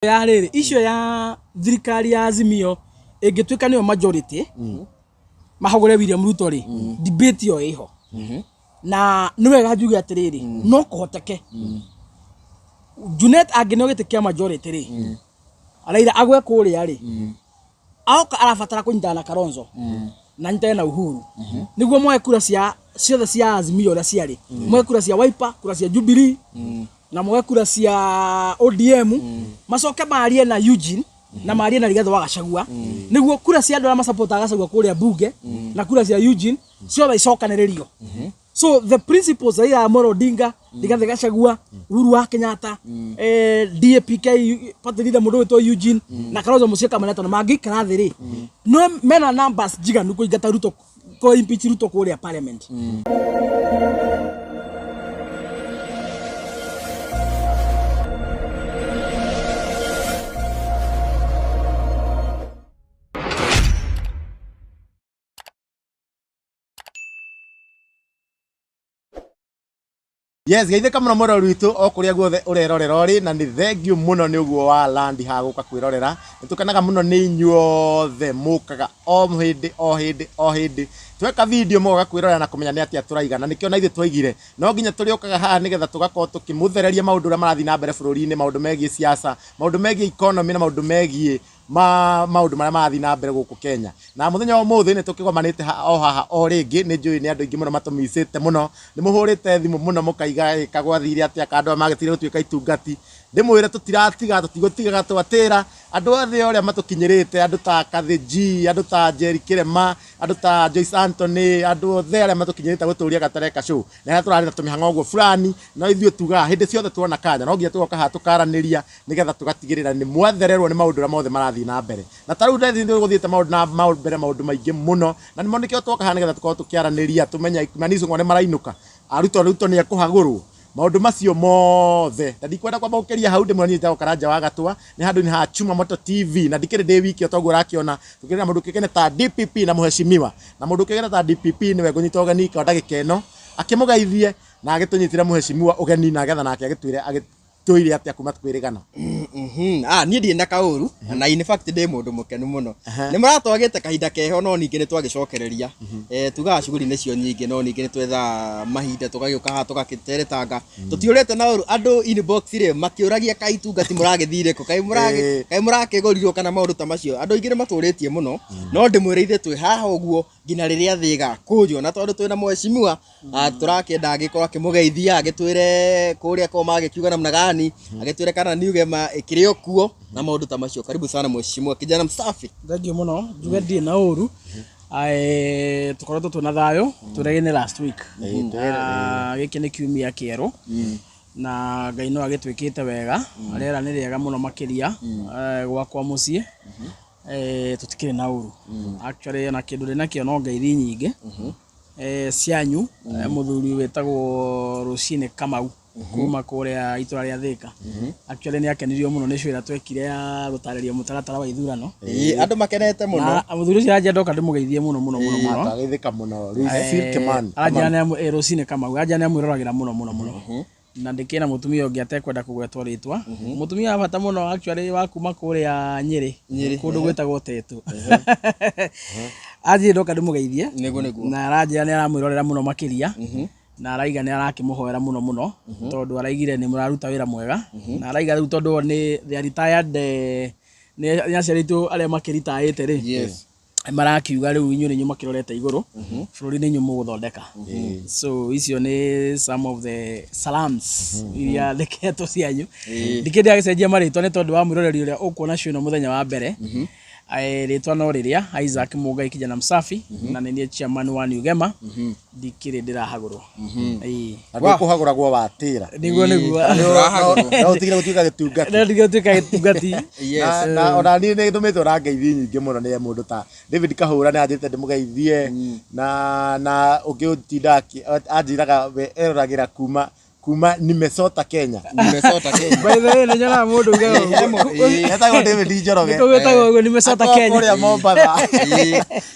Ya rĩrĩ, icio ya thirikari ya Azimio ĩngĩtuĩka nĩyo majority, mahagũre William Ruto rĩ, debate ĩyo ĩho. Na nĩ wega njuge atĩrĩrĩ, no kũhoteke Junet angĩneo gĩtĩ kĩa majority rĩ, Raila agwe kũrĩa rĩ, aoka arabatara kũnyitana na Kalonzo na anyitane na Uhuru nĩguo moe kura cia ciothe cia Azimio ũrĩa ciarĩ, moe kura cia Wiper, kura cia Jubilee na moe kura cia ODM, macoke marie na Eugene na marie na Rigathĩ wa Gachagua, nĩguo kura cia andũ arĩa masapotaga Gachagua kũrĩa bunge na kura cia Eugene ciothe icokanĩrĩrio. So the principles, Raila Amolo Odinga, Rigathĩ Gachagua, Uhuru wa Kenyatta, DAPK party leader mũndũ wĩtwo Eugene na Kalonzo Musyoka manetwo, mangĩikara thĩ rĩ, no mena numbers njiganu kũingata Ruto, kũ impeach Ruto kũrĩa parliament. Yes, geithĩka mũno mũrori witũ o kũrĩa guothe ũrerorera ũrĩ, na nĩ thengiũ mũno nĩ ũguo wa landi ha gũka kwĩrorera. Nĩ tũkenaga mũno nĩ inyuothe mũkaga o hĩndĩ o hĩndĩ o hĩndĩ tweka video, mũgoka kwĩrorera na kũmenya nĩ atĩa tũraiga, na nĩkĩo na ithuĩ twaigire no nginya tũrĩũkaga haha nĩgetha tũgakorwo tũkĩmũthereria maũndũ ũrĩa marathiĩ na mbere bũrũri-inĩ, maũndũ megiĩ siasa, maũndũ megiĩ economy na maũndũ megiĩ ma maũndũ marĩa marathiĩ na mbere gũkũ Kenya. Na mũthenya wa ũmũthĩ nĩ tũkĩgomanĩte o haha o rĩngĩ. Nĩ njũĩ nĩ andũ aingĩ mũno matũmicĩte mũno, nĩ mũhũrĩte thimũ mũno mũkaiga ĩka gwathire atĩa, ka andũ aya magĩtigire gũtuĩka itungati. Ndĩmwĩre tũtiratiga, tũtigũtigaga, twatĩra andũ othe ũrĩa matũkinyĩrĩte, andũ ta Kathĩ G, andũ ta Jerry Kĩrema, andũ ta Joyce Anthony, andũ othe arĩa matũkinyĩrĩte gũtũria Gatereka Show na arĩa tũrarĩ na tũmĩhang'o ũguo fulani. No ithuĩ tugaga hĩndĩ ciothe tuona kanya no nginya tũgoka haha tũkaranĩria nĩgetha tũgatigĩrĩra nĩ mwathererwo nĩ maũndũ ũrĩa mothe marathiĩ na mbere. Na ta rĩu nĩ gũthiĩte maũndũ na mbere maũndũ maingĩ mũno, na nĩmo nĩkĩo twoka haha nĩgetha tũkorwo tũkĩaranĩria, tũmenye Kimani Ichung'wa nĩ marainũka, Ruto Ruto nĩ ekũhagũrwo, maũndũ macio mothe. Na ndikwenda kwamba gũkĩria hau, ndĩmwĩre niĩ njĩtagwo Karanja wa Gatwa, nĩ handũ-inĩ ha Chuma Moto TV, na ndikĩrĩ ndĩ wiki o toguo ũrakĩona, tũkĩrĩ na mũndũ ũkĩũĩkaine ta DPP na mũheshimiwa, na mũndũ ũkĩũĩkaine ta DPP nĩwe ngũnyita ũgeni kwa ndagĩka ĩno akĩmũgeithie na agĩtũnyitĩre mũheshimiwa ũgeni, na getha nake agĩtwĩre agĩtwĩre atĩa kuma twĩrĩgana. Ah, niĩ ndirĩ na kaũru na in fact ndĩ mũndũ mũkenu mũno. Nĩ mũratwagĩte kahinda keho, no ningĩ nĩ twagĩcokereria. Tugaga shughuli nĩcio nyingĩ, no ningĩ nĩ twethaga mahinda tũgagĩũka haha tũgakĩteretanga. Tũtiũrĩte na ũru, andũ inbox rĩ makĩũragia kaĩ itungati mũragĩthire kũ, kaĩ mũragĩ kaĩ mũrakĩgũrirwo kana maũndũ ta macio. Andũ aingĩ nĩ matũrĩtie mũno, no ndĩmwĩre ithuĩ twĩ haha ũguo nginya rĩrĩa thĩ ĩgakũnjwo. Na tondũ twĩna mheshimiwa, tũrakĩenda agĩkorwo akĩmũgeithia, agĩtwĩre kũrĩa korwo magĩkiuga namna gani, agĩtwĩre kana New Gema ĩkĩrĩ o kuo na maũndũ ta macio. Karibu sana mheshimiwa, kijana msafi. Thengiũ mũno, njuge ndirĩ na ũru. Tũkoretwo twĩna thayũ, twĩragĩne last week. Gĩkĩ nĩ kiumia kĩerũ na Ngai no agĩtwĩkĩte wega, rĩera nĩ rĩega mũno makĩria. Gwakwa mũciĩ tũtikĩrĩ na ũru actually, ona kĩndũ ndĩ nakĩo no ngeithi nyingĩ cianyu. Mũthuri wĩtagwo Rũcinĩ Kamau kuma kũrĩa itũra rĩa Thĩka actually nĩ akenirio mũno nĩ show ĩrĩa twekire ya gũtarĩria mũtaratara wa ithurano. Ĩĩ, andũ makenete mũno. Na mũthuri ũcio aranjia ndoka ndĩmũgeithie mũno mũno mũno mũno. Twageithĩka mũno Lucille Kimani. Aranjia nĩ Rũcinĩ Kamau aranjia nĩ amwĩroragĩra mũno mũno mũno, na ndĩkĩrĩ na mũtumia ũngĩ atekwenda kũgwetwo rĩtwa, mũtumia wa bata mũno actually wa kuma kũrĩa Nyĩrĩ, kũndũ gwĩtagwo Tetu. Anjĩrire ndoka ndĩmũgeithie. Nĩguo nĩguo. Na aranjĩra nĩ aramwĩrorera mũno makĩria, na araiga nĩ arakĩmũhoera mũno mũno, tondũ araigire nĩ mũraruta wĩra mwega, na araiga rĩu tondũ o nĩ they are retired, nĩ aciari aitũ arĩa makĩritaĩte rĩ, marakiuga rĩu inyuĩ nĩ inyuĩ makĩrorete igũrũ, bũrũri nĩ inyuĩ mũgũthondeka. So icio nĩ some of the salams iria ndeketwo cianyu. Ndikĩndĩ agĩcenjia marĩtwa nĩ tondũ wa mwĩroreri ũrĩa ũkuona show ĩno mũthenya wa mbere. Rĩtwa no rĩrĩa Isaac Mũngai kijana msafi, na nĩ niĩ chairman wa New Gema. Ndikĩrĩ ndĩrahagũrwo. Ĩĩ. Na ndũkũhagũragwo watĩra. Nĩguo nĩguo. No ũtigire gũtuĩka gĩtungati. No ndige gũtuĩka gĩtungati. Na ona niĩ nĩ ndũmĩtwo na ngeithi nyingĩ mũno nĩ mũndũ ta David Kahũra, nĩ anjĩrĩte ndĩmũgeithie, na ũngĩ ũtinda anjĩraga we eroragĩra kuma Nimesota Kenya. Nimesota Kenya. By the way, nĩ nyonaga mũndũ ugaga ũguo. Etagwo David Njoroge. Nĩkũ gwĩtagwo ũguo, Nimesota Akoragwo Kenya? kũrĩa Mombatha.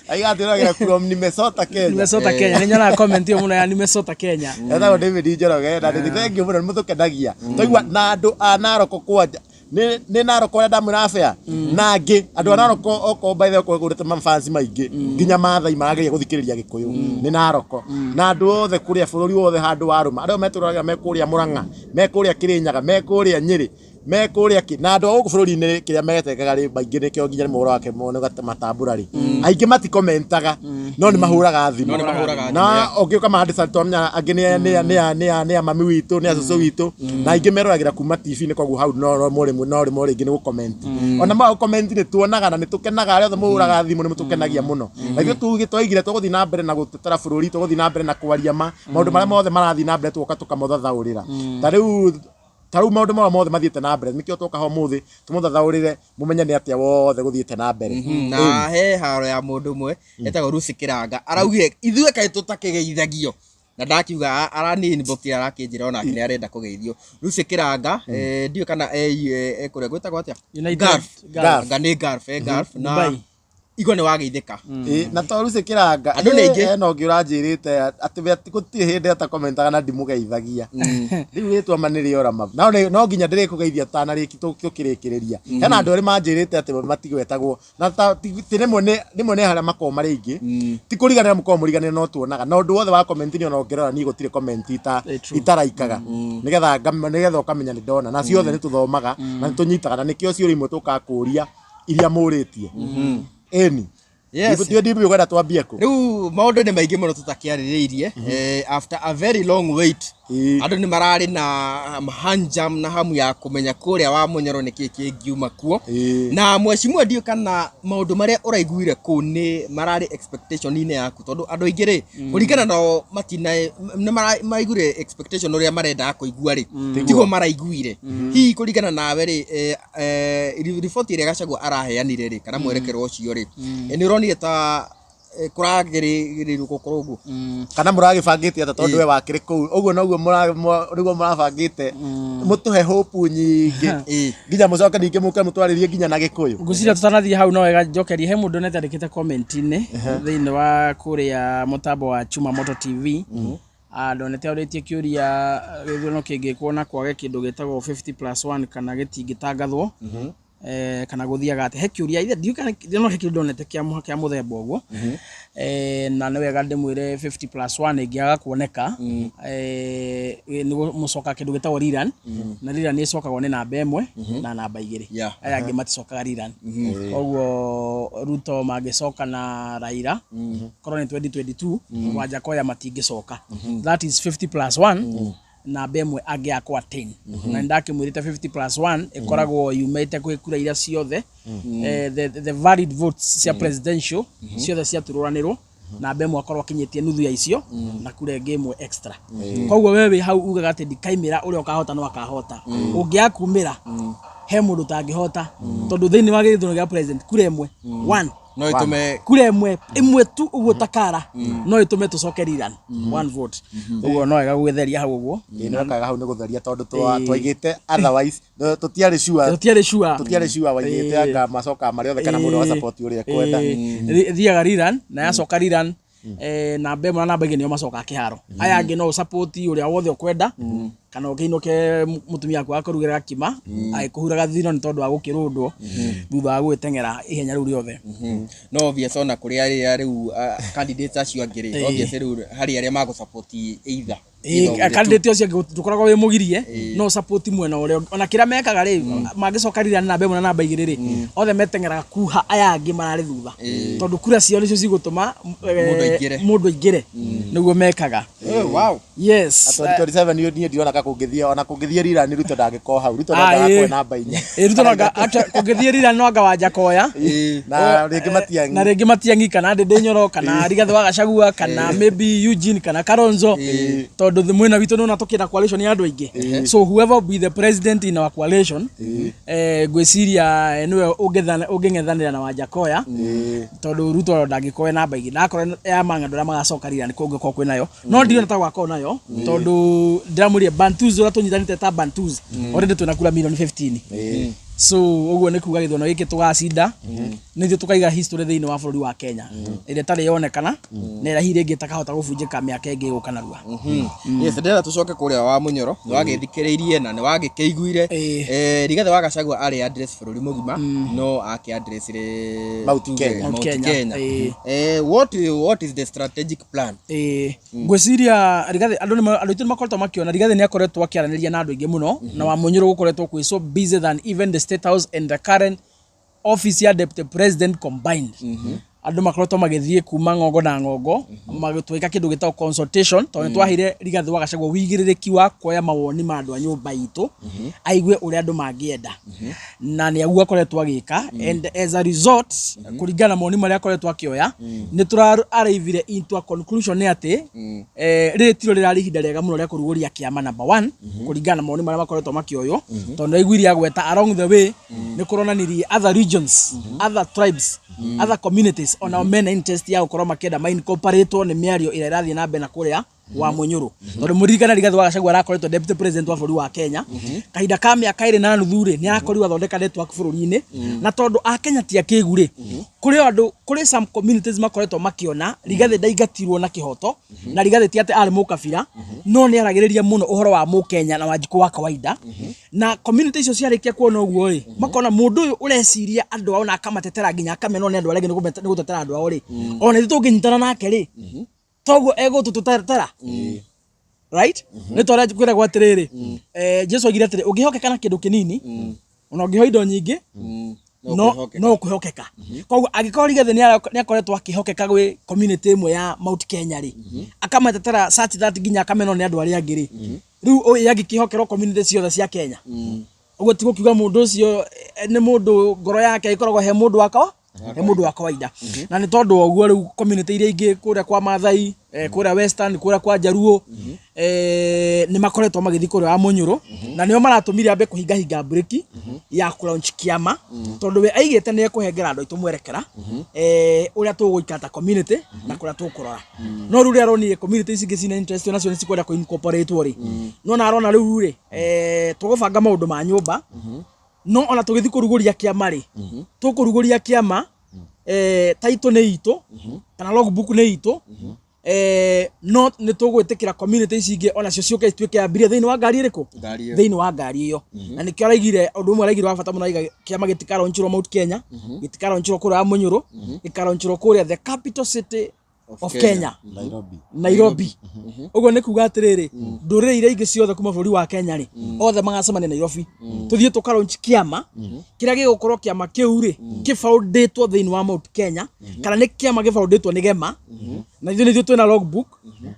Aiga atwĩragĩra from Nimesota Kenya. Nimesota Kenya, nĩ nyonaga comment ĩyo mũno ya Nimesota Kenya. Etagwo David Njoroge, na nĩ thengiũ mũno, nĩ mũtũkenagia twaigua na andũ a Naroko kwanja. Nĩ Narok ũrĩa ndamwĩra abea na angĩ andũ a Narok okorwo by the way kũrĩte mafans maingĩ nginya Maathai marageria gũthikĩrĩria Gĩkũyũ nĩ Narok na andũ othe kũrĩa bũrũri wothe handũ warũma arĩa metũraga me kũrĩa Murang'a, me kũrĩa Kĩrĩnyaga, me kũrĩa Nyĩrĩ, me kũrĩa kĩ na andũ a gũkũ bũrũri-inĩ kĩrĩa metengaga rĩ maingĩ nĩkĩo nginya nĩ wake mone matambũra rĩ aingĩ matikomentaga no nĩ mahũraga thimũ. No nĩ mahũraga thimũ, Na ũngĩũka mahandĩca twamenya angĩ nĩ a mami witũ, nĩ a cũcũ witũ, na aingĩ meroragĩra kuma TV-inĩ, koguo hau no mũrĩmwe no rĩmwe rĩngĩ nĩ gũcomment, ona ma gũcomment nĩ tuonaga na nĩ tũkenaga. Arĩa othe mũhũraga thimũ nĩ mũtũkenagia mũno, na ithuĩ tuge twaigire tũgũthiĩ na mbere na gũtetera bũrũri, tũgũthiĩ na mbere na kwaria ma maũndũ marĩa mothe marathiĩ na mbere, tũgoka tũkamũthathaũrĩra. Ta rĩu maũndũ marĩa mothe mathiĩte na mbere nĩkĩo twoka ho ũmũthĩ tũmũthathaũrĩre mũmenye nĩ atĩa wothe gũthiĩte na mbere. Na he haro ya mũndũ ũmwe etagwo Lucy Kĩranga araugire ithuĩ kaĩ tũtakĩgeithagio na ndakiuga arani inbox arakĩnjĩra onake nĩ arenda kũgeithio. Lucy Kĩranga, ndiũĩ kana kũrĩa gwĩtagwo atĩa? United. Gulf. Gulf. Anga nĩ Gulf, Gulf na Dubai. Igua nĩ wageithĩka. Ĩ, na to Lucy Kĩranga. Andũ nĩ aingĩ. Hena ũngĩ ũranjĩrĩte atĩ we atĩ gũtirĩ hĩndĩ atakomentaga na ndimũgeithagia. Rĩu rĩtwa ma nĩ rĩora ma no no nginya ndĩrĩkũgeithia tũtanarĩki tũkĩrĩkĩrĩria. Hena andũ erĩ manjĩrĩte atĩ matigwetagwo na ti rĩmwe nĩ harĩa makoragwo marĩ aingĩ, ti kũriganĩra mũkoragwo mũriganĩre, no tuonaga na ũndũ wothe wa comment ni ona ũngĩrora niĩ gũtirĩ comment True. itaraikaga nĩgetha ũkamenya nĩ ndona na ciothe nĩ tũthomaga na nĩ tũnyitaga, na nĩkĩo ciũria imwe tũkaga kũũria iria mũrĩtie ĩni. Yes. Ndiũ ndiũ kwenda twambie kũ? Rĩu maũndũ nĩ maingĩ mũno tũtakĩarĩrĩirie. After a very long wait, andũ nĩ mararĩ na hanjam na hamu ya kũmenya kũrĩa wa Mũnyoro nĩkĩ kĩngiuma kuo. Na mheshimiwa, ndiũĩ kana maũndũ marĩa ũraiguire kũu nĩ mararĩ expectation-inĩ yaku, tondũ andũ aingĩ rĩ kũringana nao matina nĩ maraiguire expectation ũrĩa marendaga kũigua rĩ tiguo maraiguire. Hihi kũringana nawe rĩ, riboti ĩrĩa Gachagua araheanire rĩ kana mwerekero ũcio rĩ, nĩ ũronire ta kũragĩrĩirwo gũkorwo ũguo? Kana mũragĩbangĩte atĩa, tondũ we wakĩrĩ kũu ũguo noguo nĩguo mũrabangĩte mũtũhe hope nyingĩ nginya mũcoke ningĩ mũke mũtwarĩrie nginya na Gĩkũyũ? Ngwĩciria tũtanathiĩ hau no wega njokerie he mũndũ onete andĩkĩte comment-inĩ thĩinĩ wa kũrĩa mũtambo wa Chuma Moto TV. Ndonete orĩtie kĩũria, gĩthurano kĩngĩkwo na kwage kĩndũ gĩtagwo 50 plus 1 kana gĩtingĩtangathwo, kana gũthiaga atĩa? He kĩũria ithe ndiũĩ kana no he kĩndũ ndonete kĩa mũthemba ũguo. Na nĩ wega ndĩmwĩre 50 plus 1 ĩngĩaga kuoneka, nĩ mũcoka kĩndũ gĩtagwo rerun, na rerun ĩcokagwo nĩ namba 1 na namba 2. Aya angĩ maticokaga rerun. Koguo Ruto mangĩcoka na Raila korwo nĩ 2022, Wajackoyah matingĩcoka. That is 50 plus 1, namba 1 angĩaga kũ attain. Na nĩ ndakĩmwĩrĩte 50 plus 1 ĩkoragwo yumĩte kwĩ kura iria ciothe, the valid votes cia presidential ciothe ciaturũranĩrwo, namba 1 akorwo akinyĩtie nuthu ya icio na kura ĩngĩ 1 extra. Koguo we wĩ hau ugaga atĩ ndikaimĩra, ũrĩa ũkahota no akahota. Ũngĩaga kumĩra he mũndũ ũtangĩhota, tondũ thĩinĩ wa gĩthurano gĩa president kura 1 one no ĩtũme kura 1 tu ũguo takara no ĩtũme tũcoke rerun, one vote. Ũguo no wega gwĩtheria hau ũguo. Ĩ, no kaga hau nĩ gũtheria tondũ twaigĩte otherwise tũtiarĩ sure. Tũtiarĩ sure. Tũtiarĩ sure waigĩte anga macokaga marĩ othe kana mũndũ wa support ũrĩa ekwenda. Thiaga rerun, na yacoka rerun, namba 1 na namba 2 nĩo macokaga kĩharo. Aya angĩ no ũsupport ũrĩa wothe ũkwenda kana ũkĩinũke mũtumia waku akũrugĩra gakima agĩkũhuraga thino nĩ tondũ wa gũkĩrũndwo thutha wa gũgĩteng'era ihenya rĩu rĩothe. No obvious ona kũrĩ arĩa rĩu candidates acio angĩ rĩ, obvious rĩu harĩ arĩa magũ-support either either of the two. Candidate ũcio angĩ ndũkoragwo wĩ mũgirie no support mwena ũrĩa ona kĩrĩa mekaga rĩ mangĩcoka rira namba 1 na namba 2 rĩ, othe meteng'eraga kuha aya angĩ mararĩ thutha, tondũ kura ciao nĩcio cigũtũma Mũndũ aingĩre. Mũndũ aingĩre nĩguo mekaga. Wow. Yes. 2027 niĩ ndirona ka kũngĩthiĩ, ona kũngĩthiĩ rira nĩ Ruto ndangĩkorwo hau. Ruto no Ah, ndagakorwo ĩ. namba 4. Ĩ, Ruto no actually, kũngĩthiĩ rira no anga Wajackoyah na rĩngĩ Matiang'i. Na rĩngĩ Matiang'i kana Ndindi Nyoro kana Rigathĩ wa Gachagua kana maybe Eugene kana Kalonzo, tondũ mwena witũ nĩwona tũkĩenda coalition ya andũ aingĩ. So whoever will be the president in our coalition, ngwĩciria nĩwe ũngĩng'ethanĩra na Wajackoyah, tondũ Ruto ndangĩkorwo e namba 2 ndakorwo ya mang'endo arĩa magacoka rira nĩ kũngĩkorwo kwĩ nayo, no ndirona ta gwakorwo nayo, tondũ ndĩramwĩrire Bantus ũrĩa tũnyitanĩte ta Bantus already twĩna kura milioni 15. So ũguo nĩ kuga gĩthurano gĩkĩ tũgacinda, nĩ ithuĩ tũkaiga history thĩinĩ wa bũrũri wa Kenya ĩrĩa ĩtarĩ yonekana na ĩrĩa hihi rĩngĩ ĩtakahota gũbunjĩka mĩaka ĩngĩ ĩgũka narua. Yes, ndĩrenda tũcoke kũrĩa wa Mũnyoro. Nĩ wagĩthikĩrĩirie na nĩ wagĩkĩiguire. Rigathĩ wa Gachagua arĩ address bũrũri mũgima, no akĩ addressire Mount tuge, Kenya. Mount Mount Kenya. Kenya. What is the strategic plan? Ngwĩciria Rigathĩ, andũ aitũ nĩ makoretwo makĩona Rigathĩ nĩ akoretwo akĩaranĩria na andũ aingĩ mũno, na wa Mũnyoro gũkoretwo kwĩ so busy than even the State House and the current office ya deputy president combined. Andũ makoretwo magĩthiĩ kuma ng'ongo na ng'ongo magĩtwĩka kĩndũ gĩtagwo consultation, tondũ nĩ twaheire Rigathĩ wa Gachagua wĩigĩrĩrĩki wa kuoya mawoni ma andũ a nyũmba itũ, aigue ũrĩa andũ mangĩenda, na nĩ aguo akoretwo agĩka. And as a result, kũringana na mawoni marĩa akoretwo akĩoya, nĩ tũra arrivire into a conclusion nĩ atĩ rĩrĩ tiro rĩrarĩ ihinda rĩega mũno rĩa kũrugũria kĩama number one, kũringana na mawoni marĩa makoretwo makĩoywo, tondũ nĩ aiguire agweta along the way nĩ kũronanirie other regions, other tribes, other communities onao mena interest ya gũkorwo makĩenda ma incorporatwo nĩ mĩario ĩrĩa ĩrathiĩ na mbere na kũrĩa wa Mũnyũrũ, tondũ mũririkana Rigathĩ wa Gachagua arakoretwo deputy president wa bũrũri wa Kenya kahinda ka mĩaka 2.5 rĩ, nĩ arakorirwo athondeka network bũrũri-inĩ, na tondũ akenya ti akĩgu rĩ, kũrĩ andũ, kũrĩ some communities makoretwo makĩona Rigathĩ ndaingatirwo na kĩhoto, na Rigathĩ ti atĩ arĩ mũkabira, no nĩ aragĩrĩria mũno ũhoro wa mũkenya na wanjikũ wa kawaida, na community icio ciarĩkia kuona ũguo rĩ, makona mũndũ ũyũ ũreciria andũ ao na akamatetera nginya akamenwo nĩ andũ arĩa angĩ nĩ gũtetera andũ ao rĩ, ona ithuĩ tũngĩnyitana nake rĩ, toguo egũtũtũtetera, right? Nĩ twarĩa kwĩragwo atĩrĩrĩ, Jesu oigire atĩrĩ, ũngĩhokeka na kĩndũ kĩnini, ona ũngĩheo indo nyingĩ, no no kwĩhokeka. Koguo angĩkorwo Rigathĩ nĩ akoretwo akĩhokeka gwĩ community ĩmwe ya Mount Kenya rĩ, akamatetera such that nginya akamenwo nĩ andũ arĩa angĩ rĩ, rĩu ũyũ angĩkĩhokerwo community ciothe cia Kenya, ũguo ti gũkiuga mũndũ ũcio nĩ mũndũ ngoro yake ĩkoragwo he mũndũ wa he mũndũ wa kawaida. Na nĩ tondũ wa ũguo rĩu community iria ingĩ kũrĩa kwa Mathai, kũrĩa Western, kũrĩa kwa Jaruo, nĩ makoretwo magĩthiĩ kũrĩa wa Mũnyũrũ, na nĩo maratũmire ambe kũhingahinga breki ya kũ-launch kĩama, tondũ we aigĩte nĩ ekũhengera andũ aitũ mwerekera ũrĩa tũgũikara ta community na kũrĩa tũkũrora. No rĩu rĩrĩa aronire community ici ingĩ cina interest nacio nĩ cikwenda kũ incorporate rĩ, no na arona rĩu rĩ, tũgũbanga maũndũ ma nyũmba, no ona tũgĩthiĩ kũrugũria kĩama rĩ, tũkũrugũria kĩama, title nĩ itũ kana logbook nĩ itũ, no nĩ tũgwĩtĩkĩra community ici ingĩ onacio ciũke ituĩke abiria thĩinĩ wa ngari ĩrĩkũ? Ngari ĩyo. Thĩinĩ wa ngari ĩyo. Na nĩkĩo araigire ũndũ ũmwe araigire wa bata mũno, araiga kĩama gĩtikaronchirwo Mount Kenya, gĩtikaronchirwo kũrĩa wa Mũnyũrũ, gĩkaronchirwo kũrĩa the capital city of Kenya, Nairobi. Nairobi. Ũguo nĩ kuga atĩrĩrĩ, ndũrĩrĩ iria ingĩ ciothe kuma bũrũri wa Kenya rĩ, othe magacemania Nairobi, tũthiĩ tũkaraunch kĩama kĩrĩa gĩgũkorwo kĩama kĩu rĩ kĩbaũndĩtwo thĩinĩ wa Mount Kenya, kana nĩ kĩama gĩbaũndĩtwo nĩ Gema, na ithuĩ nĩthuĩ twĩna logbook,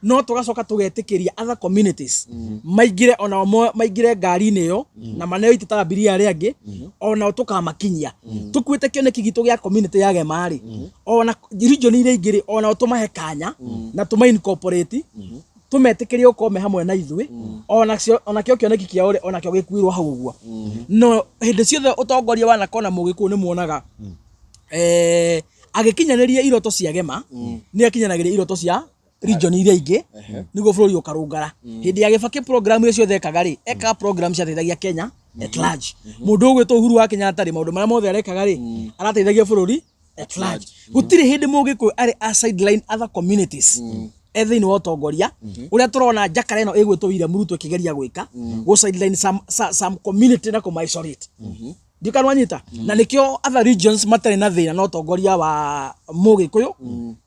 no tũgacoka tũgetĩkĩria other communities maingĩre onao maingĩre ngari-inĩ ĩyo na maneo itĩ ta abiria arĩa angĩ, onao tũkamakinyia tũkuĩte kĩoneki gitũ gĩa community ya Gema rĩ, ona region iria ingĩ rĩ, onao tũmahe kanya na tũma incorporate, tũmetĩkĩrie gũkorwo me hamwe na ithuĩ, onacio onakĩo kĩoneki kĩao rĩ, onakĩo gĩkuirwo hau ũguo. No hĩndĩ ciothe ũtongoria wanakona mũgĩkũyũ nĩ muonaga agĩkinyanĩria iroto cia Gema, nĩ akinyanagĩria iroto cia region iria ingĩ nĩguo bũrũri ũkarũngara. Hĩndĩ ya Gĩbakĩ program iria ciothe ekaga rĩ, ekaga program ciateithagia Kenya at large. Mũndũ ũgwĩtwo Uhuru wa Kenyatta rĩ, maũndũ marĩa mothe arekaga rĩ, arateithagia bũrũri at large. Gũtirĩ hĩndĩ mũgĩkũyũ arĩ a sideline other communities e thĩinĩ wa ũtongoria ũrĩa tũrona njakara ĩno ĩgwĩtwo William Ruto ĩkĩgeria gwĩka gũ sideline some community na kũma isolate. Ndikana wanyita, na nĩkĩo other regions matarĩ na thĩna na ũtongoria wa mũgĩkũyũ,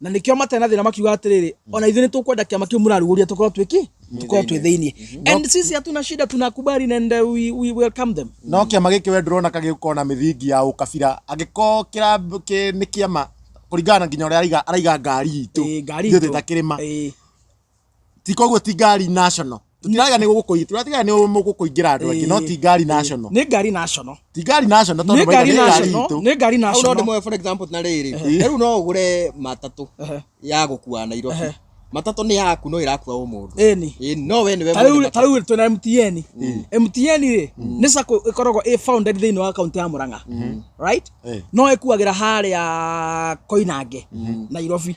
na nĩkĩo matarĩ na thĩna makiuga atĩrĩrĩ, ona ithuĩ nĩ tũkwenda kĩama kĩu mũrarugũria tũkorwo twĩki tũkorwo twĩ thĩiniĩ, and sisi hatuna shida, tunakubali and we welcome them. No kĩama gĩkĩ we ndũrona kagĩũkorwo na mĩthingi ya ũkabira, angĩkorwo nĩ kĩama kũringana na nginya ũrĩa araiga ngari itũ? Ngari ithuĩ itũ. twĩ ta kĩrĩma. Ti koguo ti ngari national, tũtiraiga nĩ gũkũ, tũratiga nĩ mũgũkũingĩra andũ angĩ, no ti ngari national. Nĩ ngari national. Ti ngari national tondũ Nĩ mauga ngari nĩ ngari national. itũ. Nĩ ngari Hau no national. ndĩmoe, for example, na rĩrĩ, rĩu no ũgũre matatũ ya gũkua Nairobi. Matatũ nĩ yaku, no ĩrakua o mũndũ. Ĩni. Ĩni, no we nĩwe Ta rĩu mwene ta rĩu twĩna MTN. MTN rĩ, nĩ sacco ĩkoragwo ĩ founded thĩinĩ wa kaunti ya Murang'a, right? No ĩkuagĩra harĩa Koinange, Nairobi.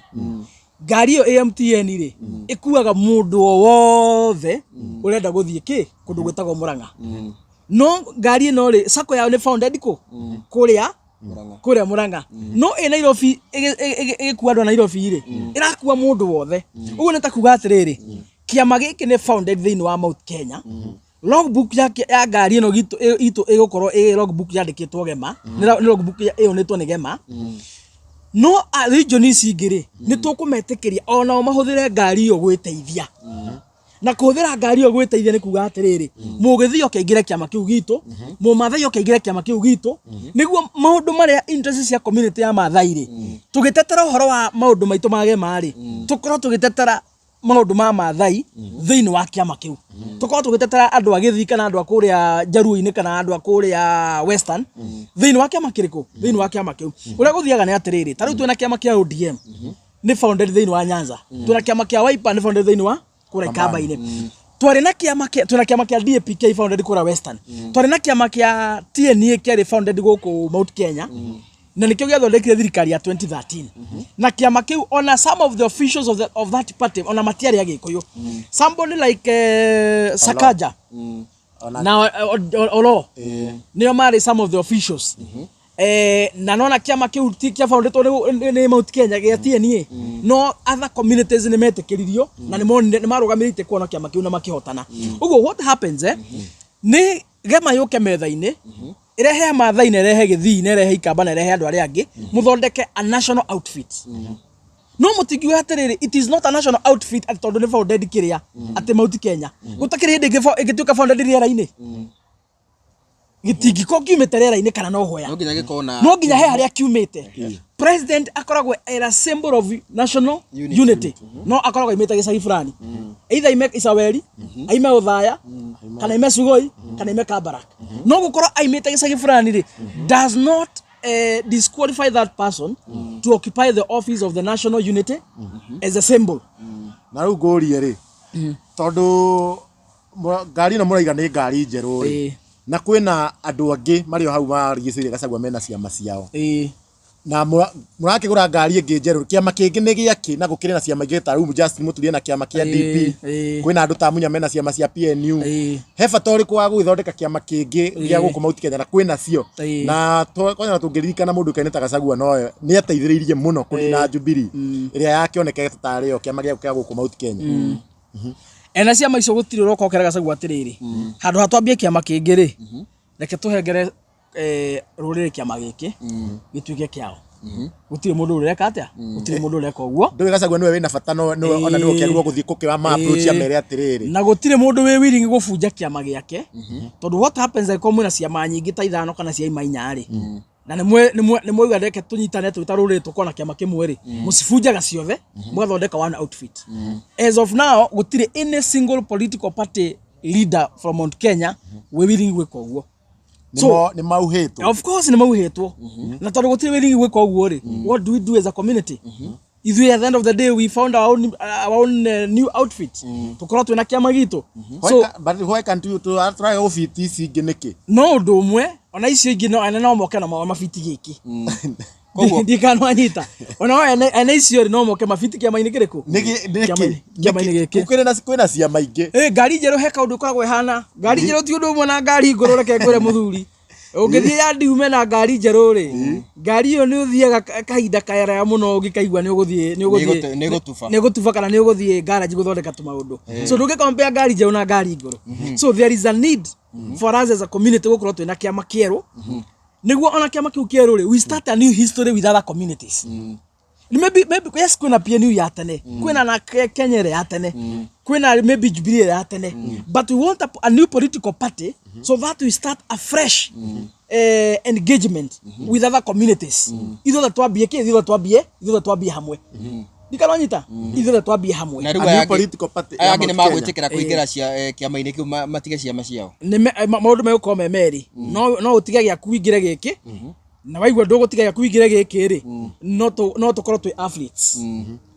Ngari ĩyo ĩ MTN rĩ, ĩkuaga mũndũ o wothe ũrenda gũthiĩ kĩ kũndũ gwĩtagwo Murang'a. No ngari ĩno rĩ, sacco yao nĩ founded kũ? Kũrĩa Murang'a. kũrĩa Murang'a. No ĩ Nairobi ĩgĩkua andũ a Nairobi rĩ, ĩrakua mũndũ wothe. Ũguo nĩ ta kuga atĩrĩrĩ, kĩama gĩkĩ nĩ founded thĩinĩ wa Mount Kenya. Logbook ya ngari ĩno itũ ĩgũkorwo ĩ logbook yandĩkĩtwo Gema, nĩ logbook ĩyũnĩtwo nĩ Gema. No region ici ingĩ rĩ, nĩ tũkũmetĩkĩria onao mahũthĩre ngari ĩyo gwĩteithia. Na kũhũthĩra ngari ĩyo gwĩteithia nĩ kuga atĩrĩrĩ, mũgĩthiĩ oke aingĩre kĩama kĩu gitũ, mũmathai oke aingĩre kĩama kĩu gitũ, nĩguo maũndũ marĩa interest cia community ya Mathai rĩ, tũgĩtetera ũhoro wa maũndũ maitũ ma Gema rĩ, tũkorwo tũgĩtetera maũndũ ma Mathai thĩinĩ wa kĩama kĩu. Tũkorwo tũgĩtetera andũ a Gĩthii kana andũ a kũrĩa Njaruo-inĩ kana andũ a kũrĩa Western thĩinĩ wa kĩama kĩrĩkũ? Thĩinĩ wa kĩama kĩu. Ũrĩa gũthiaga nĩ atĩrĩrĩ, ta rĩu twĩna kĩama kĩa ODM nĩ founded thĩinĩ wa Nyanza, twĩna kĩama kĩa Wiper nĩ founded thĩinĩ wa kũrĩa Ikamba-inĩ, twarĩ na kĩama kĩa twĩna kĩama kĩa DAPK founded kũrĩa Western, twarĩ na kĩama kĩa TNA kĩarĩ founded gũkũ Mount Kenya, na nĩkĩo gĩathondekire thirikari ya 2013. Na kĩama kĩu, ona some of the officials of that party ona matiarĩ Agĩkũyũ, somebody like Sakaja na Olo nĩo marĩ some of the officials. Na nona kĩama kĩu ti kĩa foundetwo nĩ Mount Kenya gĩa TNA, no other communities nĩ metĩkĩririo na nĩ monire nĩ marũgamĩrĩte kuona kĩama kĩu na makĩhotana. Ũguo what happens, nĩ Gema yũke metha-inĩ, ĩrehe Maathai na ĩrehe Gĩthii na ĩrehe Ikamba na ĩrehe andũ arĩa angĩ, mũthondeke a national outfit. No mũtingiuga atĩrĩrĩ, it is not a national outfit atĩ tondũ nĩ founded kĩrĩa atĩ Mount Kenya. Gũtakĩrĩ hĩndĩ ĩngĩtuĩka founded rĩera-inĩ, gĩtingĩkorwo kiumĩte rĩera-inĩ kana no hoya. No nginya gĩkorwo na No nginya he harĩa kiumĩte. President akoragwo era symbol of national unity. Unity, no akoragwo aimĩte gĩcagi fulani, either aime Isaweri, aime Ũthaya, kana aime Sugoi, kana aime Kabarak. No gũkorwo aimĩte gĩcagi fulani rĩ, does not disqualify that person to occupy the office of the national unity as a symbol. Na rĩu ngũrie rĩ, tondũ ngari ĩno mũraiga nĩ ngari njerũ rĩ, na kwĩna andũ angĩ marĩ o hau marigicĩirie Gachagua mena ciama ciao, na mũrakĩgũra ngari ĩngĩ njerũ, kĩama kĩngĩ nĩ gĩakĩ? Na gũkĩrĩ na ciama ingĩ ta rĩu Justin Mũturie na kĩama kĩa DP, kwĩna andũ ta Munya mena ciama cia PNU. He bata ũrĩkũ wa gũgĩthondeka kĩama kĩngĩ gĩa gũkũ Mount Kenya na kwĩna cio? Na kwanja tũngĩririkana mũndũ ũkaine ta Gachagua nowe nĩ ateithĩrĩirie mũno kũnina Jubilee ĩrĩa yakĩonekete tarĩ yo kĩama gĩa gũkũ Mount Kenya. Ena ciama icio gũtirĩ ũroka ũkera Gachagua atĩrĩrĩ, handũ ha twambie kĩama kĩngĩ rĩ, reke tũhengere rũrĩrĩ kĩama gĩkĩ gĩtuĩke kĩao. Gũtirĩ mũndũ ũreka atĩa, gũtirĩ mũndũ ũreka ũguo. Ndũĩ Gachagua nĩwe wĩna bata, no nĩwe ona nĩwe ũkĩagĩrĩirwo gũthiĩ gũkĩra ma approach amere atĩrĩrĩ. Na gũtirĩ mũndũ wĩ willing gũbunja kĩama gĩake, tondũ what happens angĩkorwo mwĩna ciama nyingĩ ta ithano kana ciaima inya rĩ, na nĩ mwauga reke tũnyitane twĩ ta rũrĩrĩ tũkorwo na kĩama kĩmwe rĩ, mũcibunjaga ciothe mũgathondeka one outfit. As of now gũtirĩ any single political party leader from Mount Kenya wĩ willing gwĩka ũguo. Nĩ mauhĩtwo. Of course nĩ mauhĩtwo, na tondũ gũtirĩ willing gwĩka ũguo rĩ, what do we do as a community? Ithuĩ at the end of the day we found our own new outfit, tũkorwo twĩna kĩama gitũ. So But why can't you tũraga gũbiti ici ingĩ nĩkĩ? No ũndũ ũmwe, ona icio ingĩ no ene no moke na mabiti gĩkĩ. Ndikanwanyita, ona ene icio rĩ, no moke mabiti kĩama-inĩ kĩrĩkũ? Nĩkĩ? Kĩama-inĩ gĩkĩ. Kwĩna ciama ingĩ. Ĩ ngari njerũ, he kaũndũ ĩkoragwo ĩhana. Ngari njerũ ti ũndũ ũmwe na ngari ngũrũ. Reke ngwĩre mũthuri, ũngĩthiĩ yandi ume na ngari njerũ rĩ, ngari ĩyo nĩ ũthiaga kahinda karaya mũno ũngĩkaigua nĩ ũgũthiĩ nĩ ũgũthiĩ Nĩ ĩgũtuba. Nĩ ĩgũtuba kana nĩ ũgũthiĩ garage gũthondeka tũmaũndũ. So ndũngĩ compare ngari njerũ na ngari ngũrũ. So there is a need for us as a community gũkorwo twĩna kĩama kĩerũ, nĩguo ona kĩama kĩu kĩerũ rĩ, we start a new history with other communities. Maybe yes, kwĩna PNU ya tene, kwĩna na Kenya ĩrĩa ya tene, kwĩna maybe Jubilee ĩrĩa ya tene, but we want a new political party so that we start a fresh engagement with other communities. Ithuothe twambie kĩ? Ithuothe twambie hamwe. Ndikanonyita, ithuothe twambie hamwe. Na rĩu A new aya angĩ- political party aya ya angĩ nĩ Mount Kenya. magwĩtĩkĩra kũingĩra kĩama-inĩ kĩu matige ciama ciao? Maũndũ megũkorwo me merĩ. No ũtige gĩaku wĩingĩre gĩkĩ, na waigua ndũgũtiga gĩaku wĩingĩre gĩkĩ rĩ, no tũkorwo twĩ athletes.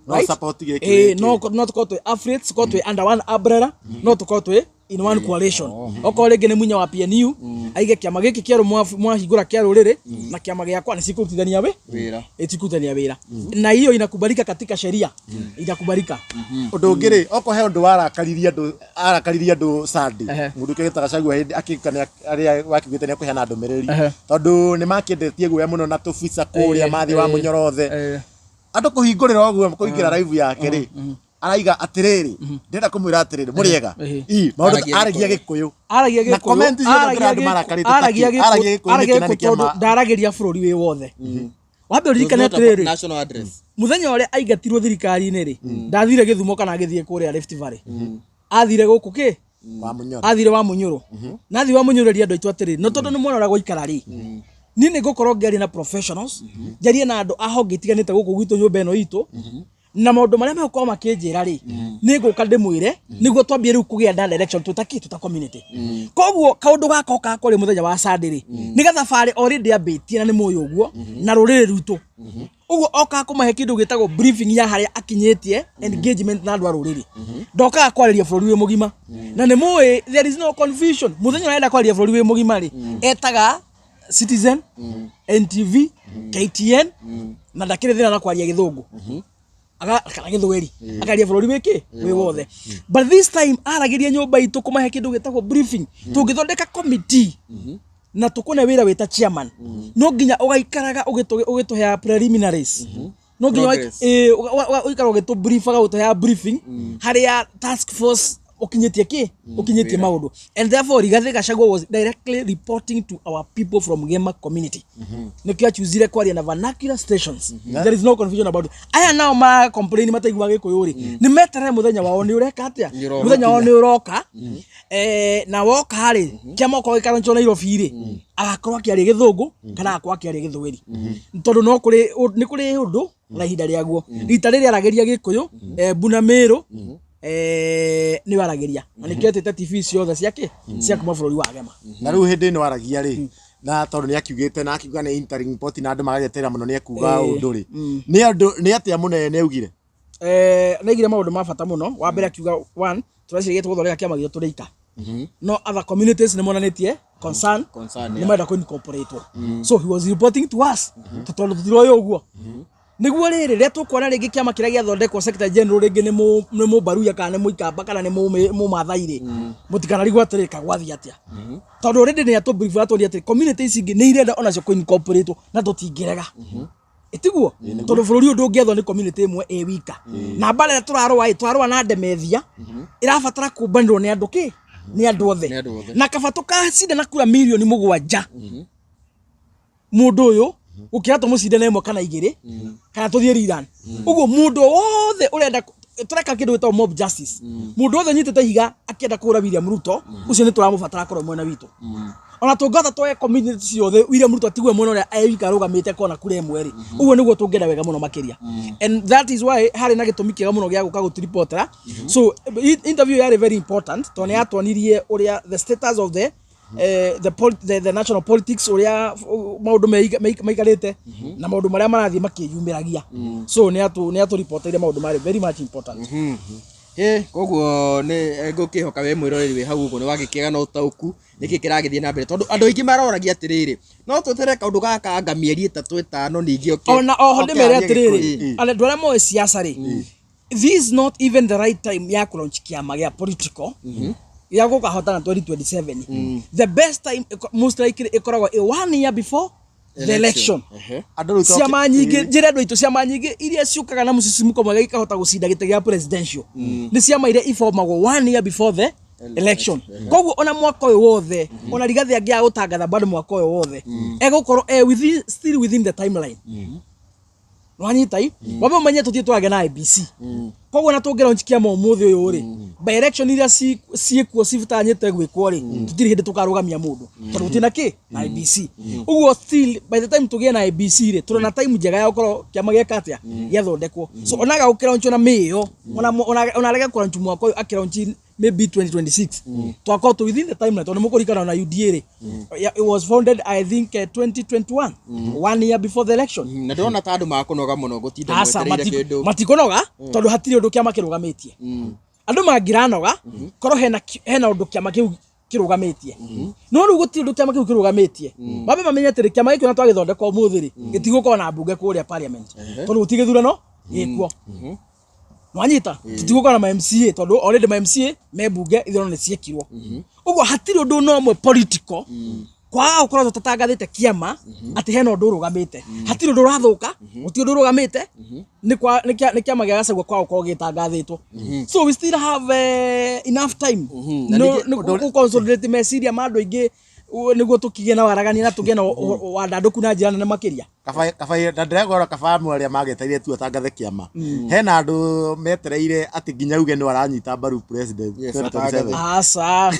No right? support gĩkĩ Eh, gĩkĩ. no tũkorwo twĩ affiliates, tũkorwo twĩ under one umbrella, no tũkorwo twĩ in one coalition. Okorwo rĩngĩ nĩ munya wa PNU aige kĩama gĩkĩ kĩerũ mwahingũra kĩa rũrĩrĩ na kĩama gĩakwa nĩ cikũrutithania wĩ Wĩra. Ĩtikũrutithania wĩra, na hiyo inakubalika katika sheria, inakubalika. Ũndũ ũngĩ rĩ, okorwo he ũndũ warakaririe andũ, arakaririe andũ Sunday, mũndũ ũkĩgĩta Gachagua hĩndĩ akĩũka arĩa wakiugĩte nĩ akũheana ndũmĩrĩri, tondũ nĩ makĩendetie guoya mũno na tũbica kũrĩa mathiĩ wa mũnyorothe, andũ kũhingũrĩra ũguo kũingĩra live yake rĩ, araiga atĩrĩrĩ, ndĩrenda kũmwĩra atĩrĩrĩ, mũrĩega i maũndũ Aragia aragia gĩkũyũ. Aragia Na Gĩkũyũ, comment ciothe aragia kũrĩ andũ Gĩkũyũ, marakarĩte aragia takĩ, aragia Gĩkũyũ, Gĩkũyũ aragia nĩkĩ na Gĩkũyũ nĩ kĩama- tondũ ndaragĩria bũrũri wĩ wothe. Wambe ũririkane Not a atĩrĩrĩ, national address. Mũthenya ũrĩa aingatirwo thirikari-inĩ rĩ, ndathire Gĩthumo kana agĩthiĩ kũrĩa Rift Valley, athire gũkũ kĩ? Wa mũnyoro. Athire wa Mũnyũrũ, na athiĩ wa Mũnyũrũ eria andũ aitũ atĩrĩ, no tondũ nĩ mwena ũrĩa gwaikara rĩ, niĩ nĩ ngũkorwo ngĩaria na professionals, njarie na andũ a honge itiganĩte gũkũ gwitũ nyũmba ĩno itũ, na maũndũ marĩa megũkorwo makĩnjĩra rĩ, nĩ ngũka ndĩmwĩre nĩguo twambie rĩu kũgĩa na direction twĩta kĩ, twĩta community. Koguo kaũndũ gaka okaga kũrĩ mũthenya wa Sunday rĩ, nĩ gathabarĩ already ambĩtie, na nĩ mũĩ ũguo na rũrĩrĩ rwitũ ũguo okaga kũmahe kĩndũ gĩtagwo briefing ya harĩa akinyĩtie engagement na andũ a rũrĩrĩ. Ndokaga kwarĩria bũrũri wĩ mũgima, na nĩ mũĩ there is no confusion. Mũthenya ũrĩa arenda kwarĩria bũrũri wĩ mũgima rĩ, etaga Citizen, NTV, KTN, na ndakĩrĩ thĩna na kwaria Gĩthũngũ kana Gĩthweri, akaria bũrũri wĩkĩ wĩ wothe. But this time aragĩria nyũmba itũ kũmahe kĩndũ gĩtagwo briefing. Tũngĩthondeka committee na tukune wĩra wĩta chairman, no nginya ũgaikaraga ũgĩtũheaga preliminaries, no nginya Progress. ũikara ũgĩtũbriefaga, ũgĩtũheaga briefing harĩa task force ũkinyĩtie kĩ, ũkinyĩtie maũndũ. And therefore Rigathi Gachagua was directly reporting to our people from Gema community. Nĩkĩo achuzire kwaria na vernacular stations. There is no confusion about it. Aya nao ma complain mataiguaga Gĩkũyũ rĩ, nĩ meterere mũthenya wao nĩ ũreka atĩa. Nĩ ũroka. Mũthenya wao nĩ ũroka. Na woka rĩ, kĩama okorwo gĩkaronchwo Nairobi rĩ, agakorwo akĩaria Gĩthũngũ kana agakorwo akĩaria Gĩthweri, tondũ no kũrĩ nĩ kũrĩ ũndũ na ihinda rĩaguo. Rita rĩrĩ aragĩria Gĩkũyũ, Mbuna Mĩrũ nĩ aragĩria, na nĩkĩo etĩte TV ciothe ciake cia kuma bũrũri wa Gema. Na rĩu hĩndĩ ĩno aragia rĩ, na tondũ nĩ akiugĩte na akiuga nĩ interim report na andũ magagĩeterera mũno nĩ ekuga ũndũ rĩ, nĩ andũ nĩ atĩa mũnene augire? Naigire maũndũ ma bata mũno. Wa mbere akiuga one, tũreciria tũgũthondeka kĩama gitũ tũrĩ ika, no other communities nĩ monanĩtie concern, Concern, nĩ yeah. marenda kũ incorporate. So he was reporting to us tondũ tũtiroĩ ũguo. Nĩguo rĩrĩ rĩrĩa tũkuona rĩngĩ kĩama kĩrĩa gĩathondekwo, secretary general rĩngĩ nĩ mũbaruya kana nĩ mũikamba kana nĩ mũmathai rĩ, mũtikanarigwo atĩrĩ kagwathiĩ atĩa, tondũ already nĩ atũbrief, atwĩrire atĩ community ici ingĩ nĩ irenda onacio kũ incorporate na tũtingĩrega. Ĩtiguo tondũ bũrũri ũyũ ndũngĩethwo nĩ community ĩmwe ĩ wika, na mbara ĩrĩa tũrarũa ĩ, tũrarũa na ndemethia ĩrabatara kũmbanĩrwo nĩ andũ kĩ, nĩ andũ othe. Nĩ andũ othe. Na kaba tũkacinda na kura 7 mirioni mũndũ ũyũ gũkĩra tũmũcinde na ĩmwe kana igĩrĩ kana tũthiĩ rerun. Ũguo mũndũ wothe ũrenda tũreka kĩndũ gĩtagwo mob justice, mũndũ wothe ũnyitĩte ihiga akĩenda kũhũra William Ruto, ũcio nĩ tũramũbatara akorwo mwena witũ. Ona tũngĩhota twoe community ciothe, William Ruto atigwe mwena ũrĩa e wika arũgamĩte kona kura ĩmwe rĩ, ũguo nĩguo tũngĩenda wega mũno makĩria. And that is why harĩ na gĩtũmi kĩega mũno gĩa gũka gũtũripotera. So interview yarĩ very important tondũ nĩ yatuonirie ũrĩa the status of the national politics, ũrĩa maũndũ maikarĩte na maũndũ marĩa marathiĩ makĩyumĩragia. So nĩ atũripoteire maũndũ marĩ very much important. Ĩ koguo nĩ ngũkĩhoka we mwĩroreri wĩ hau ũguo nĩ wagĩkĩaga na ũtaũku nĩkĩ kĩragĩthiĩ na mbere, tondũ andũ aingĩ maroragia atĩrĩrĩ, no tweterere kaũndũ gaka anga mĩeri 3 5 ningĩ oke Ona oho oke ndĩmere arie atĩrĩrĩ, Gĩkũyũ. andũ arĩa moĩ siasa rĩ, this is not even the right time ya kũlaunch kĩama gĩa political gĩa gũkahotana 2027. The best time most likely ĩkoragwo ĩ one year before the election. Ehe. Andũ rĩu Ciama nyingĩ, njĩre andũ aitũ, ciama nyingĩ iria ciũkaga na mũcicimuko mwega ikahota gũcinda gĩtĩ gĩa presidential nĩ ciama iria ibomagwo one year before the election. Koguo ona mwaka ũyũ wothe, ona Rigathi angĩaga gũtangatha bado mwaka ũyũ wothe, egũkorwo e within, still within the timeline. Nwanyita i wambe ũmenye tũthiĩ tũragĩa na IEBC. Koguo na tũngĩ launch kĩama ũmũthĩ ũyũ rĩ, by election iria ciĩkuo citanyĩte gwĩkwo rĩ, tũtirĩ hĩndĩ tũkarũgamia mũndũ tondũ gũtirĩ na kĩ na IEBC. Ũguo still by the time tũgĩe na IEBC rĩ, tũrĩ na time njega ya gũkorwo kĩama gĩeka atĩa, gĩathondekwo. So onaga gũkĩlaunchwo na mĩĩo, ona arege kũlaunch mwaka ũyũ, akĩlaunch maybe 2026 twakorwo tũ within the timeline, tondũ mũkũririkana na UDA rĩ, yeah, it was founded, I think, 2021, one year before the election. Na ndĩrona ta andũ makũnoga mũno gũtinda Aca, mwetereire kĩndũ. Matikunoga tondũ hatirĩ ũndũ kĩama kĩrũgamĩtie. Andũ mangĩranoga korwo hena ũndũ kĩama kĩu kĩrũgamĩtie, no rĩu gũtirĩ ũndũ kĩama kĩu kĩrũgamĩtie. Mambe mamenye atĩrĩ, kĩama gĩkĩ ona twagĩthondeka ũmũthĩ rĩ, gĩtigũkorwo na mbunge kũrĩa parliament tondũ gũtirĩ gĩthurano gĩkuo. Nwanyita, tũtigũkorwo na ma MCA tondũ already ma MCA me mbunge, ithurano nĩ ciekirwo. Ũguo hatirĩ ũndũ no ũmwe political kwaga gũkorwo tũtatangathĩte kĩama atĩ hena ũndũ ũrũgamĩte. Hatirĩ ũndũ ũrathũka, gũtirĩ ũndũ ũrũgamĩte, nĩ kĩama gĩa Gachagua kwaga gũkorwo gĩtangathĩtwo. So we still have enough time Na nĩ gũ-consolidate meciria ma andũ aingĩ nĩguo tũkĩgĩe na waragania na tũgĩe na wandandũku na njĩra nene makĩria. Kaba kaba na ndĩragora kaba amwe arĩa magetereire tu atangathe kĩama, hena andũ metereire atĩ nginya uge nĩ aranyita mbaru president Yes, 2027. Aca,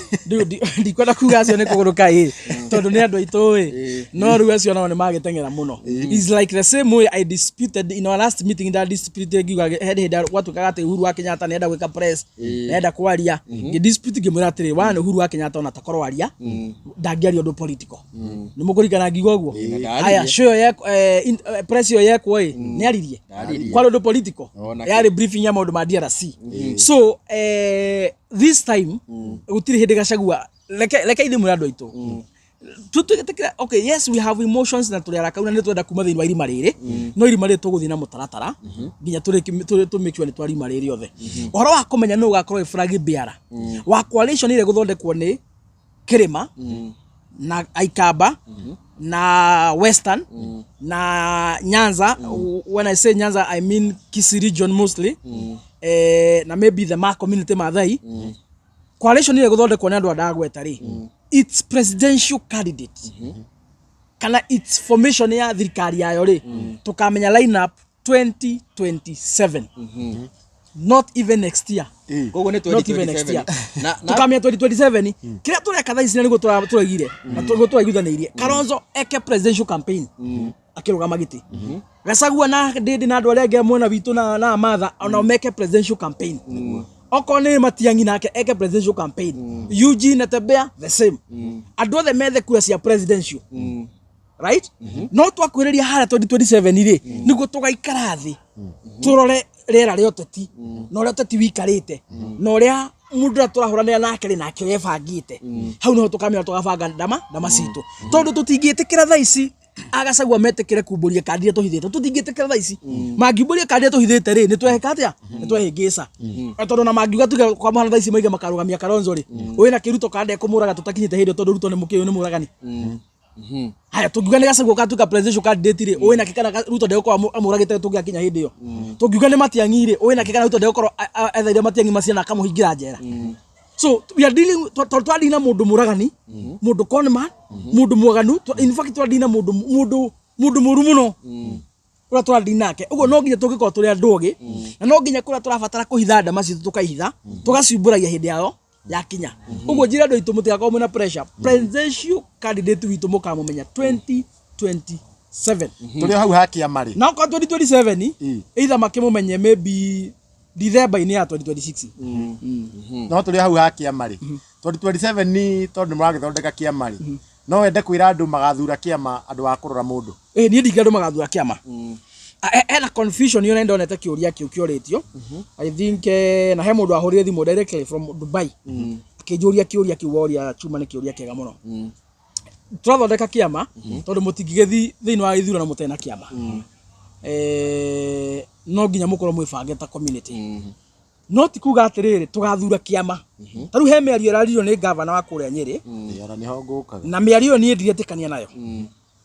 ndikwenda kuga acio nĩ kũgũrũka ĩ, tondũ nĩ andũ aitũ ĩ, no rĩu acio nao nĩ magĩteng'era mũno. Is like the same way I disputed in our last meeting, nda disputed ngiuga he hĩndĩ gwatuĩkaga atĩ Uhuru wa Kenyatta nĩenda gwĩka press, nĩenda kwaria, ngĩ dispute ngĩmwĩra atĩrĩ, one, Uhuru wa Kenyatta ona takorwo aria ndangĩaria ũndũ political. Nĩ mũkũririkana ngiuga ũguo? Ndaririe. Aya, show ĩyo press ĩyo yekwo ĩ, nĩ aririe Ndaririe. kwarĩ ũndũ political? Ona Yarĩ briefing ya maũndũ ma DRC. So this time gũtirĩ hĩndĩ Gachagua, reke ithuĩ mwĩre andũ aitũ tũtwĩtĩkĩra, okay, yes, we have emotions na tũrĩ arakau na nĩ twenda kuma thĩinĩ wa irima rĩrĩ, no irima rĩrĩ tũgũthiĩ na mũtaratara nginya tũ make sure nĩ twarima rĩrĩ othe. Ũhoro wa kũmenya nũ ũgakorwo ĩ flag bearer wa coalition ĩrĩa ĩgũthondekwo nĩ Kĩrĩma na Aikamba na Western na Nyanza, when I say Nyanza I mean Kisii region mostly, na maybe the Ma community, Maathai coalition ĩrĩa ĩgũthondekwo nĩ andũ a ndagweta rĩ, its presidential candidate kana its formation ya thirikari yayo rĩ, tũkamenya lineup 2027, not even next year. Koguo nĩ Not even next year. 2027 na Tukamenya 2027. Kĩrĩa tũreka thaa ici na nĩguo tũraigire na nĩguo tũraiguithanĩirie, Kalonzo eke presidential campaign akĩrũgama gĩtĩ, Gachagua na Ndindi na andũ arĩa angĩ a mwena witũ na Amatha onao meke presidential campaign, okorwo nĩ Matiang'i nake eke presidential campaign, Eugene Natembeya the same, andũ othe methe kura cia presidential, right? No twakwĩrĩria harĩa 2027 rĩ, nĩguo tũgaikara thĩ tũrore rĩera rĩa ũteti na ũrĩa ũteti wikarĩte na ũrĩa mũndũ ũrĩa tũrahũranĩra nake rĩ, nake ũrĩa ebangĩte. Hau nĩho tũkamenya tũgabanga ndama citũ, tondũ tũtingĩtĩkĩra thaa ici Agacagua metĩkĩre kumbũria kandi iria tũhithĩte. Tũtingĩtĩkĩra thaa ici mangiumbũria kandi iria tũhithĩte rĩ, nĩ tweheka atĩa? Nĩ twehĩngĩca. Na tondũ na mangiuga tuge kwa mũhano thaa ici maige makarũgamia Kalonzo rĩ, wĩna kĩruto kana ndekũmũraga tũtakinyĩte hĩndĩ ĩyo, tondũ Ruto nĩ mũkĩũĩ nĩ mũragani. Haya, tũngiuga nĩ Gachagua ũgatuĩka presidential candidate rĩ, ũĩ nake kana Ruto ndegũkorwo amũragĩte tũngĩakinya hĩndĩ ĩyo? Tũngiuga nĩ Matiang'i rĩ, ũĩ nake kana Ruto ndegũkorwo etheire Matiang'i maciana akamũhingĩra njera? So we are dealing, tondũ twadili na mũndũ mũragani, mũndũ conman, mũndũ mwaganu, in fact twadili na mũndũ mũru mũno ũrĩa tũradili nake. Ũguo no nginya tũngĩkorwo tũrĩ andũ ogĩ, na no nginya kũrĩa tũrabatara kũhitha ndama citũ tũkaihitha, tũgaciumbũragia hĩndĩ yayo yakinya. Ũguo njĩra andũ aitũ mũtigakorwo mwĩna pressure. Presidential candidate witũ mũkamũmenya 2027. Tũrĩ o hau ha kĩama rĩ. Na okorwo 2027, either makĩmũmenye maybe December-inĩ ya 2026. No tũrĩ o hau ha kĩama rĩ, 2027 ni tondũ nĩ mũragĩthondeka kĩama rĩ, no wende kwĩra andũ magathura kĩama andũ a kũrora mũndũ? Ĩ, niĩ ndingĩ andũ magathura kĩama. Hena confusion ĩyo, na ndonete kĩũria kĩu kĩorĩtio, I think, na he mũndũ ahũrire thimũ directly from Dubai akĩnjũria kĩũria kĩu woria chuma. Nĩ kĩũria kĩega mũno. Tũrathondeka kĩama tondũ mũtingĩgĩthiĩ thĩinĩ wa gĩthurano mũtarĩ na kĩama. No nginya mũkorwo mwĩbange ta community, no ti kuga atĩrĩrĩ tũgathura kĩama. Ta rĩu he mĩario ĩraririo nĩ gavana wa kũrĩa Nyĩrĩ. Ĩ, ona nĩho ngũkaga. Na mĩario ĩyo niĩ ndiretĩkania nayo,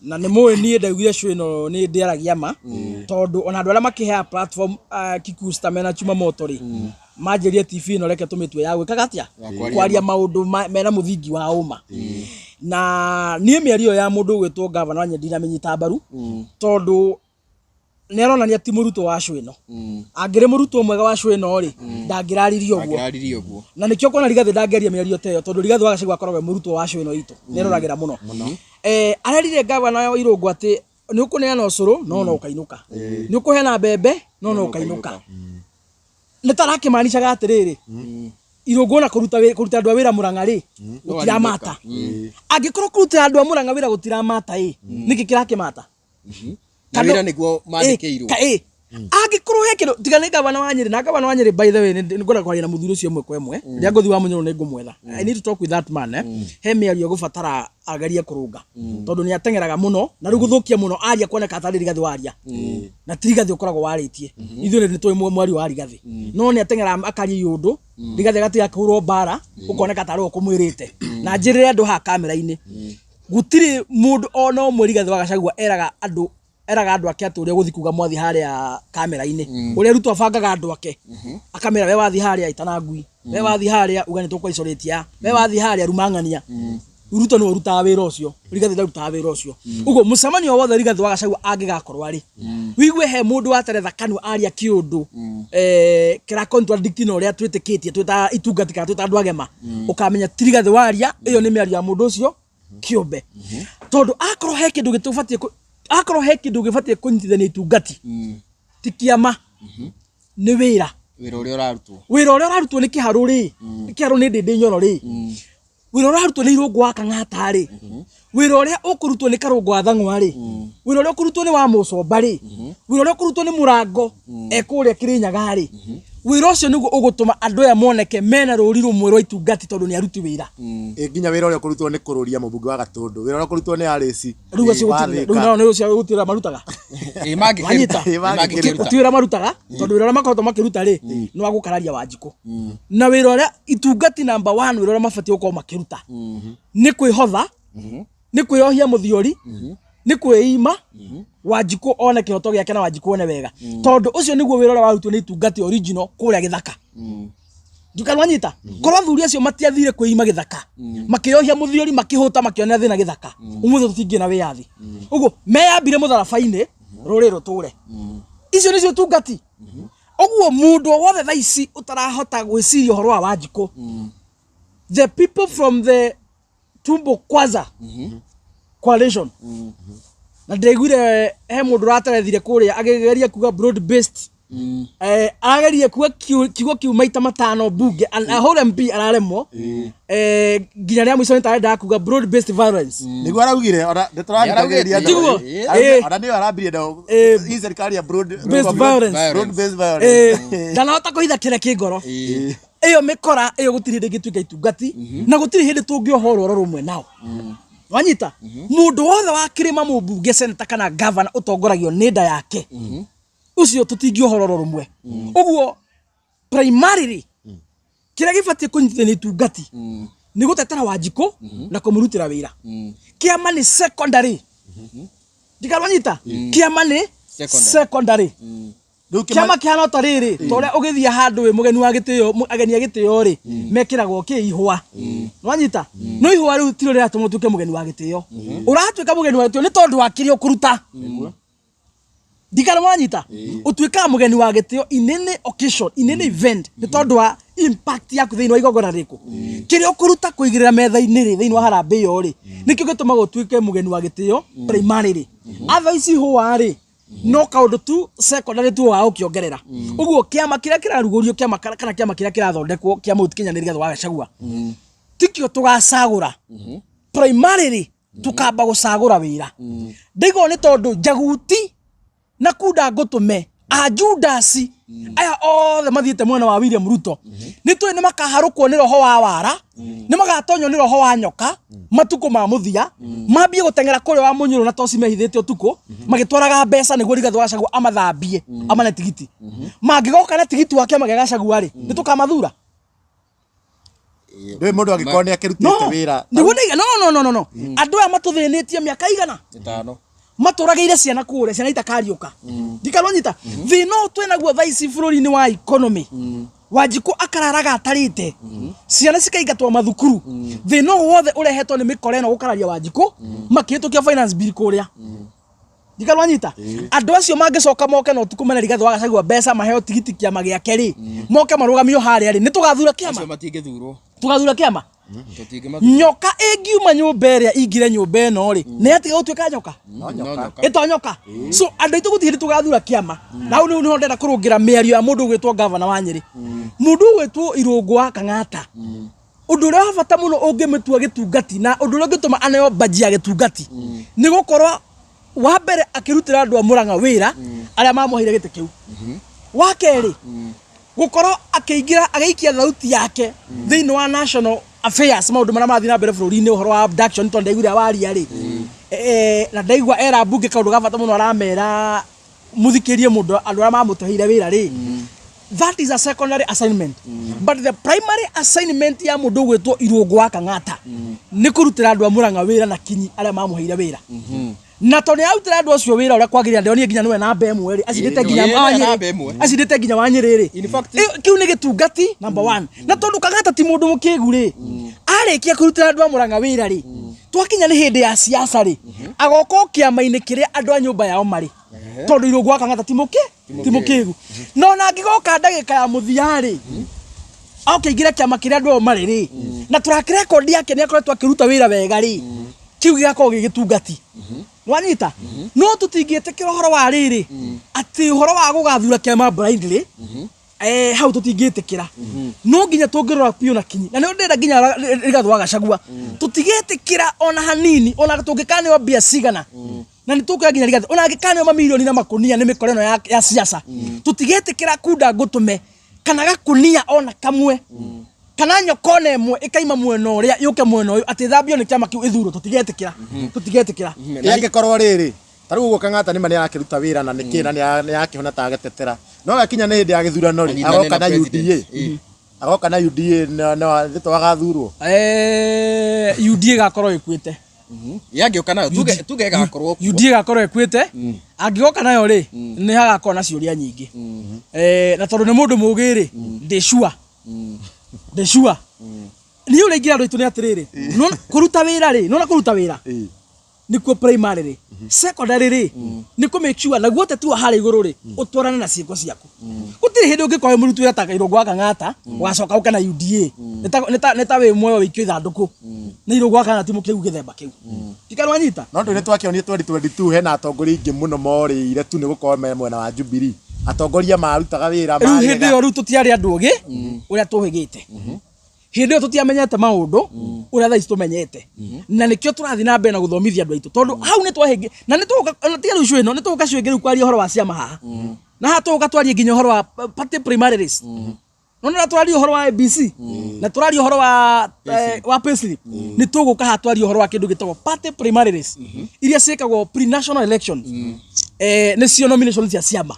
na nĩ mũĩ niĩ ndaugire show ĩno nĩ ndĩaragia ma, tondũ ona andũ arĩa makĩheaga platform, Kikusta mena Chuma Moto rĩ, manjĩrie TV ĩno reke tũmĩtue ya gwĩkaga atĩa? Ya kwaria. Kwaria maũndũ mena mũthingi wa ũma. Na niĩ mĩario ĩyo ya mũndũ ũgwĩtwo gavana wa Nyĩrĩ ndinamĩnyita mbaru, tondũ nĩ aronania ti mũrutwo wa show ĩno. Angĩrĩ mũrutwo mwega wa show ĩno rĩ, ndangĩraririe ũguo. Angĩraririe ũguo. Na nĩkĩo kuona Rigathĩ ndangĩaria mĩario ta ĩyo, tondũ Rigathĩ wa Gachagua akoragwo e mũrutwo wa show ĩno itũ, nĩeroragĩra mũno. Arerire gavana wa Irũngũ atĩ nĩ ũkũneana ũcũrũ no ũkainũka, nĩ ũkũheana mbembe no ũkainũka. Nĩ tarakĩmanicaga atĩrĩrĩ, Irũngũ na kũruta kũruta andũ a wĩra Mũrang'a rĩ gũtiramata. Angĩkorwo kũrutĩra andũ a Mũrang'a wĩra gũtiramata ĩ, nĩkĩ kĩrakĩmata? Na wĩra nĩguo mandĩkĩirwo. Ĩ, angĩkorwo he kĩndũ tiga nĩ gavana wa Nyĩrĩ, na gavana wa Nyĩrĩ, by the way, nĩ ngwenda kwaria na mũthuri ũcio ĩmwe kwa ĩmwe rĩrĩa ngũthiĩ wa Mũnyũrũ, nĩ ngũmwetha. I need to talk with that man. He mĩario ĩgũbatara agerie kũrũnga, tondũ nĩ ateng'eraga mũno na rĩu gũthũkia mũno aria kuoneka atarĩ Rigathĩ waria, na ti Rigathĩ ũkoragwo warĩtie. Ithuĩ nĩ tũĩ mwario wa Rigathĩ, no nĩ ateng'eraga akaria iũndũ, Rigathĩ agatiga kũhũrwo mbara, ũkoneka tarĩ we ũkũmwĩrĩte. Na njĩrĩre andũ haha kamera-inĩ, gũtirĩ mũndũ ona ũmwe Rigathĩ wa Gachagua eraga andũ, eraga andũ ake atĩ ũrĩa ũgũthiĩ kuga mwathi harĩa kamera-inĩ, ũrĩa Ruto abangaga andũ ake, akamera we wathi harĩa ĩtana ngui, we wathi harĩa uga nĩ tũkũ aya, we wathi harĩa rumang'ania. Ruto nĩwe ũrutaga wĩra ũcio, Rigathĩ ndarutaga wĩra ũcio. Ũguo mũcemanio wothe Rigathĩ wa Gachagua angĩgakorwo arĩ, wigue he mũndũ wateretha kanua aria kĩũndũ kĩra contradict na ũrĩa twĩtĩkĩtie twĩ ta itungati kana twĩ ta andũ agema, ũkamenya ti Rigathĩ waria, ĩyo nĩ mĩario ya mũndũ ũcio kĩũmbe. Tondũ akorwo he kĩndũ gĩtũbatiĩ akorwo he kĩndũ gĩbatiĩ kũnyitithania itungati, ti kĩama, nĩ wĩra. Wĩra ũrĩa ũrarutwo. Wĩra ũrĩa ũrarutwo nĩ kĩharũ rĩ, kĩharũ nĩ Ndĩndĩ Nyoro rĩ, wĩra ũrĩa ũrarutwo nĩ Irũngũ wa Kang'ata rĩ, wĩra ũrĩa ũkũrutwo nĩ Karũngũ wa Thang'wa rĩ, wĩra ũrĩa ũkũrutwo nĩ wa Mũcomba rĩ, wĩra ũrĩa ũkũrutwo nĩ Mũrango ekũrĩa Kĩrĩnyaga rĩ, wĩra ũcio nĩguo ũgũtũma andũ aya moneke mena rũri rũmwe rwa itungati, tondũ nĩ aruti wĩra. Ĩ nginya wĩra ũrĩa ũkũrutwo nĩ kũrũria mũmbunge wa Gatũndũ, wĩra ũrĩa ũkũrutwo nĩ RAC Rĩu acio wa gũtirĩ, Thĩka. rĩu nao nĩ ũcio gũtirĩ wĩra marutaga. Ĩ mangĩkĩruta. Wanyita? Ĩ mangĩkĩruta. Ti wĩra marutaga, tondũ wĩra ũrĩa makoretwo makĩruta rĩ, nĩ wa gũkararia Wanjikũ. Na wĩra ũrĩa itungati number one, wĩra ũrĩa mabatiĩ gũkorwo makĩruta nĩ kwĩhotha, nĩ kwĩohia mũthiori, nĩ kwĩima Wanjikũ one kĩhoto gĩake na Wanjikũ one wega, tondũ ũcio nĩguo wĩra ũrĩa warutwo nĩ itungati original kũrĩa gĩthaka. Ndikanwanyita korwo athuri acio matiathire kwĩima gĩthaka, makĩohia mũthiori, makĩhũta, makĩonera thĩna gĩthaka, ũmũthĩ tũtingĩ na wĩyathi. Ũguo meyambire mũtharaba-inĩ rũrĩrĩ rũtũre. Icio nĩcio tungati. Ũguo mũndũ o wothe thaa ici ũtarahota gwĩciria ũhoro wa Wanjikũ, the people from the Tumbo Kwanza coalition, na ndĩraiguire he mũndũ ũraterethire kũrĩa agĩgeria kuga broad based, arageria kuga kiugo kiu maita 5 bunge and a whole MP araremwo, nginya rĩa mũico nĩ tarendaga kuga broad based violence. Nĩguo araugire ona nĩtũrathikagĩrĩria. Tiguo? Ona nĩyo arambirie na hii serikali ya broad based violence. Broad based violence. Ndanahota kũhitha kĩrĩa kĩ ngoro. Ĩyo mĩkora ĩyo gũtirĩ hĩndĩ ĩngĩtuĩka itungati, na gũtirĩ hĩndĩ tũngĩoha ũroro rũmwe nao. Wanyita, mũndũ wothe wa kĩrĩma, mũmbunge, seneta kana gavana ũtongoragio nĩ nda yake, ũcio tũtingĩoha ũroro rũmwe. Ũguo primarily kĩrĩa gĩbatiĩ kũnyitithania itungati nĩ gũtetera Wanjikũ na kũmũrutĩra wĩra. Kĩama nĩ secondary. Ndikarwanyita, kĩama nĩ Secondary. secondary. Rĩu Kĩama kĩhana ta rĩrĩ, ta ũrĩa ũgĩthiĩ handũ wĩ mũgeni wa gĩtĩo, ageni a gĩtĩo rĩ, mekĩragwo kĩ ihũa. Nwanyita, no ihũa rĩu tiro rĩratũma ũtuĩke mũgeni wa gĩtĩo. Ũratuĩka mũgeni wa gĩtĩo nĩ tondũ wa kĩrĩa ũkũruta. Ndikana wanyita, ũtuĩkaga mũgeni wa gĩtĩo in any occasion, in any event, nĩ tondũ wa impact yaku thĩinĩ wa igongona rĩrĩkũ, kĩrĩa ũkũruta kũigĩrĩra metha-inĩ rĩ, thĩinĩ wa harambĩ ĩyo rĩ, nĩkĩo gĩtũmaga ũtuĩke mũgeni wa gĩtĩo primarily. Otherwise ihũa rĩ, no kaũndũ tu secondary tu wa gũkĩongerera. Ũguo kĩama kĩrĩa kĩrarugũrio, kĩama kana kĩama kĩrĩa kĩrathondekwo kĩa Mount Kenya nĩ Rigathĩ wa Gachagua, tikĩo tũgacagũra primarily, tukamba gũcagũra wĩra. Ndaigua nĩ tondũ Njaguti na Kunda Ngũtũme a Judasi aya othe mathiĩte mwena wa William Ruto, nĩ tũĩ nĩ makaharũkwo nĩ roho wa wara, nĩ magatonywo nĩ roho wa nyoka matukũ ma mũthia, mambie gũteng'era kũrĩa wa Mũnyũrũ na toci mehithĩte ũtukũ magĩtwaraga mbeca nĩguo Rigathĩ wa Gachagua amathambie amane tigiti. Mangĩgoka na tigiti wa kĩama kĩa Gachagua rĩ, nĩ tũkamathura. Ndũĩ mũndũ angĩkorwo nĩ akĩrutĩte No wĩra. Nĩguo ndaiga no no no no no, andũ aya matũthĩnĩtie mĩaka igana, 5. Matũragĩire ciana kũrĩa, ciana itakariũka. Ndikarwanyita thĩna ũyũ twĩnaguo thaa ici bũrũri-inĩ wa economy, Wanjikũ akararaga atarĩte, ciana cikaingatwo mathukuru. Thĩna ũyũ wothe ũrehetwo nĩ mĩkora ĩno gũkararia Wanjikũ makĩhĩtũkia finance bill kũrĩa. Ndikarwanyita, andũ acio mangĩcoka moke na ũtukũ mene Rigathĩ wa Gachagua mbeca maheo tigiti kĩama gĩake rĩ, moke marũgamio harĩa rĩ, nĩ tũgathura Acio kĩama? matingĩthurwo. Tũgathura kĩama? Tũtingĩmathura. Nyoka ĩngiuma nyũmba ĩrĩa ingire nyũmba ĩno rĩ, nĩ yatiga gũtuĩka nyoka? No nyoka. Ĩto nyoka. So andũ aitũ gũtirĩ hĩndĩ tũgathura kĩama. Na hau nĩho ndĩrenda kũrũngĩra mĩario ya mũndũ ũgwĩtwo gavana wa Nyĩrĩ, mũndũ ũgwĩtwo Irũngũ wa Kang'ata. Ũndũ ũrĩa wa bata mũno ũngĩmĩtua gĩtungati na ũndũ ũrĩa ũngĩtũma aneo mbaji ya gĩtungati nĩ gũkorwo wa mbere akĩrutĩra andũ a Mũrang'a wĩra arĩa mamũheire gĩtĩ kĩu. Wa kerĩ, gũkorwo akĩingĩra agĩikia thauti yake thĩinĩ wa national affairs, maũndũ marĩa marathiĩ na mbere bũrũri-inĩ, ũhoro wa abduction, tondũ ndaiguire waria rĩ, na ndaigua era mbunge kaũndũ ga bata mũno aramera mũthikĩrie mũndũ andũ arĩa mamũtũheire wĩra rĩ. That is a secondary assignment, but the primary assignment ya mũndũ ũgwĩtwo Irũngũ wa Kang'ata nĩ kũrutĩra andũ a Mũrang'a wĩra na kinyi arĩa mamũheire wĩra. Na tondũ nĩ arutĩra andũ acio wĩra ũrĩa kwagĩrĩire, ndĩronire nginya nĩwe namba ĩmwe rĩ, acindĩte nginya wa nĩwe Nyĩrĩ. Namba ĩmwe. Acindĩte nginya wa Nyĩrĩ rĩ. In fact- Kĩu nĩ gĩtungati number one. Na tondũ Kang'ata ti mũndũ mũkĩgu rĩ, arĩkia kũrutĩra andũ a Mũrang'a wĩra rĩ, twakinya nĩ hĩndĩ ya siasa rĩ, agoka o kĩama-inĩ kĩrĩa andũ a nyũmba yao marĩ, tondũ Irũngũ wa Kang'ata ti mũkĩgu. No ona angĩgoka ndagĩka ya mũthia rĩ, oke aingĩre kĩama kĩrĩa andũ ao marĩ rĩ, na track record yake nĩ akoretwo akĩruta wĩra wega rĩ, kĩu gĩgakorwo gĩ gĩtungati. Wanyita? No tũtingĩtĩkĩra ũhoro wa rĩrĩ atĩ ũhoro wa gũgathura kĩama blindly. Hau tũtingĩtĩkĩra. No nginya tũngĩrora biũ na kinyi, na nĩo ndĩrenda nginya Rigathĩ wa Gachagua, tũtigĩtĩkĩra ona hanini, ona tũngĩkaneo mbia cigana. Na nĩ tũkuoya nginya Rigathĩ ona angĩkaneo mamirioni na makũnia nĩ mĩkora ĩno ya siasa, tũtigĩtĩkĩra kunda ngũtũme kana gakunia ona kamwe kana nyoka ona ĩmwe ĩkaima mwena ũrĩa yũke mwena ũyũ atĩ ĩthambio nĩ kĩama kĩu ĩthurwo. Tũtigĩtĩkĩra, tũtigĩtĩkĩra. Angĩkorwo rĩrĩ ta rĩu ũguo Kang'ata nĩma nĩarakĩruta wĩra na nĩkĩ na nĩarakĩhona ta agetetera, no gakinya nĩ hĩndĩ ya gĩthurano rĩ, Anyitane agoka na na president. UDA, agoka na UDA na thĩtũ agathurwo. UDA ĩgakorwo ĩkuĩte. Yangĩũka nayo tuge ĩgakorwo kuo. UDA ĩgakorwo ĩkuĩte. Angĩgoka nayo rĩ, nĩ hagakorwo na ciũria nyingĩ. Na tondũ nĩ mũndũ mũgĩ rĩ, ndĩ sure, ndĩ sure niĩ ũrĩa ingĩra andũ aitũ nĩ atĩrĩrĩ, nĩwona kũruta wĩra rĩ, nĩwona kũruta wĩra nĩkuo primary rĩ, secondary rĩ nĩ kũ make sure naguo ũteti wa harĩa igũrũ rĩ ũtwarane na ciĩko ciaku. Gũtirĩ hĩndĩ ũngĩkorwo wĩ mũruti wĩra ta Irũngũ wa Kang'ata ũgacoka ũke na UDA. Nĩ ta wĩ muoyo wĩikio ithandũkũ nĩ Irũngũ wa Kang'ata, ti mũkĩgu gĩthemba kĩu tikana wanyita. No ndũ nĩ twakĩonire 2022 hena atongoria aingĩ mũno morĩire tu nĩ gũkorwo me mwena wa Jubilee, atongoria marutaga wĩra Rĩu hĩndĩ marega. ĩyo rĩu tũtiarĩ andũ ogĩ ũrĩa tũhĩgĩte. Hĩndĩ ĩyo tũtiamenyete maũndũ ũrĩa thaa ici tũmenyete, na nĩkĩo tũrathiĩ na mbere na gũthomithia andũ aitũ, tondũ hau nĩ twahĩngĩ na nĩ tũgũka ona tiga rĩu ĩno nĩ tũgũka cio ĩngĩ rĩu kwaria ũhoro wa ciama haha na haha tũgũka twarie nginya ũhoro wa party primaries. No na tũraria ũhoro wa ABC na tũraria ũhoro wa payslip, nĩ tũgũka haha twarie ũhoro wa kĩndũ gĩtagwo party primaries iria ciĩkagwo pre-national elections, nĩcio nomination cia ciama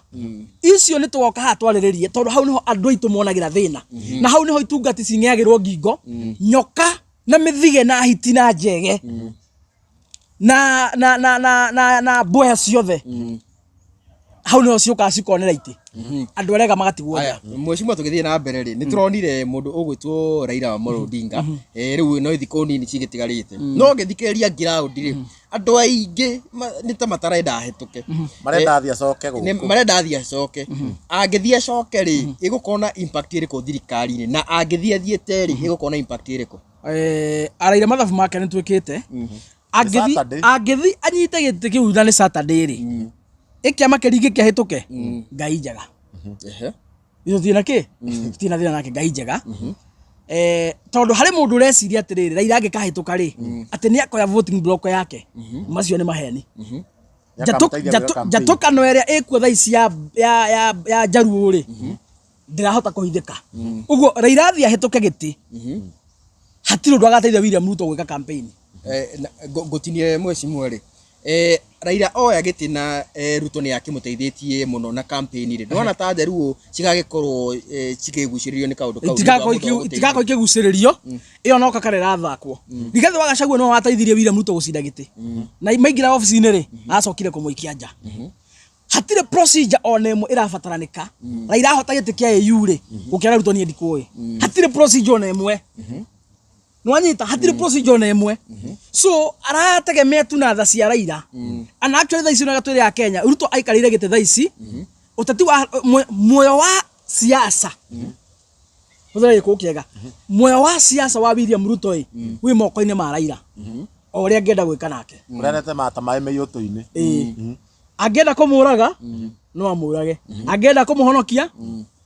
icio. Nĩ tũgoka haha twarĩrĩrie, tondũ hau nĩho andũ aitũ monagĩra thĩna, na hau nĩho itungati cing'eagĩrwo ngingo nyoka na mĩthige na hiti na njege na mboya ciothe. Hau nĩho ciũkaga cikonera itĩ, andũ arĩa ega magatigwo nja. Aya, mheshimiwa, tũgĩthiĩ na mbere rĩ, nĩ tũronire mũndũ ũgwĩtwo Raila Amolo Odinga, rĩu no thikũ nini cigĩtigarĩte, no ngĩthikĩrĩria ground rĩ, andũ aingĩ nĩ ta matarenda ahĩtũke. Marenda athiĩ acoke gũkũ. Marenda athiĩ acoke. Angĩthiĩ acoke rĩ, ĩgũkorwo na impact ĩrĩkũ thirikari-inĩ? Na angĩthiĩ athiĩte rĩ, ĩgũkorwo na impact ĩrĩkũ? Araira mathabu make nĩ twĩkĩte. Angĩthi Saturday. Angĩthi anyite gĩtĩ kĩu na nĩ Saturday rĩ, ĩkĩama kĩringi kĩahĩtũke, Ngai njega. Ithuĩ na kĩ tutirĩ na thĩna nake, Ngai njega. Tondũ harĩ mũndũ ũreciria atĩrĩrĩ, Raila angĩkahĩtũka rĩ, atĩ nĩ akoya voting block yake, macio nĩ maheni. Nĩakamũteithia gwĩka campaign. Njatũkano ĩrĩa ĩkuo thaa ici ya Njaruo rĩ, ndĩrahota kũhithĩka ũguo. Raila athiĩ ahĩtũke gĩtĩ, hatirĩ ũndũ agateithia William Ruto gwĩka campaign. Ngũtinie mheshimiwa rĩ, Raila oya gĩtĩ na Ruto nĩ akĩmũteithĩtie mũno na campaign rĩ, ndona ta Njaruo cigagĩkorwo cikĩgucĩrĩrio nĩ kaũndũ kau? Itigakorwo ikĩgucĩrĩrio. Ĩyo no kakara ĩrathakwo. Rigathĩ wa Gachagua nĩwe wateithirie William Ruto gũcinda gĩtĩ, na maingĩra obici-inĩ rĩ, acokire kũmũikia nja. Hatirĩ procedure ona ĩmwe ĩrabataranĩka Raila ahota gĩtĩ kĩa AU rĩ gũkĩra Ruto. Niĩ ndikũĩ, hatirĩ procedure ona ĩmwe. Nĩwanyita? Hatirĩ procedure ona ĩmwe. So arategemea tu na tha cia Raila, and actually thaa ici nĩ twĩre ya Kenya, Ruto aikarĩire gĩtĩ thaa ici. Ũteti wa muoyo wa siasa Hũthĩra gĩkũyũ kĩega. Muoyo wa siasa wa William Ruto ĩ wĩ moko-inĩ ma Raila, o ũrĩa angĩenda gwĩka nake. Ũrĩa mata maĩ mĩiyũtũ-inĩ. Ĩĩ. Angĩenda kũmũraga no amũrage, angĩenda kũmũhonokia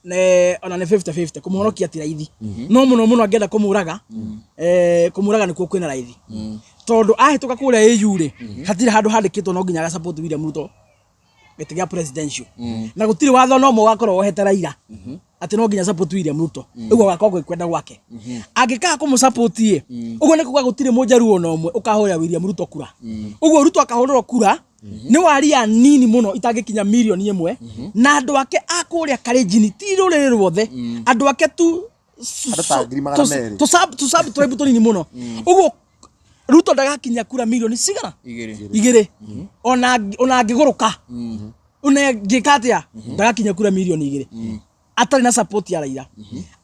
ne ona nĩ 50-50. Kũmũhonokia ti raithi, no mũno mũno angĩenda kũmũraga, kũmũraga nĩkuo kwĩna raithi, tondũ ahĩtũka kũrĩa AU rĩ, hatirĩ handũ handĩkĩtwo no nginya agasupport William Ruto gĩtĩ gĩa presidential, na gũtirĩ watho no ũmwe ũgakorwo wohete Raila atĩ no nginya support William Ruto. Ũguo agakorwo gwĩ kwenda gwake. Angĩkaga kũmũsupport ĩ, ũguo nĩ kuga gũtirĩ mũnjaruo ona ũmwe ũkahũrĩra William Ruto kura. Ũguo Ruto akahũrĩrwo kura nĩ waria nini mũno itangĩkinya mirioni 1, na andũ ake a kũrĩa Kalenjin, ti rũrĩrĩ ruothe, andũ ake tu. Andũ ta 200,000. Tũ sub tribe tũnini mũno. Ũguo Ruto ndagakinya kura mirioni cigana? 2. 2. Ona angĩgũrũka, ona angĩka atĩa, ndagakinya kura mirioni 2 atarĩ na support ya Raila.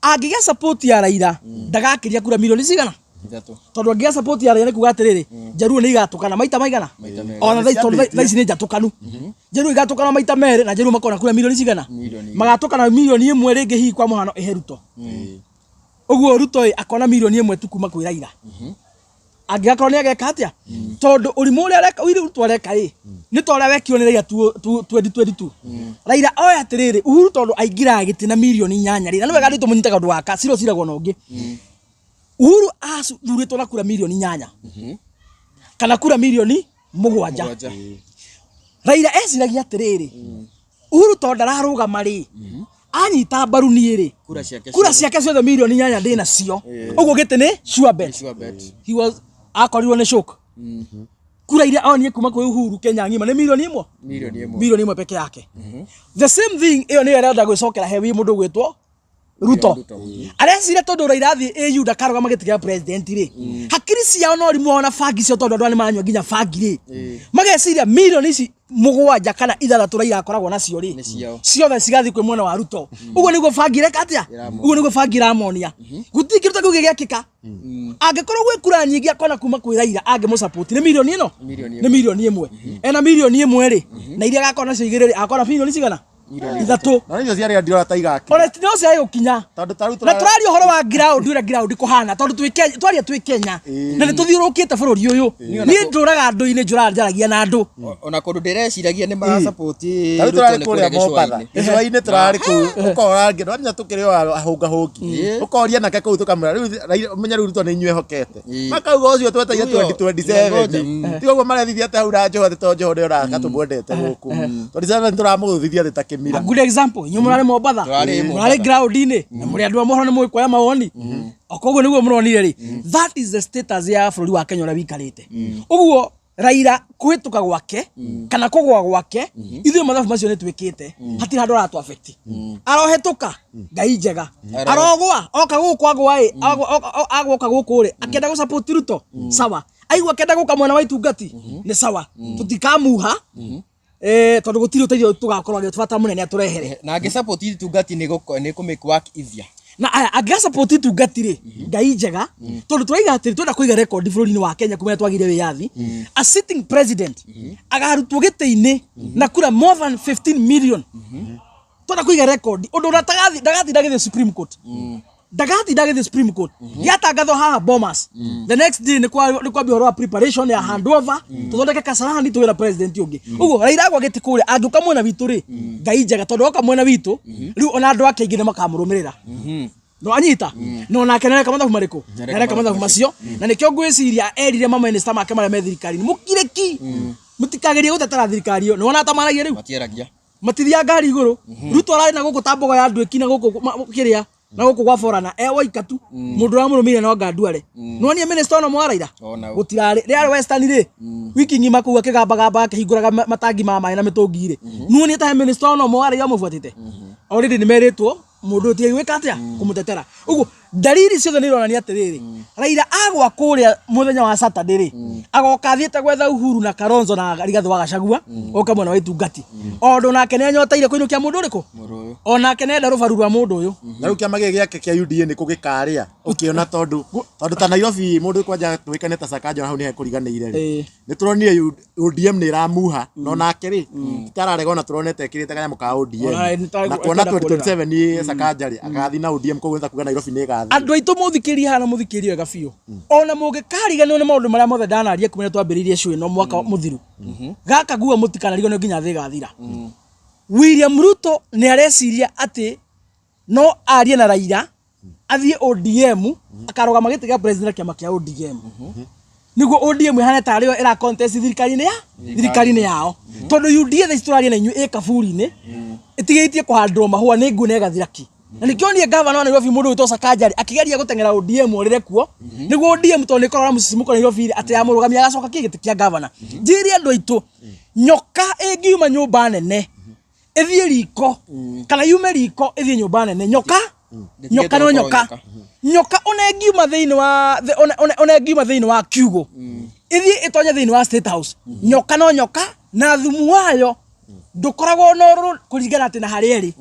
Angĩgĩa support ya Raila, ndagakĩria kura mirioni cigana? 3. Tondũ angĩgĩa support ya Raila nĩ kuga atĩrĩrĩ, Njaruo nĩ igatũkana maita maigana? Maita merĩ. Ona thaa tondũ thaa ici nĩ njatũkanu. Njaruo igatũkana maita merĩ, na Njaruo makona kura mirioni cigana? Mirioni 2. Magatũkana mirioni 1 rĩngĩ, hihi kwa mũhano ĩhe Ruto. Ũguo Ruto ĩ akona mirioni 1 tu kuma kwĩ Raila, angĩgakorwo nĩ ageka atĩa, tondũ ũrimũ ũrĩa areka William Ruto areka ĩ nĩ ta ũrĩa wekirwo nĩ Raila 2022. Raila oya atĩrĩrĩ, Uhuru tondũ aingĩraga gĩtĩ na mirioni 8 rĩ, na nĩ wega andũ tũmũnyite kaũndũ gaka cira ũciragwo na ũngĩ. Uhuru athurĩtwo na kura mirioni 8 kana kura mirioni 7. 7. Raila eciragia atĩrĩrĩ, Uhuru tondũ ndararũgama rĩ, anyita mbaru niĩ rĩ, Kura ciake kura ciothe. Ciake ciothe mirioni 8 ndĩ nacio, ũguo gĩtĩ nĩ sure bet. Sure bet. He was akorirwo nĩ shock. Kura iria onire kuma kwĩ Uhuru Kenya ng'ima nĩ mirioni 1. Mirioni 1. Mirioni 1 peke yake. The same thing ĩyo nĩyo ĩrenda gwĩcokera he wĩ mũndũ gwĩtwo Ruto. Ruto. Arecira tondũ Raila athiĩ AU ndakarũgama gĩtĩ kĩa president rĩ, hakiri ciao no rimwe ona bangi ciao, tondũ andũ aya nĩ maranyua nginya bangi rĩ, mageciria mirioni ici 7 kana 6 Raila akoragwo nacio rĩ, Nĩ ciao. Ciothe cigathiĩ kwĩ mwena wa Ruto. Ũguo nĩguo bangi ĩreka atĩa? Ĩramonia. Ũguo nĩguo bangi ĩramonia. Gũtirĩ kĩndũ ta kĩu gĩgekĩka. Angĩkorwo gwĩ kura nyingĩ akona kuma kwĩ Raila angĩmũsupport nĩ mirioni ĩno, Mirioni nĩ mirioni 1. Ena mirioni 1 rĩ, na iria agakorwo nacio 2 rĩ, agakorwo na mirioni cigana? 3. Na icio ciarĩ ndirona ta igakinya. Ona no ciage gũkinya. Tondũ ta rĩu Na tũraria ũhoro wa ground, ũrĩa ground kũhana, tondũ twĩ Kenya, twaria twĩ Kenya na nĩ tũthiũrũrũkĩte bũrũri ũyũ. Niĩ ndũraga andũ-inĩ, njũraga njaragia na andũ. Ona kũndũ ndĩreciragia nĩ marasupport ta rĩu Ruto tũrarĩ nĩ kũrĩa kũrĩa Mombatha, gĩcũa-inĩ. gĩcũa-inĩ tũrarĩ kũu, ũkora ndwamenya tũkĩrĩ o ahũngahũngi, ũkoria nake kũu tũkamwĩra rĩu ũmenye rĩu Ruto nĩ inyuĩ ehokete. Makauga ũcio tweteire Ũyũ, 2027, tiga ũguo marethithia atĩ hau na Joho, atĩ to Joho nĩ ũraka tũmwendete gũkũ 27 tũramũgũthithia thĩ ta kĩmira. A good example, inyuĩ mũrarĩ Mombatha, Tũrarĩ mũrarĩ Mombatha. ground-inĩ, na mũrĩ andũ a mohoro, nĩ mũĩ kuoya mawoni. Okoguo nĩguo mũronire rĩ, that is the status ya bũrũri wa Kenya ũrĩa wĩikarĩte. Ũguo Raila kũhĩtũka gwake kana kũgũa gwake, ithuĩ mathabu macio nĩ twĩkĩte, hatirĩ handũ aratũ affect. Arohetũka, Ngai njega. Arogwa oka gũkũ, agwa ĩ agwoka gũkũ rĩ, akĩenda gũ support Ruto, sawa. Aigua akĩenda gũka mwena wa itungati, nĩ sawa. Tũtikamuha tondũ gũtirĩ ũteithio tũgakorwo agĩtũbata mũnene atũrehere. Na angĩsupport itungati nĩ nĩ kũ make work easier. Na aya angĩga support itungati rĩ, Ngai njega, tondũ tũraiga atĩrĩ, twenda kũiga record bũrũri-inĩ wa Kenya kuma rĩrĩa twagĩire wĩyathi, a sitting president agarutwo gĩtĩ-inĩ na kura more than 15 million. Twenda kũiga record ũndũ ũrĩa ndagatinda agĩthiĩ Supreme Court, ndagatinda agĩthiĩ Supreme Court. Gĩatangathwo haha Bomas, the next day nĩ kwambia ũhoro wa preparation ya handover, tũthondeke Kasarani, tũgĩe na president ũngĩ. Ũguo Raila agwa gĩtĩ kũrĩa, angĩũka mwena witũ rĩ, Ngai njega, tondũ oka mwena witũ rĩu ona andũ ake aingĩ nĩ makamũrũmĩrĩra. No anyita no nake nareka mathabu marĩkũ? Nareka mathabu macio, na nĩkĩo ngwĩciria erire mamĩnĩsta make marĩa me thirikari-inĩ, mũkire ki, mũtikagerie gũtetera thirikari ĩyo. Nĩ wona tamaragia rĩu? Matiaragia. Matithiaga ngari igũrũ. Ruto ararĩ na gũkũ ta mbogo ya nduĩki, na gũkũ kĩrĩa na gũkũ gwa borana e waika tu. Mũndũ ũramũrũmĩrĩire no anga nduare. Nĩwonire minister ona ũmwe wa Raila? Ona ũ. Gũtirarĩ rĩarĩ Western rĩ, wiki ng'ima kũu akĩgambagamba, akĩhingũraga matangi ma maĩ na mĩtũngi rĩ, nĩwonire ta he minister ona ũmwe wa Raila ũmũbuatĩte? Already nĩ merĩtwo mũndũ ũyũ tiga gwĩka atĩa kũmũtetera. Ũguo Ndariri ciothe nĩ ironania atĩrĩrĩ, Raila agwa kũrĩa mũthenya wa Saturday rĩ, agoka athiĩte gwetha Uhuru na Kalonzo na Rigathĩ wa Gachagua oke mwena wa Itungati, ondũ nake nĩ anyoteire kũinũkia mũndũ ũrĩkũ, Mũndũ ũyũ. Onake nĩ enda rũbaru rwa mũndũ ũyũ. Na rĩu kĩama gĩkĩ gĩake kĩa UDA nĩ kũ gĩkarĩa ũkĩona tondũ ta Nairobi mũndũ kwanja tũĩkane ta Sakaja hau nĩ hekũriganĩire rĩ, nĩ tũronire ODM nĩ ĩramuha no nake rĩ titararega ona tũronete ekĩrĩte kanyamũ ka ODM. Ona Na kuona ekwenda kũrĩra. 2027 Sakaja rĩ agathiĩ na ODM, koguo nĩ ta kuga Nairobi nĩ ĩgathiĩ. Andũ aitũ, mũthikĩrie haha na mũthikĩrie wega biũ, ona mũngĩkariganĩrwo nĩ maũndũ marĩa mothe ndanaria kuma rĩrĩa twambĩrĩirie show ĩno mwaka mũthiru, gaka guo mũtikanarigwo nginya thĩ ĩgathira. William Ruto nĩ areciria atĩ no arie na Raila athiĩ ODM, akarũgama gĩtĩ gĩa president na kĩama kĩa ODM, nĩguo ODM ĩhane tarĩ yo ĩra contest thirikari-inĩ yao, tondũ UDA thaa ici tũraria na inyuĩ ĩ kaburi-inĩ, ĩtigĩtie kũhandwo mahũa nĩ nguo na ĩgathira ki. Na nĩkĩo niĩ gavana wa Nairobi, mũndũ wĩtwo Sakaja rĩ, akĩgeria gũteng'era ODM orĩre kuo, nĩguo ODM tondũ nĩ ĩkoragwo na mũcicimũko Nairobi rĩ, atĩ yamũrũgamia agacoka kĩ gĩtĩ kĩa gavana. Njĩre andũ aitũ, nyoka ĩngiuma nyũmba nene ĩthiĩ riko kana yume riko ĩthiĩ nyũmba nene, nyoka nyoka no nyoka. Nyoka ona ĩngiuma thĩinĩ wa ona ĩngiuma thĩinĩ wa kiugũ ĩthiĩ ĩtonye thĩinĩ wa State House, nyoka no nyoka, na thumu wayo ndũkoragwo na ũrũrũ kũringana atĩ na harĩa ĩrĩ.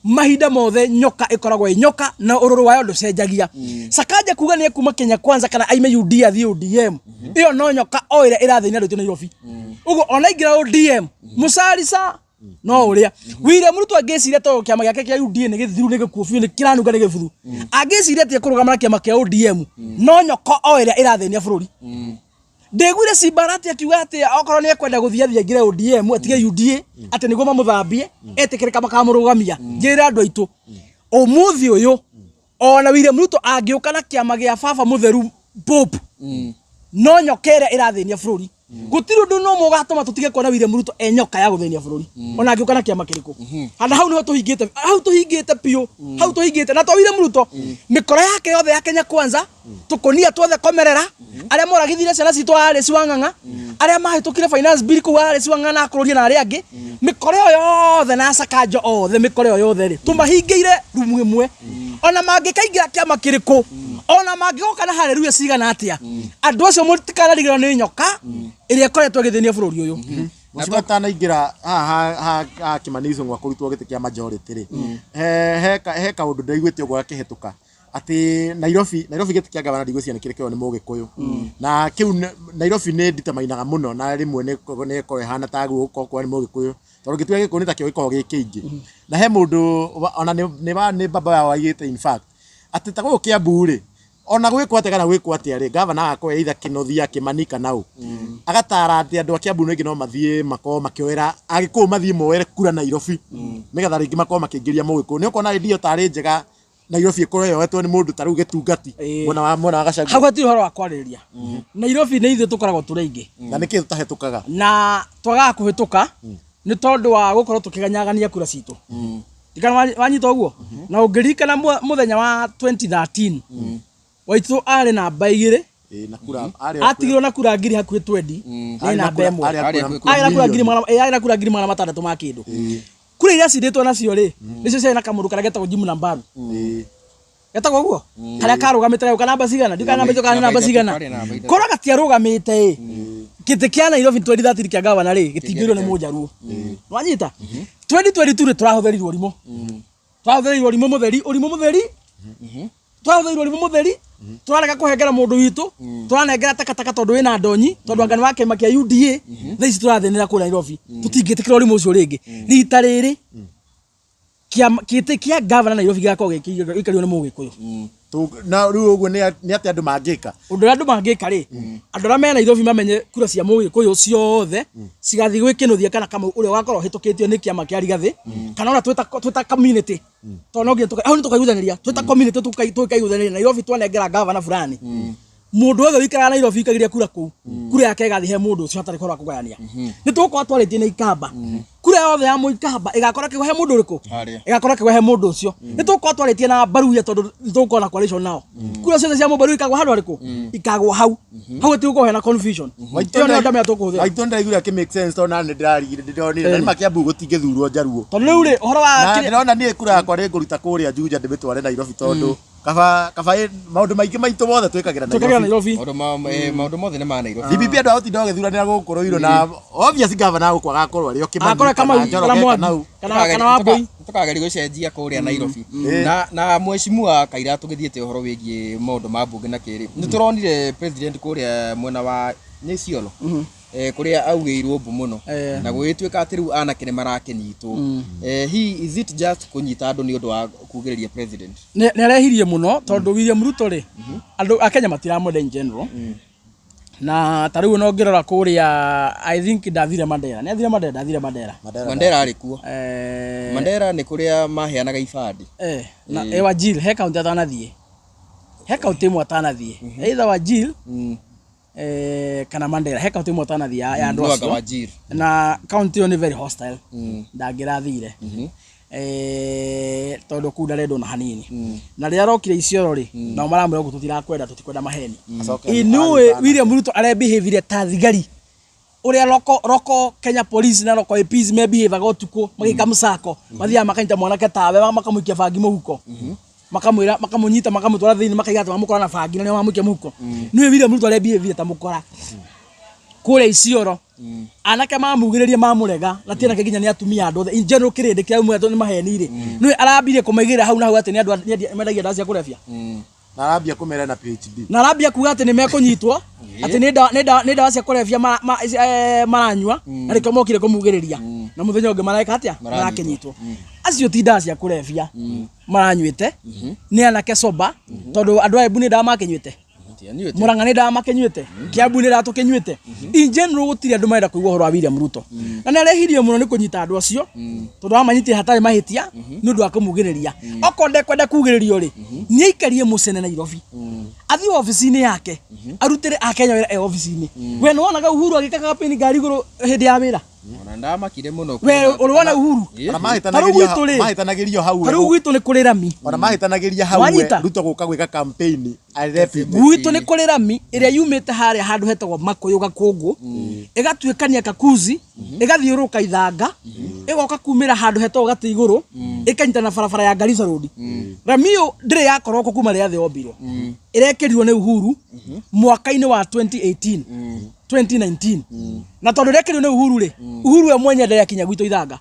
Mahinda mothe nyoka ĩkoragwo ĩ nyoka na ũrũrũ wayo ndũcenjagia. Sakaja kuga nĩ ekuma Kenya Kwanza kana aime UDA athiĩ ODM, ĩyo no nyoka o ĩrĩa ĩrathĩnia andũ aitũ Nairobi. Ũguo ona aingĩra ODM, mũcarica no ũrĩa William Ruto angĩciria, tondũ kĩama gĩake kĩa UDA nĩ gĩthiru, nĩ gĩkuũ biũ, nĩ kĩranunga, nĩ gĩbuthu, angĩciria atĩ ekũrũgama na kĩama kĩa ODM, no nyoka o ĩrĩa ĩrathĩnia bũrũri. Ndĩguire Simbarati akiuga atĩ okorwo nĩ ekwenda gũthiĩ athiĩ aingĩre ODM atige UDA, atĩ nĩguo mamũthambie etĩkĩrĩka makamũrũgamia. Njĩre andũ aitũ, ũmũthĩ ũyũ ona William Ruto angĩũka na kĩama gĩa baba mũtheru Pope, no nyoka ĩrĩa ĩrathĩnia bũrũri. Gũtirĩ ũndũ no mũgatũma tũtige kuona William Ruto e nyoka ya gũthĩnia bũrũri, ona angĩũka na kĩama kĩrĩkũ. Handũ hau nĩho tũhingĩte, hau tũhingĩte biũ, hau tũhingĩte. Na to William Ruto, mĩkora yake yothe ya Kenya Kwanza, tũkũnia tuothe komerera, arĩa moragithire ciana citũ Alice Wang'ang'a, arĩa mahĩtũkire finance bill kũu Alice Wang'ang'a na akũrũria na arĩa angĩ, mĩkora ĩyo yothe na Sakaja othe, mĩkora ĩyo yothe rĩ, tũmahingĩire rumu ĩmwe. Ona mangĩkaingĩra kĩama kĩrĩkũ, ona mangĩgoka na haleluya cigana atĩa, andũ acio mũtikanarigĩrwo nĩ nyoka ĩrĩa ĩkoretwo ĩgĩthĩnia bũrũri ũyũ. Mũciĩ matanaingĩra haha ha Kimani Ichung'wa kũrutwo gĩtĩ kĩa majority rĩ, he kaũndũ ndaiguĩte ũguo gakĩhĩtũka atĩ Nairobi gĩtĩ kĩa gavana ndigwĩciria nĩ kĩrĩ nĩ mũgĩkũyũ na kĩu Nairobi nĩ nditamainaga mũno na rĩmwe nĩ ĩkoragwo ĩhana ta gũkorwo nĩ mũgĩkũyũ, tondũ gĩtua gĩkũyũ nĩ takĩo gĩkoragwo gĩ kĩingĩ. Na he mũndũ ona nĩ baba wao aigĩte in fact atĩ ta gũkũ Kiambu rĩ, ona gwĩkwo atĩa kana gwĩkwo atĩa rĩ, gavana agakorwo either Kĩnuthia, Kĩmani kana ũ, agatara atĩ andũ a Kiambu rĩngĩ no mathiĩ makorwo makĩoera Agĩkũyũ, mathiĩ moere kura Nairobi nĩgetha rĩngĩ makorwo makĩingĩria mũgĩkũyũ. Nĩ ũkuona idea tarĩ njega Nairobi ĩkorwo yoetwo nĩ mũndũ ta rĩu Gĩtungati mwena wa Gachagua? Hau hatirĩ ũhoro wa kwarĩrĩria. Nairobi nĩ ithuĩ tũkoragwo tũrĩ aingĩ. Na nĩkĩ tũtahĩtũkaga? Na twagaga kũhĩtũka nĩ tondũ wa gũkorwo tũkĩganyagania kura citũ. Ndikana wanyita ũguo na ũngĩririkana mũthenya wa 2013 Waitũ arĩ namba 2. Ĩĩ, na kura arĩ Atigirwo na kura ngiri hakuhĩ 20 nĩ Arĩ na namba kura- 1. arĩ Arĩ hakuhĩ hakuhĩ Arĩ na kura ngiri million. arĩ na kura 600,000 ma kĩndũ. Kura iria cindĩtwo nacio rĩ, nĩcio ciarĩ na kamũndũ karĩa getagwo Jim Nambaru, getagwo ũguo, karĩa karũgamĩte gagĩũka namba cigana, ndikana namba itũ kana nĩ namba Namba 3, cigana. karĩ namba 3. Korwo gatiarũgamĩte ĩ, gĩtĩ kĩa Nairobi 2013 kĩa gavana rĩ, gĩtingĩrwo nĩ mũnjaruo. Wanyita 2022 rĩ, tũrahũthĩrirwo ũrimũ, tũrahũthĩrirwo ũrimũ mũtheri, ũrimũ mũtheri, tũrahũthĩrirwo ũrimũ mũtheri. Tũrarega kũhengera mũndũ witũ, tũranengera takataka tondũ wĩna ndonyi, tondũ anga nĩ wa kĩama kĩa UDA. Thaa ici tũrathĩnĩra kũrĩa Nairobi, tũtingĩtĩkĩra ũrimũ ũcio rĩngĩ. Rita rĩrĩ gĩtĩ kĩa gavana Nairobi gĩgakorwo gĩikario nĩ mũgĩkũyũ. Na rĩu ũguo nĩ atĩa andũ mangĩka? Ũndũ ũrĩa andũ mangĩka rĩ, andũ arĩa me Nairobi mamenye kura cia mũgĩkũyũ ciothe cigathiĩ gwĩ Kĩnuthia kana Kamau, ũrĩa ũgakorwo ũhĩtũkĩtio nĩ kĩama kĩa Rigathĩ, kana ona twĩta community, tondũ no nginya hau nĩ tũkaiguithanĩria twĩta community, tũkaiguithanĩria Nairobi twanengera gavana fulani. Mũndũ wothe ũikaraga Nairobi ũikagiria kura kũu, kura yake ĩgathiĩ he mũndũ ũcio hatarĩ ũhoro wa kũgayania. Nĩ tũgũkorwo twarĩtie na ikamba. Kura yothe ya Mũikamba ĩgakora kĩgwa he mũndũ ũrĩkũ? Harĩa. Ĩgakora kĩgwa he mũndũ ũcio. Nĩ tũgũkorwo twarĩtie na Mbaruya tondũ nĩ tũgũkorwo na coalition nao. Kura ciothe cia Mũmbaruya ikagwa handũ harĩkũ? Ikagwa hau. Hau hatigũkorwo hena confusion. Ĩyo nĩyo ndamenya tũkũhũthĩra. Maitũ ndĩraiguire akĩ make sense tondũ nani ndĩrarigire ndĩronire na nĩ ma Kiambu gũtingĩthurwo njaruo. Tondũ rĩu rĩ ũhoro wa Na ndĩrona niĩ kura yakwa nĩ ngũruta kũrĩa Juja ndĩmĩtware Nairobi tondũ kaba kaba maũndũ maingĩ maitũ mothe twĩkagĩra twĩkagĩra Nairobi. Nairobi. Maũndũ maũndũ mothe nĩ ma Nairobi. DPP andũ a gũtinda ũgĩthuranĩra gũkũ Ruiru na obvious governor gũkũ agakorwo arĩ o Kĩmani Agakora kana Kamau kana Njoroge Mwangi kana u. kana Wambui. Tũkageria gũcenjia kũrĩa Nairobi. Mm. Na mheshimiwa Kaira tũgĩthiĩte ũhoro wĩgiĩ maũndũ ma mbunge na kĩrĩ. Nĩ tũronire president kũrĩa mwena wa nĩ Isiolo. Kũrĩa augĩirwo mbu mũno na gũgĩtuĩka atĩ rĩu anake nĩ marakĩnyitwo. He is it just kũnyita andũ nĩ ũndũ wa kugĩrĩria president? Nĩ arehirie mũno tondũ William Ruto rĩ andũ a Kenya matiramwenda in general. Na ta rĩu no ngĩrora kũrĩa I think ndathire Mandera. Nĩ athire Mandera, ndathire Mandera. Mandera arĩ kuo. Mandera nĩ kũrĩa maheanaga ibandĩ. Na Wajir he kaunti atanathiĩ. He kaunti ĩmwe atanathiĩ. Either Wajir kana Mandera he kaunti ĩmwe atanathiĩ ya andũ Mwanga acio. Wajir. Na kaunti ĩyo nĩ very hostile. Ndangĩrathire. Tondũ kũu ndarendwo na hanini. Na rĩrĩa arokire Isiolo rĩ, nao maramwĩra ũguo tũtirakwenda, tũtikwenda maheni. Acoke Ĩ nĩũĩ William Ruto arebehĩvire ta thigari ũrĩa roko Kenya Police na roko APs mebehavaga ũtukũ magĩka mũcako mathiaga makanyita mwanake tawe makamũikia bangi mũhuko makamwĩra makamũnyita makamũtwara thĩinĩ makaiga atĩ mamũkora na bangi na nĩo mamũikia mũhuko. Nĩũĩ William Ruto arebehĩvire ta mũkora kũrĩa Isiolo. Anake mamugĩrĩria mamũrega na ti anake nginya nĩ atumia andũ othe in general kĩrĩndĩ kĩa mwe nĩ maheni rĩ nĩũĩ arambirie kũmaigĩrĩra hau na hau atĩ nĩ andũ mendagia ndawa cia kũrebia. Na arambia kũmera na PhD. Na arambia kuga atĩ nĩ mekũnyitwo atĩ nĩ ndawa cia kũrebia maranyua na nĩkĩo mokire kũmugĩrĩria na mũthenya ũngĩ mareka atĩa marakĩnyitwo. Acio ti ndawa cia kũrebia maranyuĩte nĩ anake soba tondũ andũ a Embu nĩ ndawa makĩnyuĩte. Murang'a nĩ ndawa makĩnyuĩte, Kiambu nĩ ndawa tũkĩnyuĩte. In general gũtirĩ andũ marenda kũigua ũhoro wa William Ruto. Na nĩ arehirie mũno nĩ kũnyita andũ acio tondũ amanyitire hatarĩ mahĩtia nĩ ũndũ wa kũmugĩrĩria. Okorwo ndekwenda kugĩrĩrio rĩ, nĩ aikarie mũcene Nairobi. Athiĩ obici-inĩ yake, arutĩre Akenya wĩra e obici-inĩ. We nĩ wonaga Uhuru agĩka campaign ngari igũrũ hĩndĩ ya wĩra? Ona ndamakire mũno. We ũrĩ wona Uhuru? Ona Tarĩu gwitũ rĩ, mahĩtanagĩrio hau tarĩu gwitũ nĩ kũrĩ rami. ona mahĩtanagĩria hau we Wanyita? Ruto gũka gwĩka campaign arĩ deputy. Gwitũ nĩ kũrĩ rami ĩrĩa yumĩte harĩa handũ hetagwo Makũyũ Gakũngũ, ĩgatuĩkania Kakuzi, ĩgathiũrũrũka Ithanga, ĩgoka kumĩra handũ hetagwo Gatĩ Igũrũ, ĩkanyitana barabara ya Garissa Road. Rami ĩyo ndĩrĩ yakorwo kuo kuma rĩrĩa thĩ yombirwo. Ĩrekĩrirwo nĩ Uhuru mwaka-inĩ wa 2018, 2019. Na tondũ ĩrekĩrirwo nĩ Uhuru rĩ, Uhuru we mwenye ndarĩ akinya gwitũ Ithanga.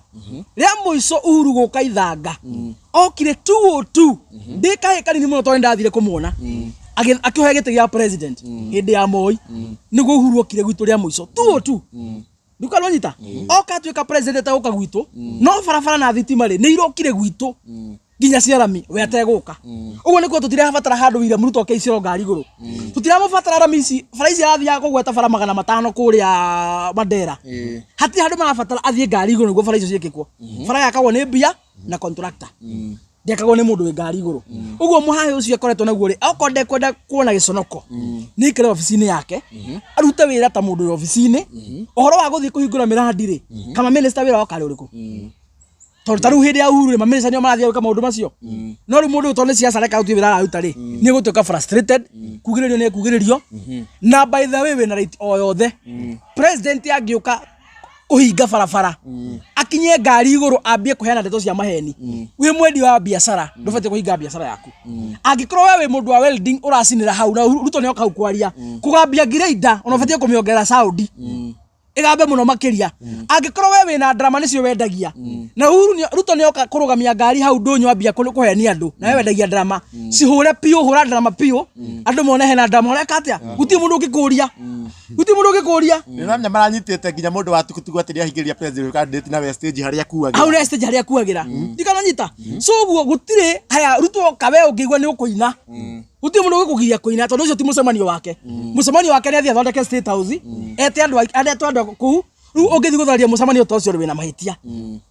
Rĩa mũico Uhuru gũka Ithanga, okire 202, ndĩ kahĩĩ kanini mũno tondũ nĩndathire kũmuona. Akĩoya gĩtĩ gĩa president hĩndĩ ya Moi, nĩguo Uhuru okire gwitũ rĩa mũico 202. Nduka rwanyita oka atuĩka president agũka gwitũ no barabara na thitima rĩ nĩ irokire gwitũ nginya cia rami we ategũka. Ũguo nĩkuo tũtirabatara handũ William Ruto oke Isiolo ngari igũrũ. Tũtiramũbatara rami ici bara ici arathiaga kũgweta bara 500 kũrĩa Mandera. Hatirĩ handũ marabatara athiĩ ngari igũrũ nĩguo bara icio ciĩkĩkwo. Bara yakagwo nĩ mbia na contractor. Ndekagwo nĩ mũndũ wĩ ngari igũrũ. Ũguo mũhahĩ ũcio akoretwo naguo rĩ, okorwo ndekwenda kuona gĩconoko, nĩ aikare obici-inĩ yake, arute wĩra ta mũndũ wĩ obici-inĩ. Ũhoro wa gũthiĩ kũhingũra mĩrandi rĩ, kama minister wĩra wao karĩ ũrĩkũ? Tondũ ta rĩu hĩndĩ ya Uhuru rĩ, mamĩnĩsta nĩo marathiĩ gwĩka maũndũ macio. No rĩu mũndũ ũyũ tondũ nĩ siasa areka gũtirĩ wĩra araruta rĩ, nĩ egũtuĩka frustrated, kugĩrĩrio nĩ ekugĩrĩrio. Na by the way wĩna right o yothe. President angĩũka kũhinga barabara, akinye ngari igũrũ ambie kũheana ndeto cia maheni. Wĩ mwendia wa biacara, ndũbatiĩ kũhinga biacara yaku. Angĩkorwo we wĩ mũndũ wa welding ũracinĩra hau na Ruto nĩoka hau kwaria, kũgambia grinder ona ũbatiĩ kũmĩongerera sound. Ĩgambe mũno makĩria. Angĩkorwo we wĩna drama nĩcio wendagia. Na Uhuru Ruto nĩoka kũrũgamia ngari hau ndũnyũ ambia kũhenia andũ. Na we wendagia drama. Cihũre piũ, hũra drama piũ. Andũ mone hena drama ũreka atĩa? Gũtirĩ mũndũ ũngĩkũria. Gũtirĩ mũndũ ũngĩkũria. Nĩũramenya maranyitĩte nginya mũndũ wa tukutuku atĩ nĩahingĩrĩria president candidate na we stage harĩa akuagĩra. Hau nĩ stage harĩa akuagĩra. Ndikananyita. So ũguo gũtirĩ haya Ruto oka we ũngĩigua nĩ ũkũina. Gũtirĩ mũndũ ũgĩkũgiria kũina tondũ ũcio ti mũcemanio wake. Mũcemanio wake nĩ athiĩ athondeke State House, ete andũ andũ andũ kũu. Rĩu ũngĩthiĩ gũtharia mũcemanio ta ũcio rĩ wĩna mahĩtia.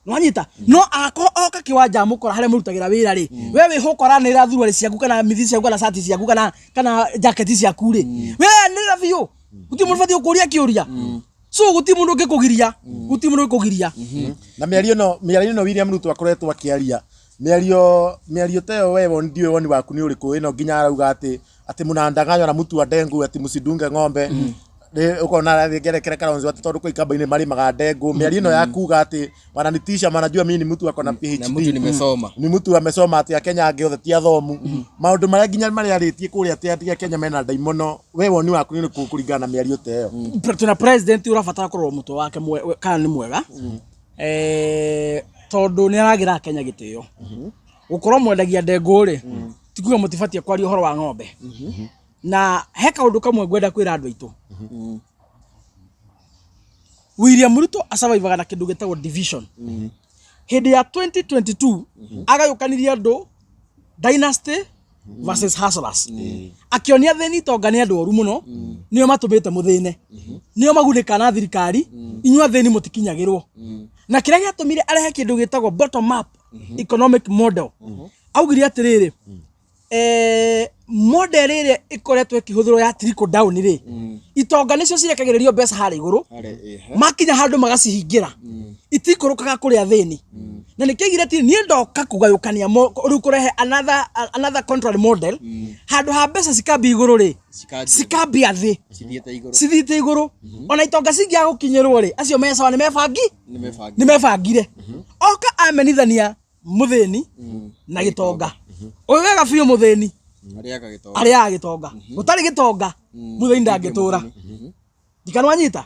Nĩwanyita? No akorwo oka kĩwanja amũkora harĩa mũrutagĩra wĩra rĩ, we wĩho ũkoranĩrĩra thuruarĩ ciaku kana mithi ciaku kana cati ciaku kana jaketi ciaku rĩ, we anĩrĩra biũ. Gũtirĩ mũndũ ũbatiĩ gũkũria kĩũria. So guti mundu ngikugiria, guti mundu ngikugiria. Na mĩario ĩno William Ruto akoretwo akĩaria mĩario ta ĩyo, we woni, ndiũĩ woni waku nĩ ũrĩkũ. Ĩno nginya arauga atĩ mnadanganywa na mtu wa ndengu, ati msidunge ng'ombe. Rĩ ũkona arathiĩ ngerekera Kalonzo atĩ tondũ kwa ikamba-inĩ marĩmaga ndengũ. Mĩario ĩno ya kuga atĩ wananitisha, manajua mimi ni mtu ako na PhD Na mtu nimesoma. Ni mtu amesoma, atĩ Akenya angĩ othe ti athomu, maũndũ marĩa nginya marĩa arĩtie kũrĩa atĩ Akenya mena ndaimono, we woni waku nĩ ũrĩkũ kũringana na mĩario ta ĩyo? Tuna president urabatara kurorwo mutwe wake kana nĩ mwega, tondu nĩ aragira Kenya gĩtĩo. Gũkorwo mwendagia ndengũ rĩ, ti kuga mũtibatie kwaria ũhoro wa ng'ombe. Na he kaũndũ kamwe ngwenda kwĩra andũ aitũ: William Ruto asurvivaga na kĩndũ gĩtagwo division. Hĩndĩ ya 2022 agayũkanirie andũ dynasty versus hustlers, akĩonia thĩni itonga nĩ andũ oru mũno, nĩo matũmĩte mũthĩne, nĩo magunĩkaga na thirikari, inyuĩ athĩni mũtikinyagĩrwo. Na kĩrĩa gĩatũmire arehe kĩndũ gĩtagwo bottom up economic model, augire atĩrĩrĩ, model ĩrĩa ĩkoretwo ĩkĩhũthĩrwo ya trickle down rĩ, itonga nĩcio cirekagĩrĩrio mbeca harĩa igũrũ, makinya handũ magacihingĩra, itikũrũkaga kũrĩ athĩni. Na nĩkĩoigire ti niĩ ndoka kũgayũkania rĩu kũrehe another contrary model, handũ ha mbeca cikambia igũrũ rĩ, cikambia thĩ, cithiĩte igũrũ. Cithiĩte igũrũ. Ona itonga cingĩaga gũkinyĩrwo rĩ, acio mecawa nĩ mebangi. Nĩ mebangi. Nĩ mebangire. Oka amenithania mũthĩni na gĩtonga. Ũyũ wega biũ mũthĩni arĩaga gĩtonga. Arĩaga gĩtonga. Gũtarĩ gĩtonga, mũthĩni ndangĩtũra. Ndikanwanyita.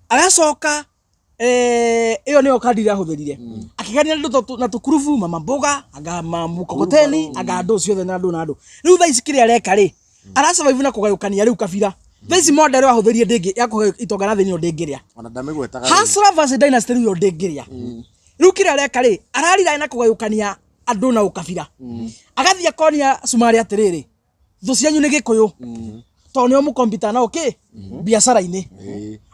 Agacoka ĩyo nĩyo kandi ĩrĩa ahũthĩrire akĩgania andũ na tũkurubu, mama mboga, anga mukokoteni, anga andũ ciothe na andũ na andũ. Rĩu thaa ici kĩrĩa areka rĩ, arasurvive na kũgayũkania rĩu kabira. Thaa ici model ahũthĩrire ndĩngĩ ya kũgayũ itonga na thĩni, ĩyo ndĩngĩrĩa. Ona ndamĩgwetaga rĩu. Hustler versus dynasty rĩu ĩyo ndĩngĩrĩa. Rĩu kĩrĩa areka rĩ, ararira na kũgayũkania andũ na ũkabira. Agathiĩ akonia Cumarĩ atĩrĩrĩ, thũ cianyu nĩ Gĩkũyũ, tondũ nĩo mũkompita nao kĩ biacara-inĩ.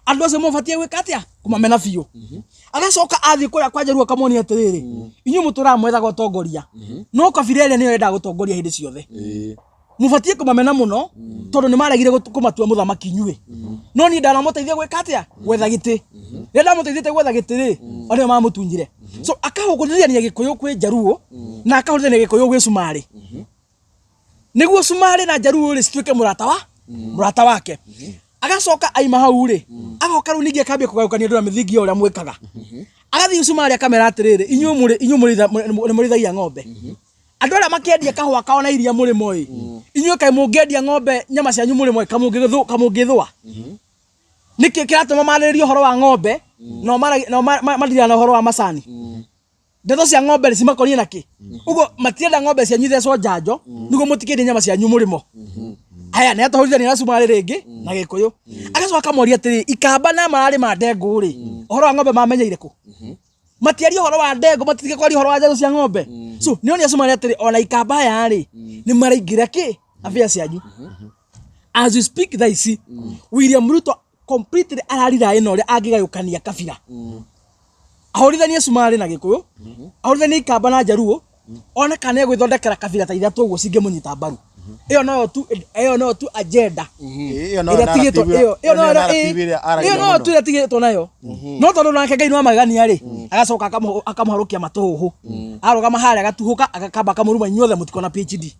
Andũ acio mũbatiĩ gwĩka atĩa? Kũmamena biũ. Agacoka athiĩ kũrĩa kwa Njaruo akamonia atĩrĩrĩ, inyuĩ mũtũraga mwethaga ũtongoria, no kabira ĩrĩa nĩyo yendaga gũtongoria hĩndĩ ciothe, mũbatiĩ kũmamena mũno tondũ nĩ maregire kũmatua mũthamaki inyuĩ. No niĩ ndanamũteithia gwĩka atĩa? Gwetha gĩtĩ. Rĩrĩa ndamũteithĩtie gwetha gĩtĩ rĩ, o nĩo mamũtunyire. So akahũthithania Gĩkũyũ kwĩ Njaruo na akahũthithania Gĩkũyũ gwĩ Cumarĩ, nĩguo Cumarĩ na Njaruo rĩ cituĩke mũrata wake. Agacoka aima hau rĩ, agoka rĩu ningĩ akambia kũgayũkania andũ na mĩthingi ya ũrĩa mwĩkaga. Agathiĩ Cumarĩ akamera atĩrĩrĩ, inyuĩ nĩ mũrĩithagia ng'ombe, andũ arĩa makĩendia kahũa kao na iria mũrĩmo ĩ, inyuĩ kaĩ mũngĩendia ng'ombe nyama cianyu mũrĩmo ĩ, kamũngĩthũa nĩkĩ kĩratũma marĩrĩrie ũhoro wa ng'ombe no marirana ũhoro wa macani? Ndeto cia ng'ombe rĩ cimakonie nakĩ? Ũguo matienda ng'ombe cianyu ithecwo njanjo nĩguo mũtikendie nyama cianyu mũrĩmo. Aya nĩ atahũrithania na Cumarĩ rĩngĩ na Gĩkũyũ. Agacoka akamoria atĩrĩ, ikamba na mararĩma ndengũ rĩ, ũhoro wa ng'ombe mamenyeire kũ? Matiaria ũhoro wa ndengũ, matitige kwaria ũhoro wa njanjo cia ng'ombe. So nĩ onia Cumarĩ atĩrĩ, ona ikamba aya rĩ, nĩ maraingĩra kĩ afia cianyu. As we speak thaa ici, William Ruto completely ararira ĩno ũrĩa angĩgayũkania kabira, ahũrithanie Cumarĩ na Gĩkũyũ, ahũrithanie ikamba na Njaruo, one kana egwĩthondekera kabira ta ithatũ ũguo cingĩmũnyita mbaru. Ĩyo noyo tu agenda Ĩyo noyo ĩrĩa tigĩtwo. narrative Ĩyo ĩyo noyo noyo narrative ĩrĩa aragia ĩyo noyo mũno. tu ĩrĩa tigĩtwo nayo. No tondũ nake Ngai no amagegania rĩ, agacoka akamũharũkia matũhũhũ, arũgama harĩa agatuhũka, agakamba akamũruma, inyuothe mũtikona PhD,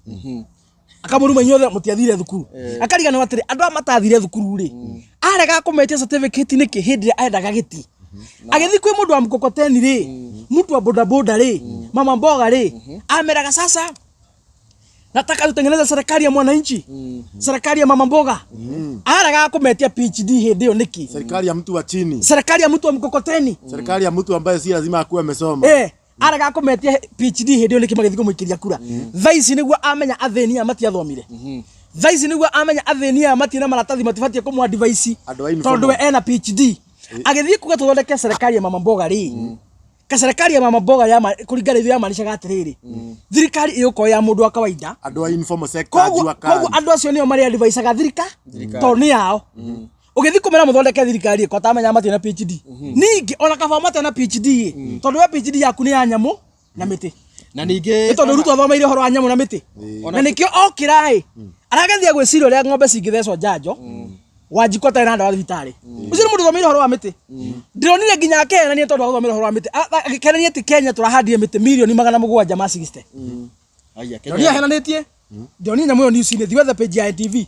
akamũruma, inyuothe mũtiathire thukuru. Akariganĩrwo atĩrĩ, andũ aya matathire thukuru rĩ, aregaga kũmetia certificate nĩkĩ hĩndĩ ĩrĩa endaga gĩti? Agĩthiĩ kwĩ mũndũ wa mkokoteni rĩ, mtu wa bodaboda rĩ, mama mboga rĩ, ameraga, "Sasa nataka tutengeneze serikali ya mwananchi, serikali ya mama mboga." Aregaga kũmetia PhD hĩndĩ ĩyo nĩkĩ? Serikali ya mtu wa chini. Serikali ya mtu wa mkokoteni. Serikali ya mtu ambaye si lazima akuwe amesoma. Aregaga kũmetia PhD hĩndĩ ĩyo nĩkĩ magĩthiĩ kũmũikĩria kura? Thaa ici nĩguo amenya athĩni aya matiathomire. Thaa ici nĩguo amenya athĩni aya matirĩ na maratathi, matibatiĩ kũmũ advice Andũ a informal. tondũ we ena PhD. Agĩthiĩ kuga tũthondeke serikali ya mama mboga rĩ, ka serikali ya mama mboga ya kũringana ithuĩ yamaanishaga atĩrĩrĩ, thirikari ĩgũkorwo ya mũndũ wa kawaida. Andũ a informal sector, Koguo jua kali. Koguo andũ acio nĩo marĩ advisaga thirika tondũ nĩ yao. Ũgĩthiĩ kũmera mũthondeke thirikari ĩko atamenya matirĩ na PhD. Ningĩ ona kaba matarĩ na PhD ĩ, tondũ we PhD yaku nĩ ya nyamũ na mĩtĩ. Na ningĩ Nĩ tondũ Ruto athomeire ũhoro wa nyamũ na mĩtĩ, na nĩkĩo okĩra ĩ arageria gwĩciria ũrĩa ng'ombe cingĩthecwo njanjo. Wanjikũ atarĩ na ndawa thibitarĩ. Ũcio nĩ mũndũ ũthomeire ũhoro wa mĩtĩ. Ndĩronire nginya akenania tondũ wa gũthomera ũhoro wa mĩtĩ. Agĩkenania atĩ Kenya tũrahandire mĩtĩ 760 million. Aya, Ndĩronire ahenanĩtie. Ndĩronire nyamũ ĩyo news-inĩ, thiĩ wethe page ya NTV.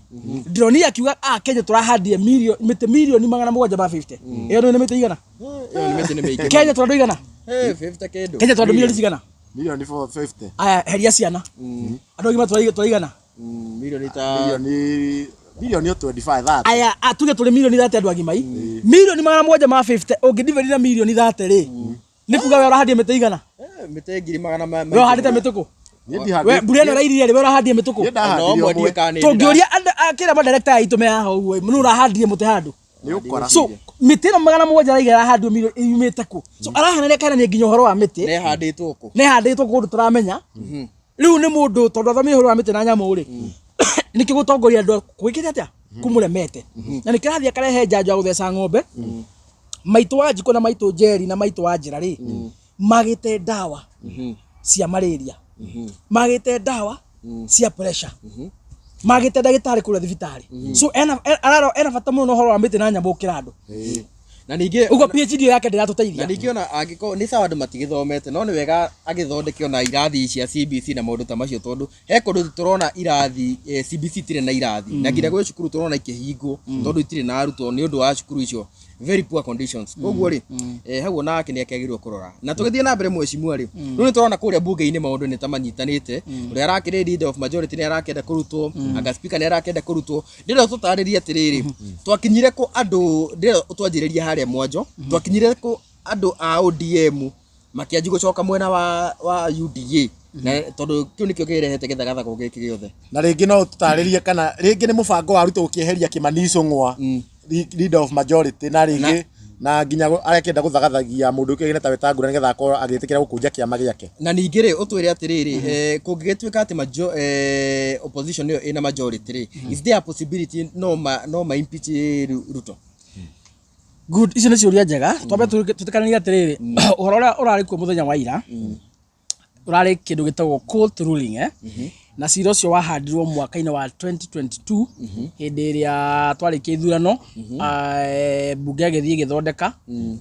Ndĩronire akiuga a Kenya tũrahandire mĩtĩ 750 million. Ĩyo nĩ mĩtĩ igana? Ĩyo nĩ mĩtĩ nĩ mĩingĩ. Kenya tũrĩ andũ igana? Eh, 50 kĩndũ. Kenya tũrĩ andũ milioni cigana? Milioni 450. Aya, heria ciana. Andũ agima tũrĩ igana? Milioni ta Milioni 25 30. Aya, tuge tũrĩ milioni 30 andũ agima i. 750 million ũngĩdivide na milioni 30 rĩ, nĩ kuga we ũrahandire mĩtĩ igana? Mĩtĩ ngiri magana ma We ũhandĩte mĩtĩ kũ? Niĩ We ndihandĩte. mbura ĩno ĩrairire rĩ, we ũrahandire mĩtĩ kũ? Niĩ no ndahandire ũmwe ũmwe. ndiũĩ kana nĩ Tũngĩũria andũ kĩrĩa madirector aitũ me haha ũguo, nũ ũrahandire mũtĩ handũ? Nĩ ũkora. So mĩtĩ ĩno 700 araiga ĩrahandwo milioni yumĩte kũ? So arahanania kahenania nginya ũhoro wa mĩtĩ. Nĩ ĩhandĩtwo kũ? Nĩ ĩhandĩtwo kũndũ tũramenya. Rĩu nĩ mũndũ tondũ athomeire ũhoro wa mĩtĩ na nyamũ rĩ, nĩkĩo gũtongoria andũ gwĩkĩte atĩa kũmũremete, na nĩkĩo arathiĩ akarehe njanjo ya gũtheca ng'ombe. Maitũ wa Njikũ na maitũ Njeri na maitũ wa Njĩra rĩ, magĩte ndawa cia malaria, magĩte ndawa cia pressure, magĩte ndagĩtarĩ kũrĩa thibitarĩ. So ena ena bata mũno na ũhoro wa mĩtĩ na nyamũ gũkĩra andũ. Na ningĩ Ũguo PhD yake na ndĩratũteithia. Ningĩ ona angĩkorwo nĩ sawa andũ matigĩthomete, no nĩ wega agĩthondeke ona irathi cia CBC na maũndũ ta macio, tondũ he kũndũ tũrona irathi, CBC itirĩ na irathi, na nginya gwĩ cukuru tũrona ikĩhingwo tondũ itirĩ na arutwo nĩ ũndũ wa cukuru icio very poor conditions. Koguo rĩ, hau onake nĩ akĩagĩrĩirwo kũrora. Na tũgĩthiĩ na mbere, mheshimiwa rĩ, rĩu nĩ tũrona kũrĩa bunge-inĩ maũndũ nĩ ta manyitanĩte. Ũrĩa arakĩrĩ leader of majority nĩ arakĩenda kũrutwo, anga speaker nĩ arakĩenda kũrutwo. Ndĩrenda tũtarĩrie atĩrĩrĩ, twakinyire kũ andũ? Ndĩrenda twanjĩrĩrie harĩa mwanjo, twakinyire kũ andũ a ODM makĩanji gũcoka mwena wa UDA, na tondũ kĩu nĩkĩo kĩrehete gĩthagathago gĩkĩ gĩothe? Na rĩngĩ no tũtarĩrie kana rĩngĩ nĩ mũbango wa Ruto gũkĩeheria Kimani Ichung'wa, leader of majority, na rĩngĩ na nginya arekĩenda gũthagathagia mũndũ ũkĩgĩne ta Wetangula nĩgetha akorwo agĩtĩkĩra gũkũnja kĩama gĩake. Na ningĩ rĩ, ũtwĩre atĩrĩrĩ, kũngĩgĩtuĩka atĩ opposition nĩyo ĩna majority rĩ, is there a possibility no ma impeach Ruto? Good, icio nĩ ciũria njega. Twambe twĩtĩkanĩrie atĩrĩrĩ, ũhoro ũrĩa ũrarĩ kuo mũthenya wa ira ũrarĩ kĩndũ gĩtagwo court ruling, na cira ũcio wahandirwo mwaka-inĩ wa 2022 hĩndĩ ĩrĩa twarĩkia ithurano. Bunge ĩgĩthiĩ ĩgĩthondeka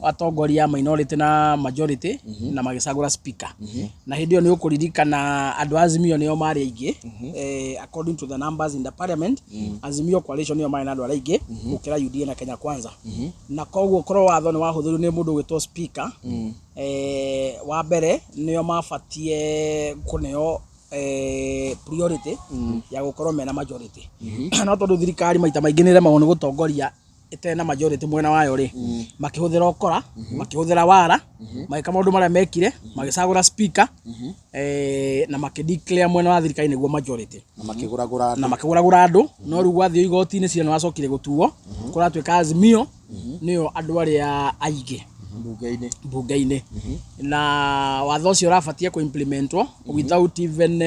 atongoria a minority na majority na magĩcagũra speaker. Na hĩndĩ ĩyo nĩ ũkũririkana andũ a Azimio nĩo marĩ aingĩ, according to the numbers in the parliament. Azimio coalition nĩo marĩ na andũ arĩa aingĩ gũkĩra UDA na Kenya Kwanza, na koguo korwo watho nĩ wahũthĩrirwo nĩ mũndũ ũgwĩtwo speaker, wa mbere nĩo mabatie kũneo priority ya gũkorwo mena majority. No tondũ thirikari maita maingĩ nĩ ĩremagwo nĩ gũtongoria ĩtarĩ na majority mwena wayo rĩ, makĩhũthĩra ũkora, makĩhũthĩra wara, magĩka maũndũ marĩa mekire, magĩcagũra speaker, na makĩdeclare mwena wa thirikari nĩguo majority. Na makĩgũragũra Na andũ. Makĩgũragũra andũ. No rĩu gwathiĩ igoti-inĩ, cira nĩ wacokire gũtuo, kũratuĩka Azimio nĩyo andũ arĩa aingĩ Bunge-inĩ. Bunge-inĩ, na watho ũcio ũrabatie kũ-implementwo without even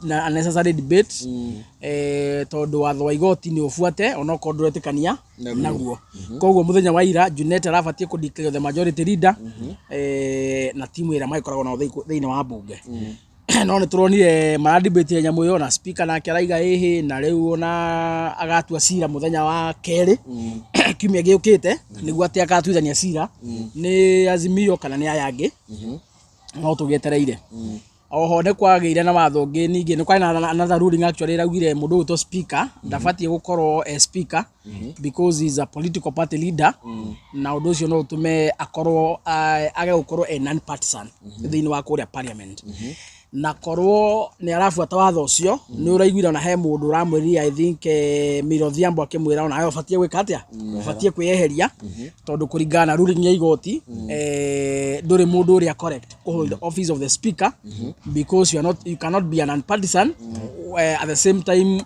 na unnecessary debate, tondũ watho wa igoti nĩ ũbuate onokorwo ndũretĩkania naguo. Koguo mũthenya wa ira Junet arabatie kũ declare the majority leader, na timu ĩrĩa magĩkoragwo nao thĩinĩ wa bunge. No nĩ tũronire maradebate nyamũ ĩyo, na speaker nake araiga ĩhĩ, na rĩu ona agatua cira mũthenya wa kerĩ kiumia gĩũkĩte nĩguo atĩ agatuithania cira nĩ Azimio kana nĩ aya angĩ. No tũgĩetereire. Oho nĩ kwagĩire na watho ũngĩ, ningĩ nĩ kwarĩ na another ruling actually ĩraugire mũndũ ũgwĩtwo speaker ndabatiĩ gũkorwo e speaker because he is a political party leader, na ũndũ ũcio no ũtũme akorwo age gũkorwo e non partisan thĩinĩ wa kũrĩa parliament. Na korwo nĩ arabuata watho ũcio, nĩ ũraiguire ona he mũndũ ũramwĩrire, I think Millie Odhiambo, akĩmwĩra ona we ũbatiĩ gwĩka atĩa, ũbatiĩ kwĩyeheria, tondũ kũringana na ruling ya igoti, ndũrĩ mũndũ ũrĩa correct kũ hold the office of the speaker because you are not, you cannot be an non-partisan at the same time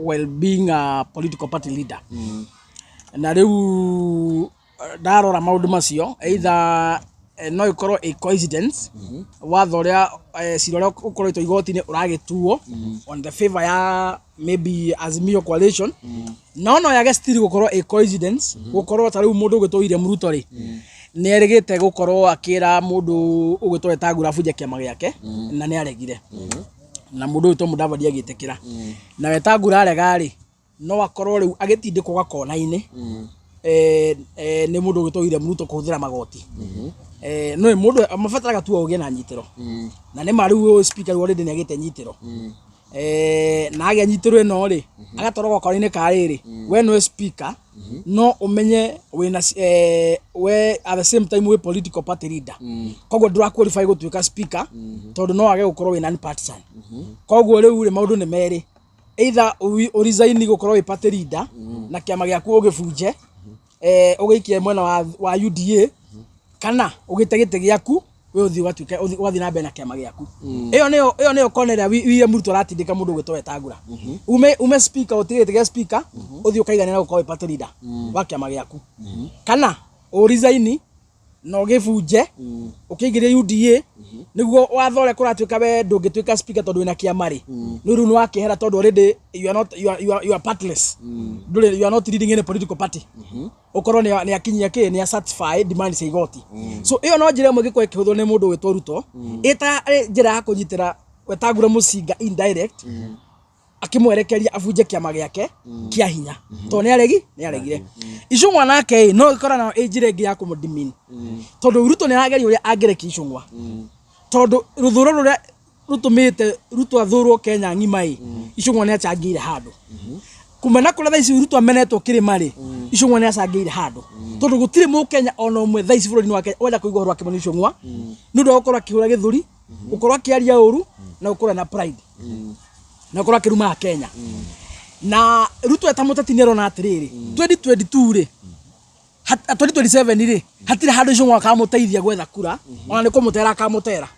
while being a political party leader. Na rĩu ndarora maũndũ macio, either no ĩkorwo a coincidence watho ũrĩa, cira ũrĩa ũkoretwo igoti-inĩ ũragĩtuo on the favor ya maybe Azimio coalition, no yage still gũkorwo a coincidence gũkorwo ta rĩu mũndũ ũgwĩtwo William Ruto rĩ, nĩ erĩgĩte gũkorwo akĩra mũndũ ũgwĩtwo Wetangula abunje kĩama gĩake, na nĩ aregire, na mũndũ ũgwĩtwo Mudavadi agĩtĩkĩra, na Wetangula arega rĩ, No akorwo rĩu agĩtindĩkwo gakona-inĩ nĩ mũndũ ũgĩtwo William Ruto kũhũthĩra magoti. No mũndũ mabataraga tu ũgĩe na nyitĩro, na nĩ ma rĩu ũyũ speaker rĩu already nĩ agĩte nyitĩro. Na agĩa nyitĩro ĩno rĩ, agatwarwo gakona-inĩ ka rĩrĩ, we nĩwe speaker, no ũmenye wĩna we at the same time wĩ political party leader, koguo ndũra qualify gũtuĩka speaker tondũ no wage gũkorwo wĩ non-partisan. Koguo rĩu rĩ, maũndũ nĩ merĩ: either ũresign gũkorwo wĩ party leader na kĩama gĩaku ũgĩbunje, ũgĩikie mwena wa UDA, kana ũgĩte gĩtĩ gĩaku we ũthiĩ ũgatuĩke ũgathiĩ na mbere na kĩama gĩaku. Ĩyo nĩyo kona ĩrĩa William Ruto aratindĩka mũndũ ũgwĩtwo Wetangula, ume speaker, ũtige gĩtĩ gĩa speaker, ũthiĩ ũkaiganĩra gũkorwo wĩ party leader wa kĩama gĩaku, kana ũresign na ũgĩbunje ũkĩingĩrie UDA, nĩguo watho ũrĩa kũratuĩka we ndũngĩtuĩka speaker tondũ wĩna kĩama rĩ, nĩ rĩu nĩ wakĩehera tondũ already you are not you are, you are, you are partyless, ndũrĩ, you are not leading any political party, ũkorwo nĩ akinyia kĩ nĩ satisfy demand cia igoti. So ĩyo no njĩra ĩmwe ĩngĩkorwo ĩkĩhũthĩrwo nĩ mũndũ ũgwĩtwo Ruto, ĩta njĩra ya kũnyitĩra Wetangula mũcinga indirect, akĩmwerekeria abunje kĩama gĩake kĩa hinya tondũ nĩ aregire Icũng'wa nake ĩ no ĩkorwo nayo ĩ njĩra ĩngĩ ya kũmũdemean, tondũ Ruto nĩ arageria ũrĩa angĩrekia Icũng'wa, tondũ rũthũro rũrĩa rũtũmĩte Ruto athũrwo Kenya ng'ima ĩ, Icũng'wa nĩ acangĩire handũ kuma na kũrĩa thaa ici Ruto amenetwo kĩrĩma rĩ, Icũng'wa nĩ acangĩire handũ, tondũ gũtirĩ mũkenya ona ũmwe thaa ici bũrũri-inĩ wa Kenya wenda kũigua ũhoro wa Kĩmani Icũng'wa nĩ ũndũ wa gũkorwo akĩhũra gĩthũri, gũkorwo akĩaria ũru na gũkorwo na pride na gũkorwo akĩruma Kenya. Na Ruto eta mũteti nĩ arona atĩrĩrĩ, 2022 rĩ, 2027 rĩ, hatirĩ handũ Icũng'wa akamũteithia gwetha kura, ona nĩ kũmũtera akamũtera,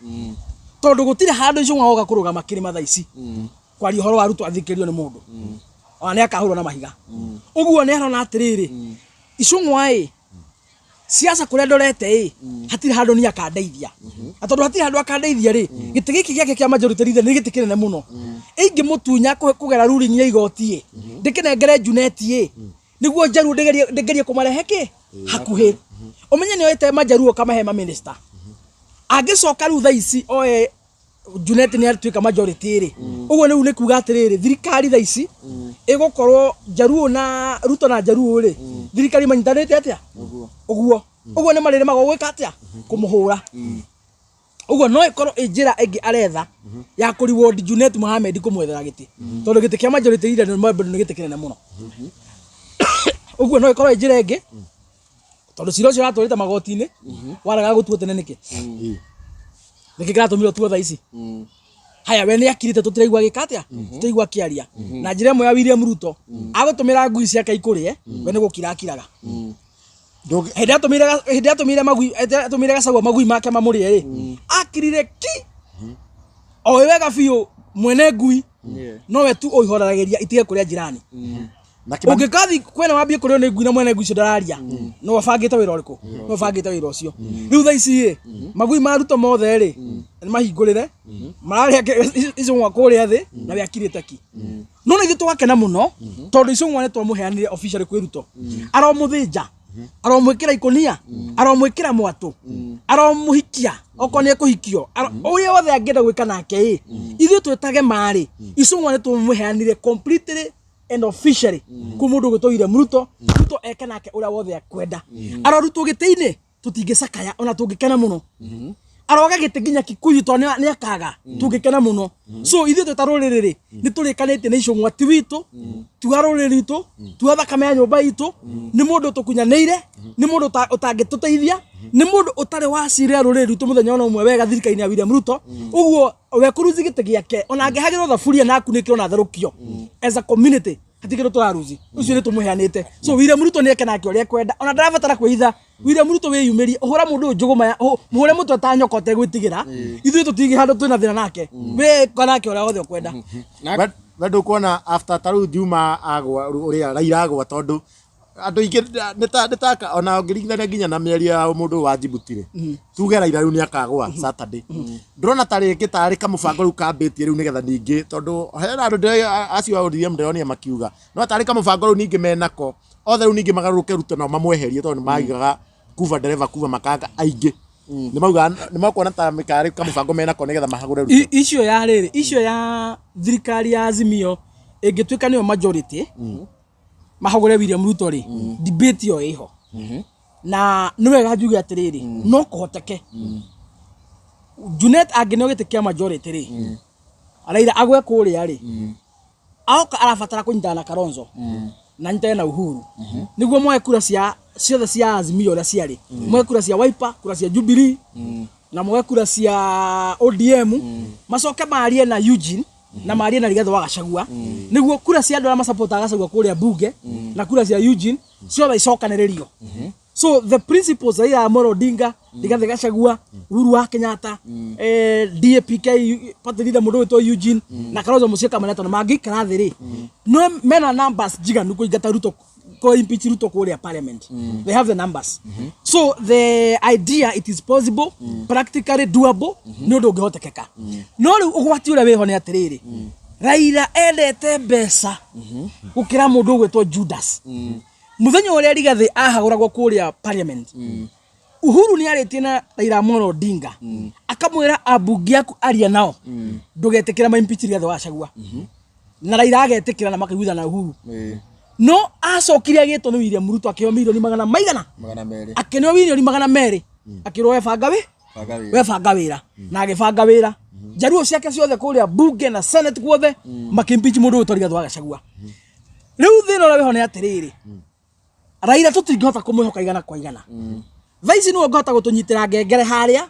tondũ gũtirĩ handũ Icũng'wa oga kũrũgama kĩrĩma thaa ici kwaria ũhoro wa Ruto athikĩrĩrio nĩ mũndũ, ona nĩ akahũrwo na mahiga. Ũguo nĩ arona atĩrĩrĩ, Icũng'wa ĩ siasa kũrĩa ndorete ĩ, hatirĩ handũ niĩ akandeithia, na tondũ hatirĩ handũ akandeithia rĩ, gĩtĩ gĩkĩ gĩake kĩa majority leader nĩ gĩtĩ kĩnene mũno, ingĩmũtunya kũgera ruling ya igoti ĩ, ndĩkĩnengere Junet ĩ, nĩguo njaruo ndĩgerie kũmarehe kĩ hakuhĩ. Ũmenye nĩ oete majaruo kamahe maminista, angĩcoka rĩu thaa ici oe Junet nĩ atuĩka majority rĩ, ũguo rĩu nĩ kuga atĩrĩrĩ, thirikari thaa ici ĩgũkorwo Jaruo na Ruto na Jaruo rĩ, thirikari manyitanĩte atĩa? Ũguo ũguo nĩ marĩremagwo gwĩka atĩa? Kũmũhũra. Ũguo no ĩkorwo ĩ njĩra ĩngĩ aretha ya kũ reward Junet Mohamed kũmwethera gĩtĩ, tondũ gĩtĩ kĩa majority leader nĩ gĩtĩ kĩnene mũno. Ũguo no ĩkorwo ĩ njĩra ĩngĩ, tondũ cira ũcio ũratwarĩte magoti-inĩ warega gũtuo tene nĩkĩ? Nĩkĩ kĩratũmire ũtuo thaa ici? Haya, we nĩ akirĩte, tũtiraigua agĩka atĩa, tũtiraigua akĩaria. Na njĩra ĩmwe ya William Ruto agũtũmĩra ngui ciake ikũrĩe, we nĩ gũkira akiraga. Hĩndĩ atũmĩire magui, hĩndĩ atũmĩire Gachagua magui make mamũrĩe rĩ, akirire ki oĩ wega biũ mwene ngui nowe tu ũihoreragĩria itige kũrĩa jirani. Na Kĩmani Ũngĩkathi kwena wambie kũrĩo nĩ ngui na mwene ngui icio ndararia, no abangĩte wĩra ũrĩkũ? No abangĩte wĩra ũcio. Rĩu thaa ici ĩ, magui ma Ruto mothe rĩ, nĩ mahingũrĩre mararĩa Icũng'wa kũrĩa thĩ na we akirĩte ki. No na ithuĩ tũgakena mũno tondũ Icũng'wa nĩ twamũheanire officially kwĩ Ruto. Aromũthĩnja, aromwĩkĩra ikũnia, aromwĩkĩra mwatũ, aromũhikia okorwo nĩ ekũhikio, ũrĩa wothe angĩenda gwĩka nake ĩ, ithuĩ twĩtage marĩ Icũng'wa nĩ twamũheanire completely and officially kũ mũndũ ũgwĩtwo William Ruto. Ruto eke nake ũrĩa wothe akwenda. Arorutwo gĩtĩ-inĩ, tũtingĩcakaya ona tũngĩkena mũno. Aroga gĩtĩ nginya Kikuyu tondũ nĩ akaga, tũngĩkena mũno. So ithuĩ twĩ ta rũrĩrĩ rĩ, nĩ tũrĩkanĩtie na Icũng'wa ti witũ, ti wa rũrĩrĩ rwitũ, ti wa thakame ya nyũmba itũ, nĩ mũndũ tũkunyanĩire, nĩ mũndũ ũtangĩtũteithia, nĩ mũndũ ũtarĩ wacirĩra rũrĩrĩ rwitũ mũthenya ona ũmwe wega thirikari-inĩ ya William Ruto. Ũguo we kũruzi gĩtĩ gĩake, ona angĩhagĩrwo thaburia na akunĩkĩrwo na atherũkio, as a community hatirĩ kĩndũ tũraruzi, ũcio nĩ tũmũheanĩte. So William Ruto nĩ eke nake ũrĩa ekwenda, ona ndarabatara kwĩhitha. William Ruto, wĩyumĩrie, ũhũra mũndũ ũyũ njũgũma mũhũre mũtwe ta nyoka ũtegwĩtigĩra. Ithuĩ tũtingĩ handũ twĩna thĩna nake, wĩka nake ũrĩa wothe ũkwenda. We ndũkuona after ta rĩu Juma agwa, ũrĩa Raila agwa, tondũ andũ aingĩ nĩ ta ona ũngĩringithania nginya na mĩario ya mũndũ wa Djibouti rĩ, tuge Raila rĩu nĩ akagwa Saturday, ndũrona ta rĩngĩ tarĩ kamũbango rĩu kambĩtie rĩu nĩgetha ningĩ, tondũ hena andũ acio a ODM ndĩronire makiuga no tarĩ kamũbango rĩu ningĩ menako othe rĩu ningĩ magarũrũke Ruto nao mamweherie, tondũ nĩ magigaga kuva ndereba kuva makanga aingĩ nĩ maugaga nĩ makuona ta karĩ kamũbango menako nĩgetha mahagũre Ruto. Icio ya rĩrĩ, icio ya thirikari ya Azimio Ĩngĩtuĩka nĩyo majority mahagũre William Ruto rĩ, debate ĩyo ĩho na nĩ wega njuge atĩrĩrĩ, no kũhoteke Junet angĩneo gĩtĩ kĩa majority rĩ, Raila agwe kũrĩa rĩ, aoka arabatara kũnyitana na Kalonzo na anyitane na Uhuru nĩguo moe kura cia ciothe cia Azimio ũrĩa ciarĩ, moe kura cia Wiper, kura cia Jubilee na moe kura cia ODM, macoke marie na Eugene na marie na Rigathi wa Gachagua nĩguo kura cia andũ arĩa masapotaga Gachagua kũrĩa bunge na kura cia Eugene ciothe icokanĩrĩrio. So the principles, Raila Amolo Odinga, Rigathi Gachagua, Uhuru wa Kenyatta, DAPK party leader mũndũ wĩtwo Eugene na Kalonzo Musyoka manetwo na mangĩikara thĩ rĩ, no mena numbers njiganu kũingata Ruto, kũ impeach Ruto kũrĩa parliament. They have the numbers. So the idea, it is possible, practically doable, nĩ ũndũ ũngĩhotekeka. No rĩu ũgwati ũrĩa wĩho nĩ atĩrĩrĩ, Raila endete mbeca gũkĩra mũndũ ũgwĩtwo Judas. Mũthenya ũrĩa Rigathi ahagũragwo kũrĩa parliament, Uhuru nĩ arĩtie na Raila Amolo Odinga akamwĩra, ambunge aku aria nao ndũgetĩkĩra ma impeach Rigathi wa Gachagua, na Raila agetĩkĩra na makaiguithana na Uhuru. No acokire agĩtwo nĩ William Ruto, akĩheo mirioni magana maigana? 200. Akĩneo mirioni 200, akĩrwo we banga wĩ Banga wĩra. We banga wĩra, na agĩbanga wĩra njaruo ciake ciothe kũrĩa bunge na senate guothe makĩimpeach mũndũ ũyũ Rigathi wa Gachagua. Rĩu thĩna ũrĩa wĩho nĩ atĩrĩrĩ, Raila tũtingĩhota kũmwĩhoka igana kwa igana. Thaa ici nĩwe ũngĩhota gũtũnyitĩra ngengere harĩa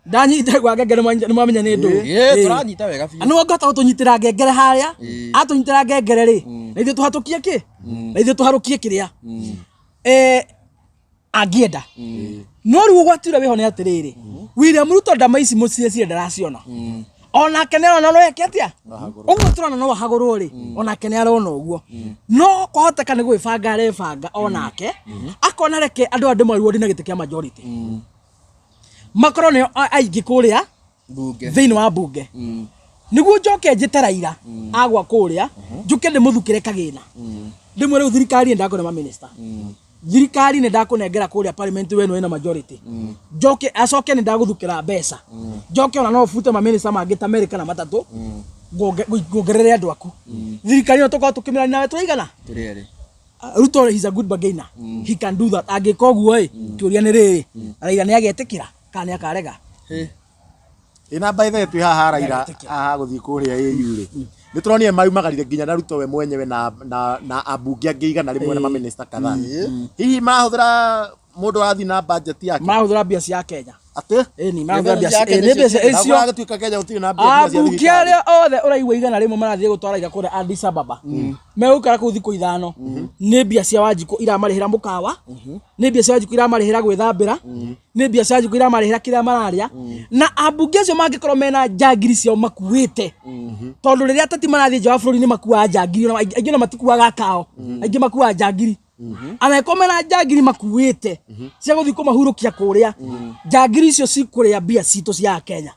ndanyita gwa ngengere, nĩ mwamenya nĩ ndũ. Ĩĩ, tũranyita wega biũ. Nĩwe ũngĩhota gũtũnyitĩra ngengere harĩa. Atũnyitĩra ngengere rĩ, na ithuĩ tũhatũkie kĩ, na ithuĩ tũharũkie kĩrĩa angĩenda. No rĩu ũgwati ũrĩa wĩho nĩ atĩrĩrĩ, William Ruto ndama ici mũciĩ ciĩ ndaraciona, onake nĩ arona no eke atĩa ũguo tũrona no ahagũrwo rĩ, onake nĩ arona ũguo no kwahoteka nĩ gwĩbanga arebanga, onake akona reke andũ aya ndĩmarwo ndina gĩtĩ kĩa majority makorwo nĩo aingĩ kũrĩa Bunge. Thĩinĩ wa bunge, nĩguo njoke njĩte Raila agwa kũrĩa, njũke ndĩmũthukĩre kagĩna, ndĩmwĩre rĩu thirikari nĩ ndakũne maminista, thirikari nĩ ndakũnengera kũrĩa parliament, we nĩwe na majority, njoke acoke nĩ ndagũthukĩra mbeca, njoke ona no bute maminista mangĩ ta merĩ kana matatũ, nguongerere andũ aku thirikari ĩno, tũkorwo tũkĩmĩrani nawe tũraigana. Tũrĩ erĩ. Ruto is a good bargainer. He can do that. Angĩka ũguo ĩ, kĩũria nĩ rĩrĩ, Raila nĩ agetĩkĩra kana nĩ akarega? Ĩna by the way twĩ haha Raila Nĩagetĩkĩra. Haha gũthiĩ kũrĩa AU rĩ, nĩ tũronire maumagarire nginya na Ruto we mwenyewe na ambunge angĩ 100 na maminista kadhaa. Hihi marahũthĩra mũndũ arathiĩ na budget yake? Marahũthĩra mbia cia Kenya. Atĩ? Ĩni, marahũthĩra mbia cia cia Kenya. ĩ, nĩ mbeca Na icio. gũgagĩtuĩka Kenya gũtirĩ na mbia cia Ambunge thibitarĩ. arĩa othe ũraigua 100 marathiĩ gũtwara Raila kũrĩa Addis Ababa, megũikara kũu thikũ 5, nĩ mbia cia Wanjikũ iramarĩhĩra mũkawa, nĩ mbia cia Wanjikũ iramarĩhĩra gwĩthambĩra, nĩ mbia cia Wanjikũ iramarĩhĩra kĩrĩa mararĩa. Na ambunge acio mangĩkorwo mena njangiri ciao makuĩte, tondũ rĩrĩa ateti marathiĩ nja wa bũrũri nĩ makuaga njangiri, ona aingĩ ona matikuaga kao, aingĩ makuaga njangiri. Angĩkorwo mena njangiri makuĩte cia gũthiĩ kũmahurũkia kũrĩa, njangiri icio cikũrĩa mbia citũ cia Kenya.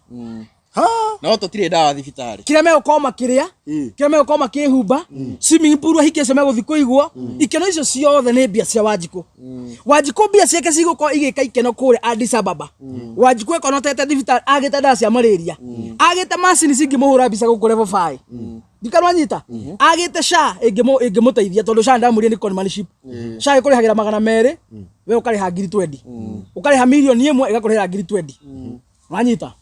Ha! No tũtirĩ ndawa thibitarĩ. Kĩrĩa megũkorwo makĩrĩa, kĩrĩa megũkorwo makĩhumba, swimming pool ahiki acio megũthiĩ kũigwo, ikeno icio ciothe nĩ mbia cia Wanjikũ. Wanjikũ mbia ciake cigũkorwo igĩka ikeno kũrĩa Addis Ababa. Wanjikũ ekonotete thibitarĩ, agĩte ndawa cia malaria, agĩte macini cingĩmũhũra mbica gũkũ level 5, ndikanwanyita, agĩte SHA ĩngĩmũteithia, tondũ SHA ndamũria nĩ conmanship. SHA ĩkũrĩhagĩra 200, we ũkarĩha ngiri 20, ũkarĩha 1 million ĩgakũrĩhĩra ngiri 20, wanyita?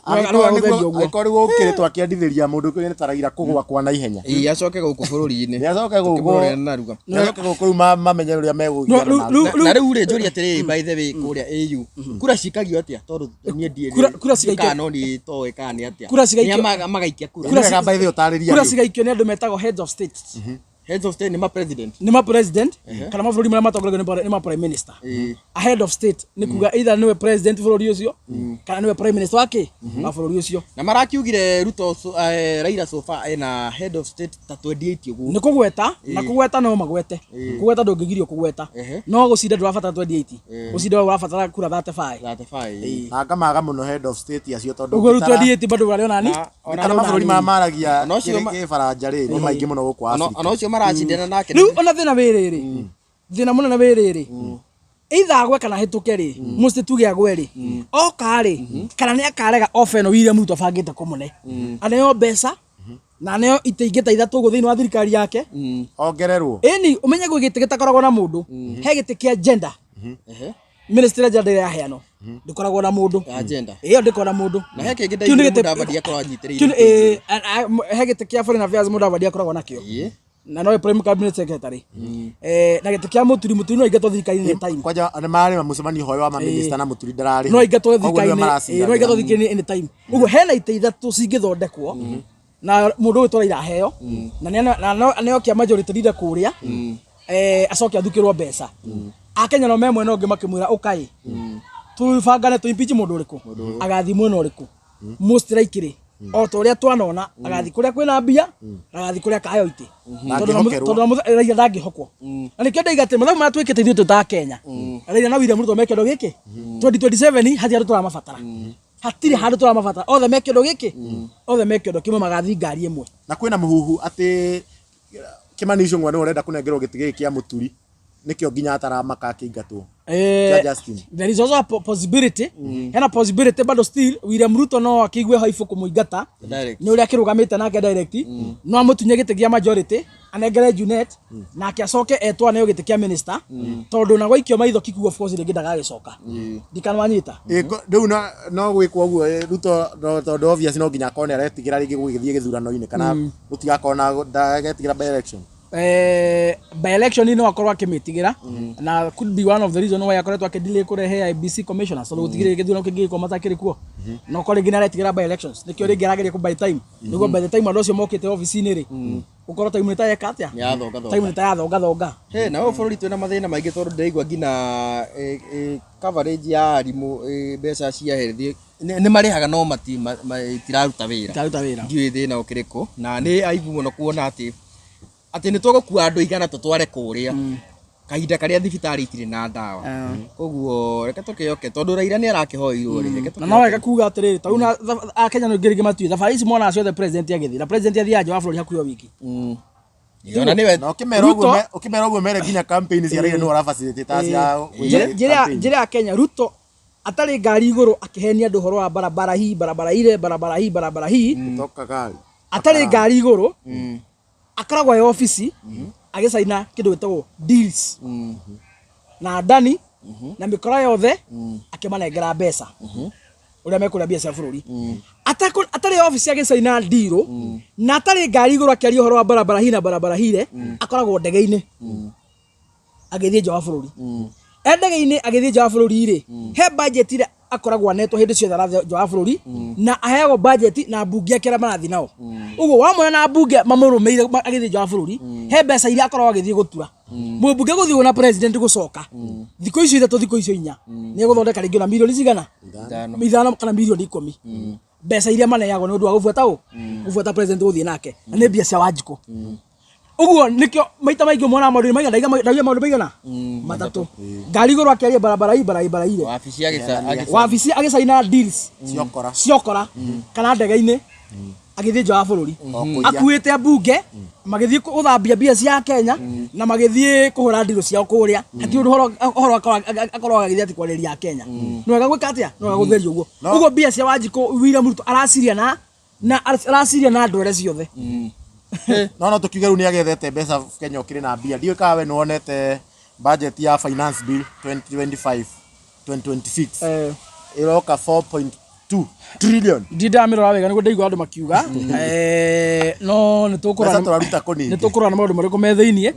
Angĩkorwo nĩguo ũkĩrĩtwo akĩendithĩria mũndũ ũkĩrĩ ta Raila kũgwa kwa naihenya. Ĩĩ, acoke gũkũ bũrũri-inĩ. Nĩ acoke gũkũ. Tũkĩmũrorera narua. Nĩ acoke gũkũ rĩu mamenye ũrĩa megũgiana No, na Na rĩu rĩ, njũria atĩrĩrĩ, by the way, kũrĩa AU kura cikagio atĩa? Tondũ niĩ ndiĩ Kura cigaikio- kana no niĩ toĩ kana nĩ atĩa. Kura cigaikio- Nĩa magaikia kura? Nĩ wega by the way ũtarĩrie Kura andũ. cigaikio nĩ andũ metagwo heads of states. Heads of state nĩ ma president? Nĩ ma president kana mabũrũri marĩa matongoragio nĩ ma prime minister. A head of state nĩ kuga either nĩwe president bũrũri ũcio kana nĩwe prime minister wake wa bũrũri ũcio. Na marakiugire Ruto Raila so far ena head of state ta 28 ũguo. Nĩ kũgweta na kũgweta no magwete, kũgweta ndũngĩgirio kũgweta. No gũcinda ndũrabatara 28, gũcinda ũrabatara kura 35. 35. Na ngamaga mũno head of state acio tondũ Ũguo rĩu ũngĩtara- 28 bado ũrarĩ nani? Na ona ũngĩtara mabũrũri marĩa maragia Ona ũcio kĩbaranja rĩ, nĩ maingĩ mũno gũkũ Afrika. Ona ũcio maracindana nake. Rĩu ona thĩna wĩ rĩrĩ, thĩna mũnene wĩ rĩrĩ, either agwe kana hĩtũke rĩ, mũciĩ tuge agwe rĩ, oka rĩ, kana nĩ akarega ofa ĩno William Ruto abangĩte kũmũne, aneo mbeca. Na neo itĩ ingĩ ta ithatũ ũguo thĩinĩ wa thirikari yake. Ongererwo. Ĩni ũmenye gwĩ gĩtĩ gĩtakoragwo na mũndũ. He gĩtĩ kĩa gender. Ministry ya gender ĩrĩa yaheanwo ndĩkoragwo na mũndũ. Agenda. Ĩyo ndĩkoragwo na mũndũ. Na he kĩngĩ Kĩu nĩ ndaiguire gĩtĩ- Mudavadi akorwo anyitĩrĩire. Kĩu nĩ- he gĩtĩ kĩa foreign affairs Mudavadi akoragwo nakĩo. Ĩĩ. Na nowe prime cabinet secretary. Na gĩtĩ kĩa Mũturi, Mũturi no aingatwo thirikari-inĩ anytime. Kwanja nĩ mararĩ na mũcemanio hoyo wa mamĩnĩsta na Mũturi ndararĩ. No aingatwo Koguo nĩwe thirikari-inĩ, no aingatwo maraciragĩra. thirikari-inĩ anytime. Ũguo hena itĩ ithatũ cingĩthondekwo na mũndũ ũyũ Raila aheo na nĩokia majority leader kũrĩa, acoke athukĩrwo mbeca. Akenya no me mwena ũngĩ makĩmwĩra ũkai tũbangane tũ impeach mũndũ ũrĩkũ, agathiĩ mwena ũrĩkũ. Most likely o ta ũrĩa twanona agathiĩ kũrĩa kwĩna mbia na agathiĩ kũrĩa akaheo itĩ. Ndangĩhokerwo. Tondũ Raila ndangĩhokwo. Na nĩkĩo ndaiga atĩ mathabu marĩa twĩkĩte ithuĩ twĩ ta Kenya, Raila na William Ruto me kĩndũ gĩkĩ 2027 hatirĩ handũ tũramabatara, hatirĩ handũ tũramabatara, othe me kĩndũ gĩkĩ, othe me kĩndũ kĩmwe, magathiĩ ngari ĩmwe. Na kwĩna mũhuhu atĩ Kimani Ichung'wa nĩwe ũrenda kũnengerwo gĩtĩ gĩkĩ kĩa Mũturi, nĩkĩo nginya ataramaka akĩingatwo. Kĩa Justin. There is also a possibility, hena possibility bado still William Ruto no akĩigue haibũ kũmũingata Direct. nĩ ũrĩa akĩrũgamĩte nake direct, no amũtunye gĩtĩ kĩa majority anengere Junet, nake acoke etwo aneo gĩtĩ kĩa minister, tondũ na gwaikio maitho Kikuyu of course rĩngĩ ndagagĩcoka, ndikanwanyita. Rĩu no gwĩkwo ũguo, Ruto tondũ obvious no nginya akorwo nĩ aretigĩra rĩngĩ gũgĩthiĩ gĩthurano-inĩ kana gũtigakorwo na ndagetigĩra by election. By election no akorwo akĩmĩtigĩra, na could be one of the reason why akoretwo akĩdelay kũrehe IEBC commissioners, tondũ gũtigĩrĩ gĩthurano kĩngĩgĩkorwo matakĩrĩ kuo, no korwo rĩngĩ nĩaretigĩra by elections, nĩkĩo rĩngĩ arageria kũ buy time, nĩguo by the time andũ acio mokĩte obici-inĩ rĩ, gũkorwo time nĩ ta yeka atĩa. Nĩyathongathonga. Time nĩ ta yathongathonga. He na ũyũ bũrũri twĩna mathĩna maingĩ tondũ ndĩraigua nginya coverage ya arimũ, mbeca cia health nĩ marĩhaga no matiraruta wĩra. Itiraruta wĩra. Ndiũĩ thĩna ũkĩrĩ kũ, na nĩ aibu mũno kuona atĩ nĩ tũgũkua andũ igana tũtware kũrĩa kahinda karĩa thibitarĩ itirĩ na ndawa. Koguo reke tũkĩoke tondũ Raila nĩ arakĩhoirwo rĩ, reke Na no wega kuga atĩrĩrĩ, tarĩu na Akenya no rĩngĩ matue thabarĩ ici mona ciothe president agĩthiĩ, na president athiaga nja wa bũrũri hakuhĩ o wiki. Ona nĩwe Na ũkĩmera ũguo Ruto- ũkĩmera ũguo mere nginya campaign cia Raila nĩwe ũrafacilitate cia gwĩka campaign. Njĩra ya Kenya, Ruto atarĩ ngari igũrũ akĩhenia andũ ũhoro wa barabara hii, barabara ile, barabara hii, barabara hii. Kutoka gari. Atarĩ ngari igũrũ akoragwo e obici agĩcaina kĩndũ gĩtagwo deals na Adani na mĩkora yothe, akĩmanengera mbeca ũrĩa mekũrĩa mbia cia bũrũri. Atarĩ obici agĩcaina deal na atarĩ ngari igũrũ akĩaria ũhoro wa barabara hii na barabara hile, akoragwo ndege-inĩ agĩthiĩ nja wa bũrũri. E ndege-inĩ agĩthiĩ nja wa bũrũri rĩ, he budget ĩrĩa akoragwo anetwo hĩndĩ ciothe arathiĩ nja wa bũrũri, na aheagwo budget na mbunge ake arĩa marathiĩ nao. Ũguo wamwona na mbunge mamũrũmĩire agĩthiĩ nja wa bũrũri, he mbeca iria akoragwo agĩthiĩ gũtura. Mũmbunge gũthiĩ na president gũcoka thikũ icio ithatũ, thikũ icio inya, nĩ egũthondeka rĩngĩ ona mirioni cigana, Ithano. ithano kana mirioni ikũmi, mbeca iria maneagwo nĩ ũndũ wa gũbuata ũ gũbuata president gũthiĩ nake, na nĩ mbia cia Wanjikũ. Ũguo nĩkĩo maita maingĩ monaga maũndũ maigana, ndaiga maũndũ maigana matatũ, ngari igũrũ akĩaria barabara hii, barabara ile, wabici agĩca wabici agĩcaina deals Ciokora. ciokora, kana ndege-inĩ agĩthiĩ nja wa bũrũri Okũiya. akuĩte ambunge magĩthiĩ gũthambia mbia cia Kenya na magĩthiĩ kũhũra ndirũ ciao kũrĩa. Hatirĩ ũndũ ũhoro akorwo agĩthiĩ atĩ kwarĩria Kenya. Nĩ wega gwĩka atĩa, nĩ wega gũtheria ũguo. Ũguo mbia cia Wanjikũ William Ruto araciria na araciria na ndwere ciothe. No tũkiuge rĩu nĩ agethete mbeca Kenya ũkĩrĩ na mbia. Ndiũĩ kana we nĩ wonete budget ya finance bill 2025 2026 ĩroka 4.2 trillion. Ndindamirora wega nĩguo ndaigua andũ makiuga, no nĩ tũkũrora Mbeca tũraruta kũ ningĩ? nĩ tũkũrora nĩ maũndũ marĩkũ me thĩiniĩ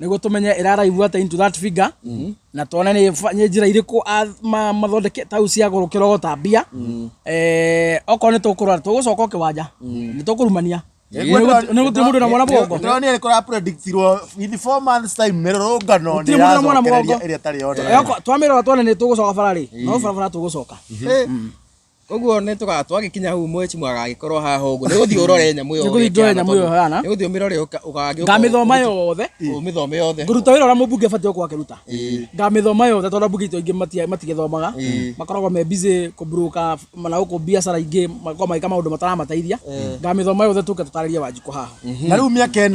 nĩguo tũmenye ĩraraivu atĩa into that figure, na tuone nĩ njĩra irĩkũ mathondeke tau cia gũkĩrogota mbia. Okorwo nĩ tũkũrora tũgũcoka o kĩwanja nĩ tũkũrumania. Nĩ gũtirĩ mũndũ na mwana mũgongo. Ndĩronire nĩ kũrapredictirwo in 4 months time mĩrũrũngano nĩ Gũtirĩ mũndũ na mwana ĩracokereria mũgongo. ĩrĩa ĩtarĩ yoneka. Twamĩrora tuone nĩ tũgũcoka bara rĩ, no barabara tũgũcoka. Koguo nĩ tũga twagĩkinya hau mweci agagĩkorwo haha ũguo nĩ gũthiĩ ũrore nyamũ ĩyo Nĩ gũthiĩ ndore nyamũ ĩyo ĩhana. nĩ gũthiĩ ũmĩrore ũgagĩũka Ngamĩthoma yothe. Ũmĩthome yothe. Ngũruta wĩra ũrĩa mũmbunge abatiĩ gũkorwo akĩruta, ngamĩthoma yothe, tondũ ambunge aitũ aingĩ matigĩthomaga, makoragwo me busy kũmburuka na gũkũ biacara ingĩ, makoragwo magĩka maũndũ mataramateithia. Ngamĩthoma yothe tũke tũtarĩrie Wanjikũ haha. Na rĩu mĩaka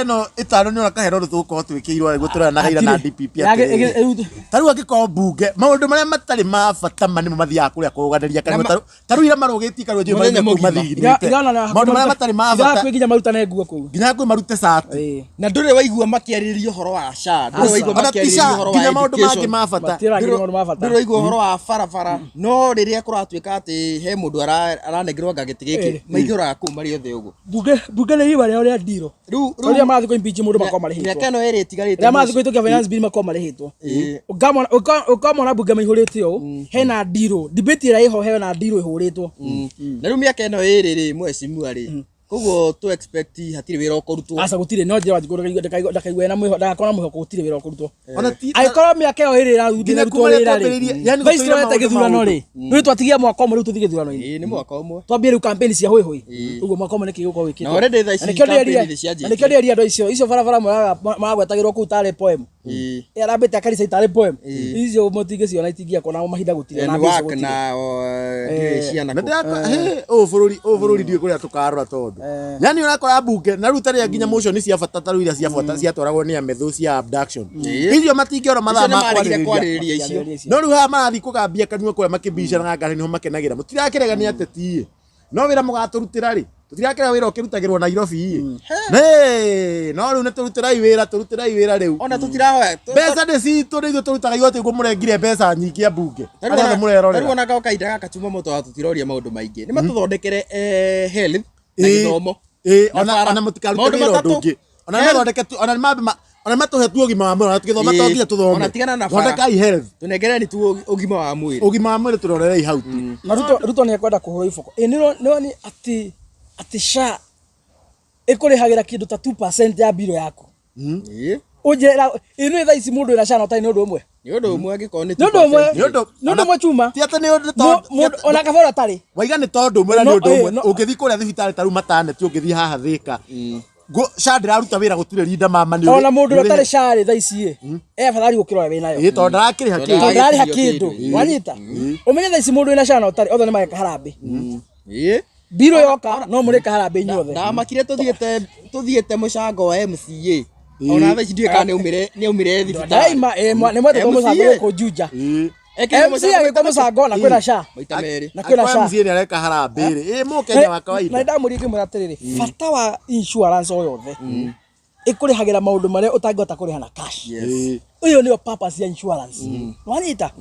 ĩno ĩtano nĩ ũrona kahera ũndũ tũgũkorwo twĩkĩirwo nĩguo tũrona Raila na Hatirĩ. DPP atĩrĩrĩ. Ta rĩu angĩkorwo mbunge maũndũ marĩa matarĩ ma bata ma nĩmo mathiaga kũrĩa kũrũganĩria kana Na Ta rĩu ira marũgĩtie Karua Njohi Mũthenya marume kũu mũgima. mathigirĩte maũndũ marĩa matarĩ ma bata Irakwĩ nginya marutane nguo kũu. Nginya kwĩ marute cati. Ĩĩ. Na ndũrĩ waigua makĩarĩrĩria ũhoro wa SHA, ndũrĩ Aca. waigua Ona ti makĩarĩrĩria SHA, ũhoro wa nginya maũndũ mangĩ education. ma bata. Matiragĩrĩria maũndũ ma bata. Ndũrĩ waigua ũhoro wa barabara, no rĩrĩa kũratuĩka atĩ he mũndũ aranengerwo anga gĩtĩ gĩkĩ, Ĩĩ. maihũraga kũu marĩ othe ũguo. Bunge nĩ iwa rĩao rĩa ndiro. Rĩu Rĩrĩa marathiĩ kũ impeach mũndũ makorwo marĩhĩtwo. Mĩaka ĩno ĩrĩ ĩtigarĩte Rĩrĩa marathiĩ kũhĩtũkia finance bill makorwo marĩhĩtwo. Ĩĩ. Ũkamona bunge maihũrĩte ũũ, hena ndirũ. Debate ĩrĩa ĩho hena ndirũ ĩhũrĩtwo. Na rĩu mĩaka ĩno ĩrĩ rĩ, mheshimiwa rĩ, koguo tũ expect hatirĩ wĩra ũkũrutwo. Aca gũtirĩ, no njĩra Wanjikũ ndakaigue na mwĩhoko, ndagakorwo na mwĩhoko gũtirĩ wĩra ũkũrutwo. Ona ti Angĩkorwo mĩaka ĩyo ĩrĩ Nginya ĩrarutwo kuma rĩrĩa wĩra rĩ, twambĩrĩirie, yani thaa ici gũtũire tũrete maũndũ gĩthurano rĩ, rĩu twatigia mwaka ũmwe rĩu tũthiĩ gĩthurano-inĩ. Ĩĩ, nĩ mwaka ũmwe. Twambie rĩu campaign cia hũihũi ũguo mwaka ũmwe nĩkĩ gĩgũkorwo wĩkĩtwo. Na already thaa ici Na nĩkĩo ndĩrerire- campaign nĩ cianjĩtie. na nĩkĩo ndĩrerire andũ icio barabara maragwetagĩrwo kũu tarĩ poem. Ĩĩ. Ĩ, arambĩte akarisa itarĩ poem icio mũtingĩciona, itingĩakwo na mahinda gũtirĩ And na mbeca work gũtirĩ. na ndiũĩ ciana Na kũ. ndĩrakora he ũyũ bũrũri, ũyũ bũrũri ndiũĩ kũrĩa tũkarora tondũ yani ũrakora mbunge na rĩu tarĩa nginya motion cia bata ta rĩu iria cia bata ciatwaragwo nĩ amethũ cia abduction icio matingĩona mathaa Icio nĩ ma maregire kwarĩrĩria. kwarĩrĩria icio. Kwarĩrĩria icio. No rĩu haha marathiĩ kũgambia kanua kũrĩa makĩbicanaga ngari nĩho makenagĩra mũtirakĩrega nĩ ateti ĩ no wĩra mũgatũrutĩra rĩ tũtirakĩrega wĩra ũkĩrutagĩrwo Nairobi ĩ. Nĩ, no rĩu nĩ tũrutĩrai wĩra, tũrutĩrai wĩra rĩu. Ona tũtirahoya. Mbeca nĩ citũ, nĩ ithuĩ tũrutaga igoti ũguo mũrengire mbeca nyingĩ a mbunge arĩa othe Rĩu mũrerorera. ona gao kahinda gaka tuma moto wa tũtiroria maũndũ maingĩ. Nĩ matũthondekere health na Ĩĩ. gĩthomo. Ĩĩ, Na ona bara. ona mũtikarute Maũndũ wĩra ũndũ matatũ. ũngĩ. Ona nĩ Health. mathondeke tu, ona nĩ mambe ona nĩ matũhe tu ũgima wa mwĩrĩ, ona tũgĩthoma Ĩĩ. to nginya tũthome. Ona tigana na bara. Thondekai health. Tũnengereni tu ũgima wa mwĩrĩ. Ũgima wa mwĩrĩ tũrorerei hau tu. Na Ruto nĩ ekwenda kũhũrwo iboko. Ĩ, nĩ atĩ SHA ĩkũrĩhagĩra kĩndũ ta 2% ya mbirũ yaku. Ĩĩ. Ũnjĩra ĩ nĩ thaa ici mũndũ wĩna SHA na ũtarĩ nĩ ũndũ ũmwe. Nĩ ũndũ ũmwe angĩkorwo nĩ Nĩ ũndũ ũmwe. 2%. Nĩ ũndũ Nĩ ũndũ ũmwe chuma. Ti atĩ nĩ ũndũ tondũ Mũndũ ona kabora ũtarĩ. waiga nĩ tondũ ũmwe na nĩ No, ũndũ ĩĩ, ũmwe. no. Ũngĩthiĩ kũrĩa thibitarĩ ta rĩu mataneti ũngĩthiĩ haha Thĩka. SHA ndĩraruta wĩra gũtirĩ rinda mama nĩ Ona mũndũ ũrĩa ũtarĩ SHA rĩ thaa ici ĩ, e afadhali gũkĩra ũrĩa wĩnayo. Ĩĩ, tondũ ndarakĩrĩha Tondũ kĩndũ. Tondũ ndararĩha Ndagĩtirio kĩndũ. kĩndũ. Wanyita? Ũmenye thaa ici mũndũ wĩna SHA na ũtarĩ othe nĩ mareka harambĩ. Ĩĩ. Mbirũ yoka no mũrĩka harambĩ inyuothe. Ndamakire tũthiĩte mũcango wa MCA. Ona thaa ici ndiũĩ kana nĩaumire thibitarĩ. Ndaima ĩ, nĩ mwetĩtwo MCA. mũcango gũkũ Juja. Ĩĩ. Ekĩrwo MCA agĩkwo mũcango na kwĩna SHA. maita merĩ. Na kwĩna Angĩkorwo SHA. MCA nĩ areka harambĩ rĩ, ĩ mũkenya wa kawaida. Na ndamũria ngĩmwĩra atĩrĩrĩ, bata wa insurance o yothe ĩkũrĩhagĩra maũndũ marĩa ũtangĩhota kũrĩha na cash. Yes. Ĩĩ. Ũyũ nĩyo purpose ya insurance. Wanyita?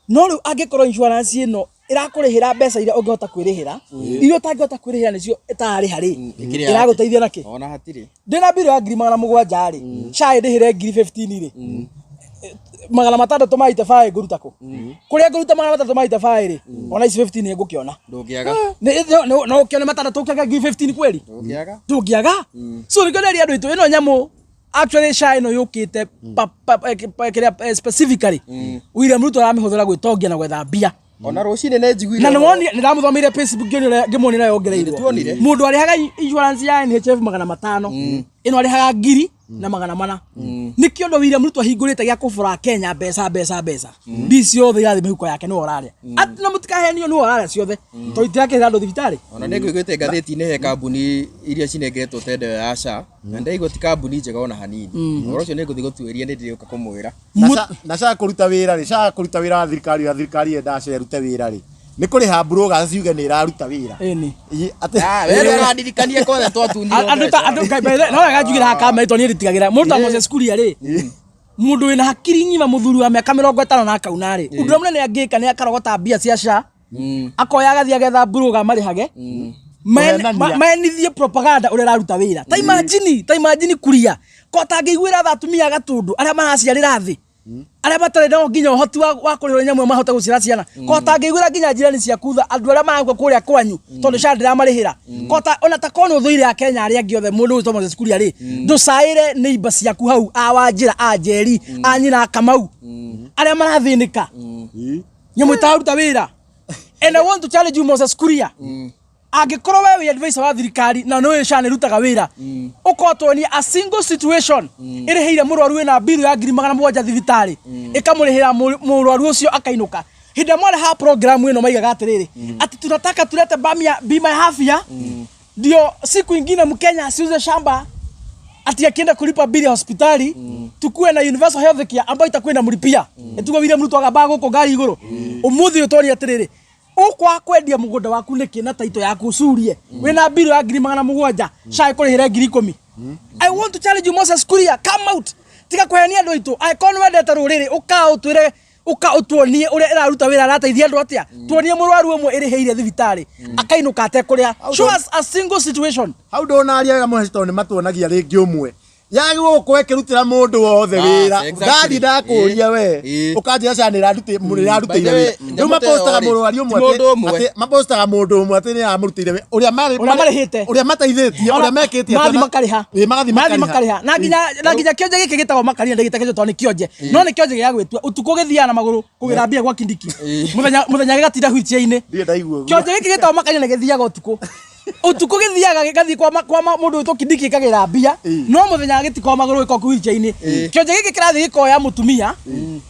No rĩu angĩkorwo insurance ĩno ĩrakũrĩhĩra mbeca iria ũngĩhota kwĩrĩhĩra, iria ũtangĩhota kwĩrĩhĩra nĩcio ĩtararĩha rĩ, Ĩkĩrĩ ĩragũteithia nakĩ? Ona hatirĩ. Ndĩna mbirũ ya 700,000 rĩ, SHA ĩndĩhĩre 15,000 rĩ, 600 ma itebaĩ ngũruta kũ? Kũrĩa ngũruta 600 ma itebaĩ rĩ, ona ici 15 nĩngũkĩona. Ndũngĩaga. No ũkĩone matandatũ ũkĩaga 15,000 kweli? Ndũngĩaga. Ndũngĩaga. So nĩkĩo nderia andũ aitũ ĩno nyamũ actually SHA ĩno yũkĩte kĩrĩa specifically William Ruto aramĩhũthĩra gwĩtongia na gwetha mbia. Ona rũcinĩ nĩ njiguire. Na nĩwonire nĩndamũthomeire Facebook ngĩonire ngĩmuonire yongereirwo. Nĩtuonire. Mũndũ arĩhaga insurance ya NHIF 500, ĩno arĩhaga 1,400. Nĩkĩo ũndũ William Ruto ahingũrĩte gĩa kũbora Kenya mbeca mbeca mbeca. Mbia ciothe irathiĩ mĩhuko yake nĩwe ũrarĩa. Atĩ na mũtikahenio nĩwe ũrarĩa ciothe. Tondũ itirakĩrĩra andũ thibitarĩ. Ona nĩ ngũiguĩte ngathĩti-inĩ he kambuni iria cinengeretwo tender ya SHA na ndaigua ti kambuni njega ona hanini. Ũhoro ũcio nĩ ngũthiĩ gũtuĩria nĩ ndĩrĩũka kũmwĩra. Na SHA kũruta wĩra rĩ, SHA kũruta wĩra wa thirikari, wa thirikari yendaga SHA ĩrute wĩra rĩ, nĩ kũrĩha mburũga ciuge nĩ ĩraruta wĩra. Ĩni. Ĩ, atĩ- Ah, we ndũrandirikanie kwothe twatunyirwo Andũ ta mbeca. andũ kai by the no wega njugire haha kamera tondũ niĩ nditigagĩra. Mũndũ ta Moses Kuria rĩ, mũndũ wĩna hakiri ng'ima, mũthuri wa mĩaka 50 na akauna rĩ, ũndũ ũrĩa mũnene angĩka nĩ akarogota mbia cia SHA, akoya agathiĩ agetha mburũga marĩhage, Kũhenania. Maenithie propaganda ũrĩa ĩraruta wĩra. Ta imagine Kuria ko atangĩiguĩra tha atumia a Gatũndũ arĩa maraciarĩra thĩ, arĩa matarĩ na nginya ũhoti wa kũrĩhwo nyamũ ĩyo mahote gũciara ciana, ko atangĩiguĩra nginya njirani ciaku tha, andũ arĩa marakua kũrĩa kwanyu tondũ SHA ndĩramarĩhĩra, ko ta ona ta korwo nĩ ũthũire Akenya arĩa angĩ othe, mũndũ ũgwĩtwo Moses Kuria rĩ, ndũcaĩre neighbor ciaku hau a Wanjĩra, a Njeri, a nyina a Kamau arĩa marathĩnĩka Ĩ. nyamũ ĩtararuta wĩra. And I want to challenge you, Moses Kuria, angĩkorwo we wĩ advisor wa thirikari na nĩ ũĩ SHA nĩ ĩrutaga wĩra, ũkorwo tuonie a single situation ĩrĩhĩire mũrwaru wĩna mbiru ya 700,000 thibitarĩ, ĩkamũrĩhĩra mũrwaru ũcio akainũka. Hĩndĩ ĩrĩa mwarehaga program ĩno maigaga atĩrĩrĩ, atĩ tunataka tulete bima ya afya ndio siku ingine Mkenya asiuze shamba ati akienda kulipa bili ya hospitali, tukue na universal health care ambayo itakuwa inamlipia. Etugo William Ruto agamba gũkũ ngari igũrũ ũmũthĩ ũyũ twonie atĩrĩrĩ, Ũkwaga kwendia mũgũnda waku nĩkĩ na taito yaku ũcurie wĩna mbirũ ya 700,000 SHA ĩkũrĩhĩre 10,000? I want to challenge you, Moses Kuria, come out. Tiga kũhenia andũ aitũ. Angĩkorwo nĩ wendete rũrĩrĩ, ũka ũtwĩre, ũka ũtuonie ũrĩa ĩraruta wĩra, ĩrateithia andũ atĩa. Tuonie mũrwaru ũmwe ĩrĩhĩire thibitarĩ akainũka atekũrĩha. Show us a single situation. Hau ndonaria wega mũheci tondũ nĩ matuonagia rĩngĩ ũmwe yagĩrĩirwo gũkorwo ĩkĩrutĩra mũndũ wothe wĩra. Ndathi ndakũria we ũkanjĩra SHA nĩ ĩrarutĩire By the way, wĩra. Rĩu nyamũ ta ĩyo mapostaga rĩ, mũrwaru ũmwe ti mũndũ ũmwe. Atĩ mapostaga mũndũ ũmwe atĩ nĩ aramũrutĩire wĩra ũrĩa marĩ Ũrĩa marĩhĩte. Ũrĩa mateithĩtie, ũrĩa mekĩte. Mathi makarĩha. Ĩĩ, magathiĩ Mathi makarĩha. makarĩha na nginya kĩonje gĩkĩ gĩtagwo makarina ndĩgĩte kĩonje tondũ nĩ kĩonje, no nĩ kĩonje gĩa gwĩtua ũtukũ gĩthiaga na magũrũ kũgĩra mbia gwa Kindiki, mũthenya gĩgatinda wheelchair-inĩ. Ndirĩ ndaigua ũguo. Kĩonje gĩkĩ gĩtagwo makarina gĩthiaga ũtukũ, ũtukũ gĩthiaga gĩgathiĩ kwa mũndũ wĩtwo Kindiki gĩkagĩra mbia, no mũthenya gĩtikoragwo magũrũ, gĩkoragwo wheelchair-inĩ. Kĩonje gĩkĩ kĩrathiĩ gĩkoya mũtumia,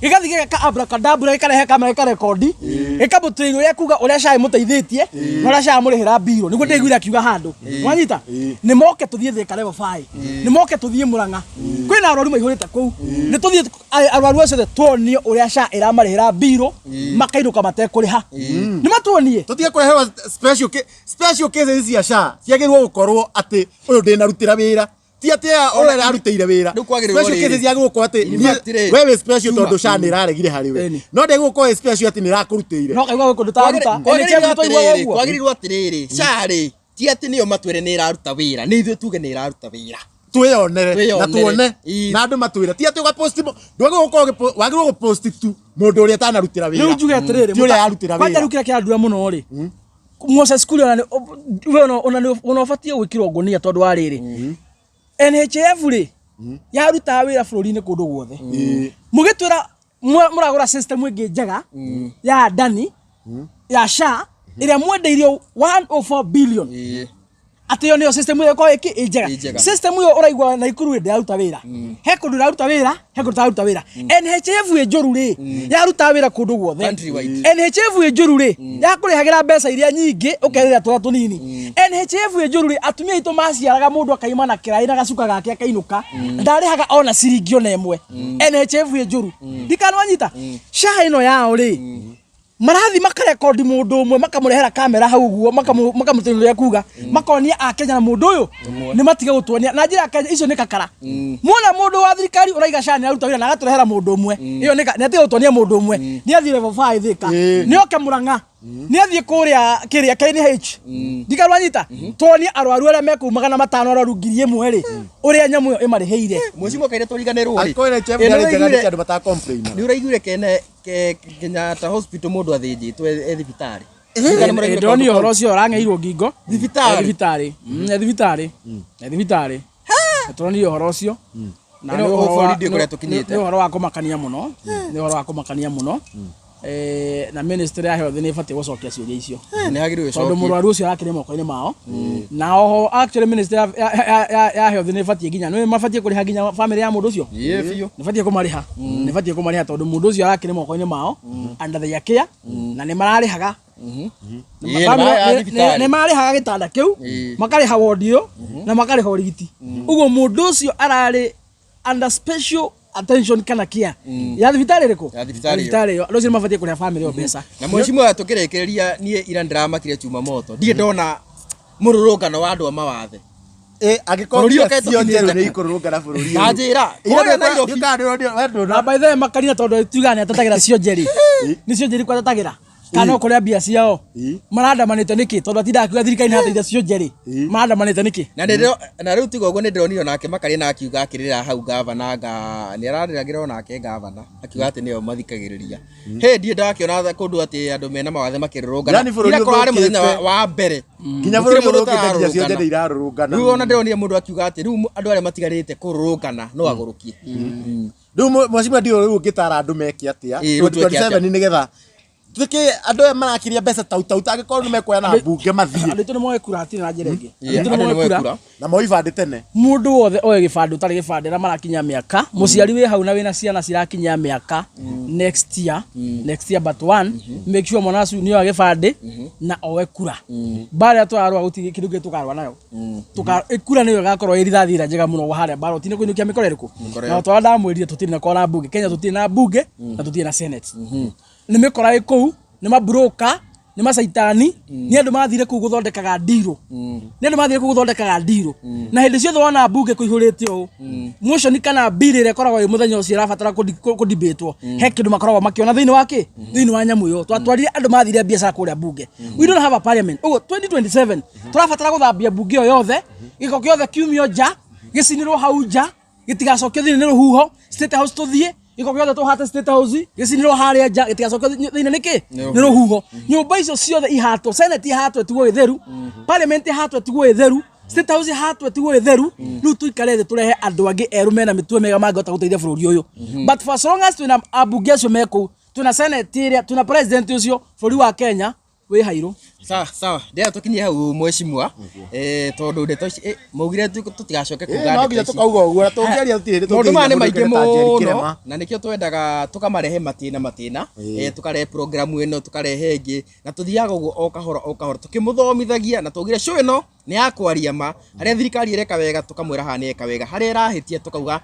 gĩgathiĩ gĩgeka abracadabra, gĩkarehe kamera, gĩkarekondi, gĩkamũtĩria ũrĩa kuga ũrĩa SHA ĩmũteithĩtie na ũrĩa SHA amũrĩhĩra mbirũ. Nĩguo ndĩiguire akiuga handũ wanyita. Nĩ moke tũthiĩ Thika level 5, nĩ moke tũthiĩ Murang'a, kwĩna arwaru maihũrĩte kũu. Nĩ tũthiĩ arwaru acio othe tuonio ũrĩa SHA ĩramarĩhĩra mbirũ makainũka matekũrĩha. Nĩ matuonie. Tũtige kũreherwo special cases cia SHA. Ciagĩrĩirwo gũkorwo atĩ ũyũ ndĩnarutĩra wĩra, ti atĩ aya ũrĩa ararutĩire wĩra. Rĩu kwagĩrĩirwo Special rĩrĩ. cases ciagĩrĩirwo gũkorwo atĩ In fact rĩ, we wĩ special Juma. tondũ SHA nĩ ĩraregire harĩ we, Ĩni. no ndĩgũkorwo wĩ special atĩ nĩ ĩrakũrutĩire. No kaigua gwĩ kũndũ tararuta NHIF twaiguaga ũguo. Kwagĩrĩirwo atĩrĩrĩ, SHA rĩ, ti atĩ nĩyo matwĩre nĩ ĩraruta wĩra, nĩ ithuĩ tuge nĩ ĩraruta wĩra. Twĩyonere na Twĩyonere. tuone na andũ matwĩre, ti atĩ ũgapost ndwagĩrĩirwo gũkorwo wagĩrĩirwo gũpost tu mũndũ ũrĩa ũtanarutĩra wĩra. Rĩu njuge atĩrĩrĩ, Ti ũrĩa arutĩra kwanja wĩra. rĩu kĩrĩa kĩrandura mũno rĩ, Moses Kuria, ona we ona ũbatiĩ gwĩkĩrwo ngũnia tondũ wa rĩrĩ, NHIF rĩ, yarutaga wĩra bũrũri-inĩ kũndũ guothe. Mũgĩtwĩra mũragũra system ĩngĩ njega ya ndani ya SHA ĩrĩa mwendeirio 104 billion, atĩ ĩyo nĩyo system ĩyo ĩkorwo ĩkĩ ĩ Ĩ njega. njega. System ĩyo ũraigua Naikuru ĩ ndĩraruta wĩra, he kũndũ ĩraruta wĩra, he kũndũ ĩtararuta wĩra. NHIF ĩ njũru rĩ, yarutaga wĩra kũndũ guothe. Countrywide. NHIF ĩ njũru rĩ, yakũrĩhagĩra mbeca iria nyingĩ ũkerĩra tũrĩa tũnini. NHIF ĩ njũru rĩ, atumia aitũ maciaraga mũndũ akaima na kĩraĩ na gacuka gake akainũka, ndarĩhaga ona ciringi ona ĩmwe. NHIF ĩ njũru ndikanwanyita. SHA ĩno yao rĩ, marathi makarekondi mũndũ ũmwe, makamũrehera kamera hau ũguo, makamũtĩria ũrĩa kuga, makonia akenya na mũndũ ũyũ nĩ matige gũtuonia na njĩra ya Kenya. Icio nĩ kakara muona mũndũ wa thirikari ũraiga SHA nĩ aruta wĩra na agatũrehera mũndũ ũmwe. Ĩyo nĩ atige gũtuonia mũndũ ũmwe. Nĩ athiĩ level 5 Thika, nĩ oke Murang'a, nĩ athiĩ kũrĩa kĩrĩa KNH, ndikarwanyita, tuonie arwaru arĩa mekũu 500, arwaru 1000 rĩ, ũrĩa nyamũ ĩyo ĩmarĩhĩire. Mwecimu kaire tũriganĩrwo rĩ. Angĩkorwo NHIF Ĩ, ndĩarĩ njega, nĩkĩ andũ nĩ ũraiguire kene Kenyatta Hospital mũndũ athĩnjĩtwo e thibitarĩ? Ndĩronire ũhoro ũcio ũrang'eirwo ngingo. Thibitarĩ? E thibitarĩ. E thibitarĩ, e thibitarĩ tũronire ũhoro ũcio na Ĩno nĩ ũhoro bũrũri ndiũĩ kũrĩa tũkinyĩte. Nĩ ũhoro wa kũmakania mũno, nĩ ũhoro wa kũmakania mũno. Na ministry ya health nĩ ĩbatiĩ gũcokia ciũria icio Nĩ hagĩrĩirwo tondũ ĩcokie. mũrwaru ũcio arakĩrĩ moko-inĩ mao. Na oho actually ministry ya health nĩ ĩbatiĩ nginya nĩ mabatiĩ kũrĩha nginya family ya mũndũ ũcio. Ĩĩ biũ. Nĩ batiĩ kũmarĩha, nĩ batiĩ kũmarĩha tondũ mũndũ ũcio arakĩrĩ moko-inĩ mao under their care na nĩ mararĩhaga. Ĩĩ, nĩ mararĩha thibitarĩ. Nĩ marĩhaga gĩtanda kĩu, makarĩha wodi ĩyo na makarĩha ũrigiti. Ũguo mũndũ ũcio ararĩ under special attention kana care ya thibitarĩ ĩrĩkũ? Ya thibitarĩ ĩyo. Thibitarĩ ĩyo. Andũ acio nĩ mabatiĩ kũrĩha family ĩyo mbeca. Na mwecimu aya tũkĩrĩkĩrĩria, niĩ ira ndĩramakire Jumamoto ndirĩ ndona mũrũrũngano wa andũ a mawathe. Angĩkorwo Bũrũri mbia ũkĩte cio njerũ ũkinyĩte nĩ ikũrũrũngana bũrũri Ta njĩra, kũrĩa Nairobi. Na by the way, makarina tondũ tugaga nĩ atetagĩra cionjeri, nĩ cionjeri kwa atetagĩra kana no kũrĩa mbia ciao. Marandamanĩte nĩkĩ? Tondũ atindaga akiuga thirikari nĩ ĩrateithia cionjeri, marandamanĩte nĩkĩ? Na rĩu tiga ũguo, nĩ ndĩronire nake Makarĩ na akiuga akĩrĩra hau gavana, anga nĩ ararĩragĩra onake gavana akiuga atĩ nĩo mathikagĩrĩria. Hĩ, ndiĩ ndakĩona kũndũ atĩ andũ mena mawathe makĩrũrũngana. Yani bũrũri Ira kũrarĩ mũthenya ũthũkĩte. wa mbere Nginya Gũtirĩ bũrũri mũndũ ũthũkĩte, nginya cionje ũtararũrũngana. nĩ irarũrũngana. Rĩu ona ndĩronire mũndũ akiuga atĩ rĩu andũ arĩa matigarĩte kũrũrũngana no agũrũkie. Rĩu mwacimwa ndiũ, rĩu ũngĩtara andũ meke atĩa Ĩĩ, rĩu twĩke atĩa? 2027 nĩgetha tuĩke andũ aya marakiria mbeca tau tau, angĩkorwo nĩ mekuoya na mbunge mathiĩ? Andũ aitũ nĩ moe kura, hatirĩ na njĩra ĩngĩ. Ĩĩ, Andũ aitũ andũ nĩ nĩ moe moe kura. kura. Na moe ibandĩ tene. Mũndũ wothe oe gĩbandĩ ũtarĩ gĩbandĩ, arĩa marakinyia mĩaka, mũciari wĩ hau na wĩna ciana cirakinyia mĩaka next year, next year but one, make sure mwana ũcio nĩ oya gĩbandĩ na oe kura. Mbara ĩrĩa tũrarũa gũtirĩ kĩndũ kĩngĩ tũkarũa nayo. Kura nĩyo ĩgakorwo ĩ rithathi ĩrĩa njega mũno harĩa ballot-inĩ kũinũkia mĩkora ĩrĩkũ. Mĩkora Na ĩyo. twara ndamwĩrire tũtirĩ na kora mbunge Kenya, tũtirĩ na mbunge na tũtirĩ na senate, nĩ mĩkora ĩ kũu, nĩ maburoka. Nĩ macaitani, nĩ andũ mathire kũu gũthondekaga ndirũ, nĩ andũ mathire kũu gũthondekaga ndirũ. Na hĩndĩ ciothe wona mbunge kũihũrĩte ũũ, motion kana bill ĩrĩa ĩkoragwo ĩ mũthenya ũcio ĩrabatara kũdebatwo, he kĩndũ makoragwo makĩona thĩinĩ wa kĩ, thĩinĩ wa nyamũ ĩyo. Twatwarire andũ mathire biacara kũrĩa mbunge. We don't have a parliament. Ũguo 2027 tũrabatara gũthambia mbunge ĩyo yothe, gĩko gĩothe kiumio nja, gĩcinĩrwo hau nja, gĩtigacokio thĩinĩ nĩ rũhuho. State House tũthiĩ, gĩko gĩothe tũhate State House, gĩcinĩrwo harĩa nja, gĩtigacokio thĩinĩ nĩkĩ nĩ rũhuho. Nyũmba icio ciothe ihatwo, Senate ihatwo ĩtigwo ĩtheru, parliament ihatwo ĩtigwo ĩtheru, State House ihatwo ĩtigwo ĩtheru. Rĩu tũikare thĩ, tũrehe andũ angĩ erũ mena mĩtwe mĩega mangĩhota gũteithia bũrũri ũyũ. But for as long as twĩna ambunge acio me kũu, twĩna Senate ĩrĩa, twĩna president ũcio, bũrũri wa Kenya wĩ hairũ. Sawa sawa, ndĩrenda tũkinyie hau, mheshimiwa, tondũ ndeto ici maugire tũtigacoke kuga No ndeto nginya ici. tũkauga ũguo na tũngĩaria tũtirĩ hĩndĩ. Maũndũ maya nĩ maingĩ mũno Kĩrema. Na nĩkĩo twendaga tũkamarehe matĩna matĩna, tũkarehe programu ĩno, tũkarehe ĩngĩ, na tũthiaga ũguo o kahora o kahora tũkĩmũthomithagia. Na twaugire show ĩno nĩ ya kwaria ma. Harĩa thirikari ĩreka wega, tũkamwĩra haha nĩ eka wega, harĩa ĩrahĩtia, tũkauga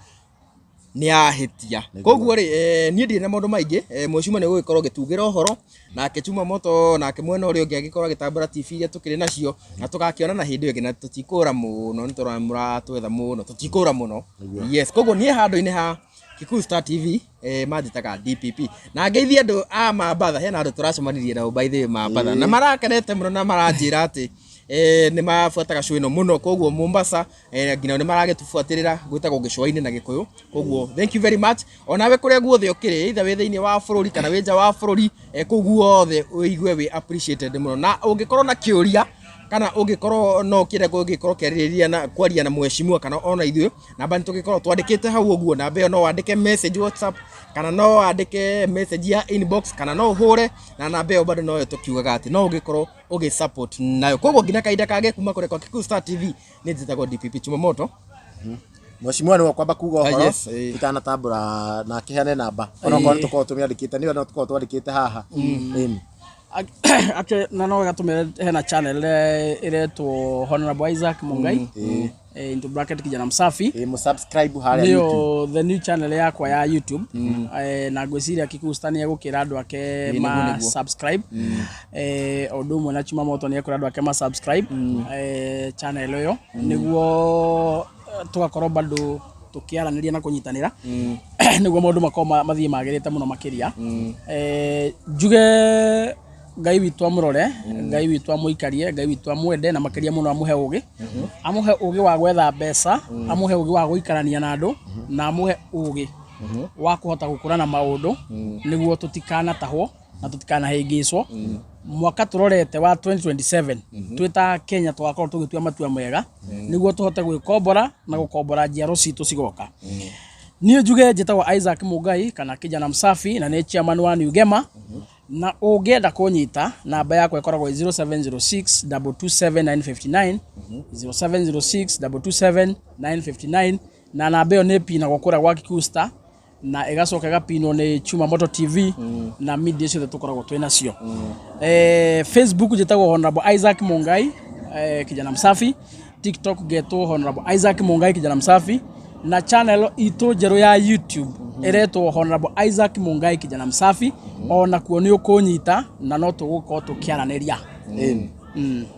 nĩ yahĩtia. Koguo rĩ, niĩ ndirĩ na maũndũ maingĩ. Mheshimiwa nĩ ũgũgĩkorwo ũgĩtugĩra ũhoro nake Chuma Moto, nake mwena ũrĩa ũngĩ agĩkorwo agĩtambũra TV iria tũkĩrĩ nacio, na tũgakĩonana hĩndĩ ĩyo ĩngĩ. Na tũtikũra mũno, nĩ tũrona mũratwetha mũno, tũtikũra mũno. Yes, koguo niĩ handũ-inĩ ha Kikuyu Star TV, manjĩtaga DPP, na ngeithie andũ a Mambatha. Hena andũ tũracemanirie nao, by the way, Mambatha, na marakenete mũno na maranjĩra atĩ nĩ mabuataga show ĩno mũno. Koguo Mombasa, nginya nĩ maragĩtũbuatĩrĩra, gwĩtagwo gĩcũa-inĩ na Gĩkũyũ. Koguo thank you very much. Onawe kũrĩa guothe ũkĩrĩ, either wĩ thĩinĩ wa bũrũri kana wĩ nja wa bũrũri, kũu guothe ũigue wĩ appreciated mũno. Na ũngĩkorwo na kĩũria kana ũngĩkorwo no ũkĩenda gũgĩkorwo ũkĩarĩrĩria na kwaria na mheshimiwa kana ona ithuĩ, namba nĩ tũgĩkorwo twandĩkĩte hau ũguo. Namba ĩyo no wandĩke message WhatsApp, kana no wandĩke message ya inbox, kana no ũhũre na namba ĩyo bado noyo tũkiugaga atĩ no ũgĩkorwo ũgĩ support nayo. Koguo nginya kahinda kangĩ, kuma kũrĩa kwa Kikuyu Star TV, nĩ njĩtagwo DPP Chumamoto. Mheshimiwa nĩwe kwamba kuga ũhoro. Yes. Itanatambũra na akĩheane namba, onokorwo nĩ tũkorwo tũmĩandĩkĩte, nĩyo no tũkorwo twandĩkĩte haha. Ĩni. Actually, na no wega tũmere hena channel ĩretwo Honorable Isaac Mungai, into bracket Kijana Msafi. Ĩ mũsubscribe harĩa YouTube. Nĩyo the new channel yakwa ya YouTube. Na ngwĩciria Kikuyu Star nĩ egũkĩra andũ ake Nĩguo, ma nĩguo. subscribe, o ũndũ ũmwe na Chuma Moto nĩ ekũra andũ ake ma subscribe channel ĩyo, nĩguo tũgakorwo bado tũkĩaranĩria na kũnyitanĩra, nĩguo maũndũ makorwo mathiĩ magĩrĩte mũno makĩria. Njuge Ngai witũ amũrore, Ngai witũ amũikarie, Ngai witũ amwende, na makĩria mũno amũhe ũgĩ, amũhe ũgĩ wa gwetha mbeca, amũhe ũgĩ wa gũikarania na andũ, na amũhe ũgĩ wa kũhota gũkũrana maũndũ, nĩguo tũtikanatahwo na tũtikanahĩngĩcwo. Mwaka tũrorete wa 2027, twĩ ta Kenya tũgakorwo tũgĩtua matua mega, nĩguo tũhote gwĩkombora na gũkombora njiaro citũ cigoka. Niĩ njuge njĩtagwo Isaac Mungai kana Kijana Msafi, na nĩ chairman wa New Gema. Na ũngĩenda kũnyita, namba yakwa ĩkoragwo ĩ 0706 227 959, 0706 227 959. Na namba ĩyo nĩ ĩpinagwo kũrĩa gwa Kikuyu Star, na ĩgacoka ĩgapinwo nĩ Chuma Moto TV na media ciothe tũkoragwo twĩ nacio. Facebook njĩtagwo Honorable Isaac Mungai, Kijana Msafi. TikTok ngetwo Honorable Isaac Mungai Kijana Msafi, na channel itũ njerũ ya YouTube ĩretwo Honorable Isaac Mungai Kijana Msafi. Ona kuo nĩ ũkũnyita na no tũgũkorwo tũkĩaranĩria. Ĩni.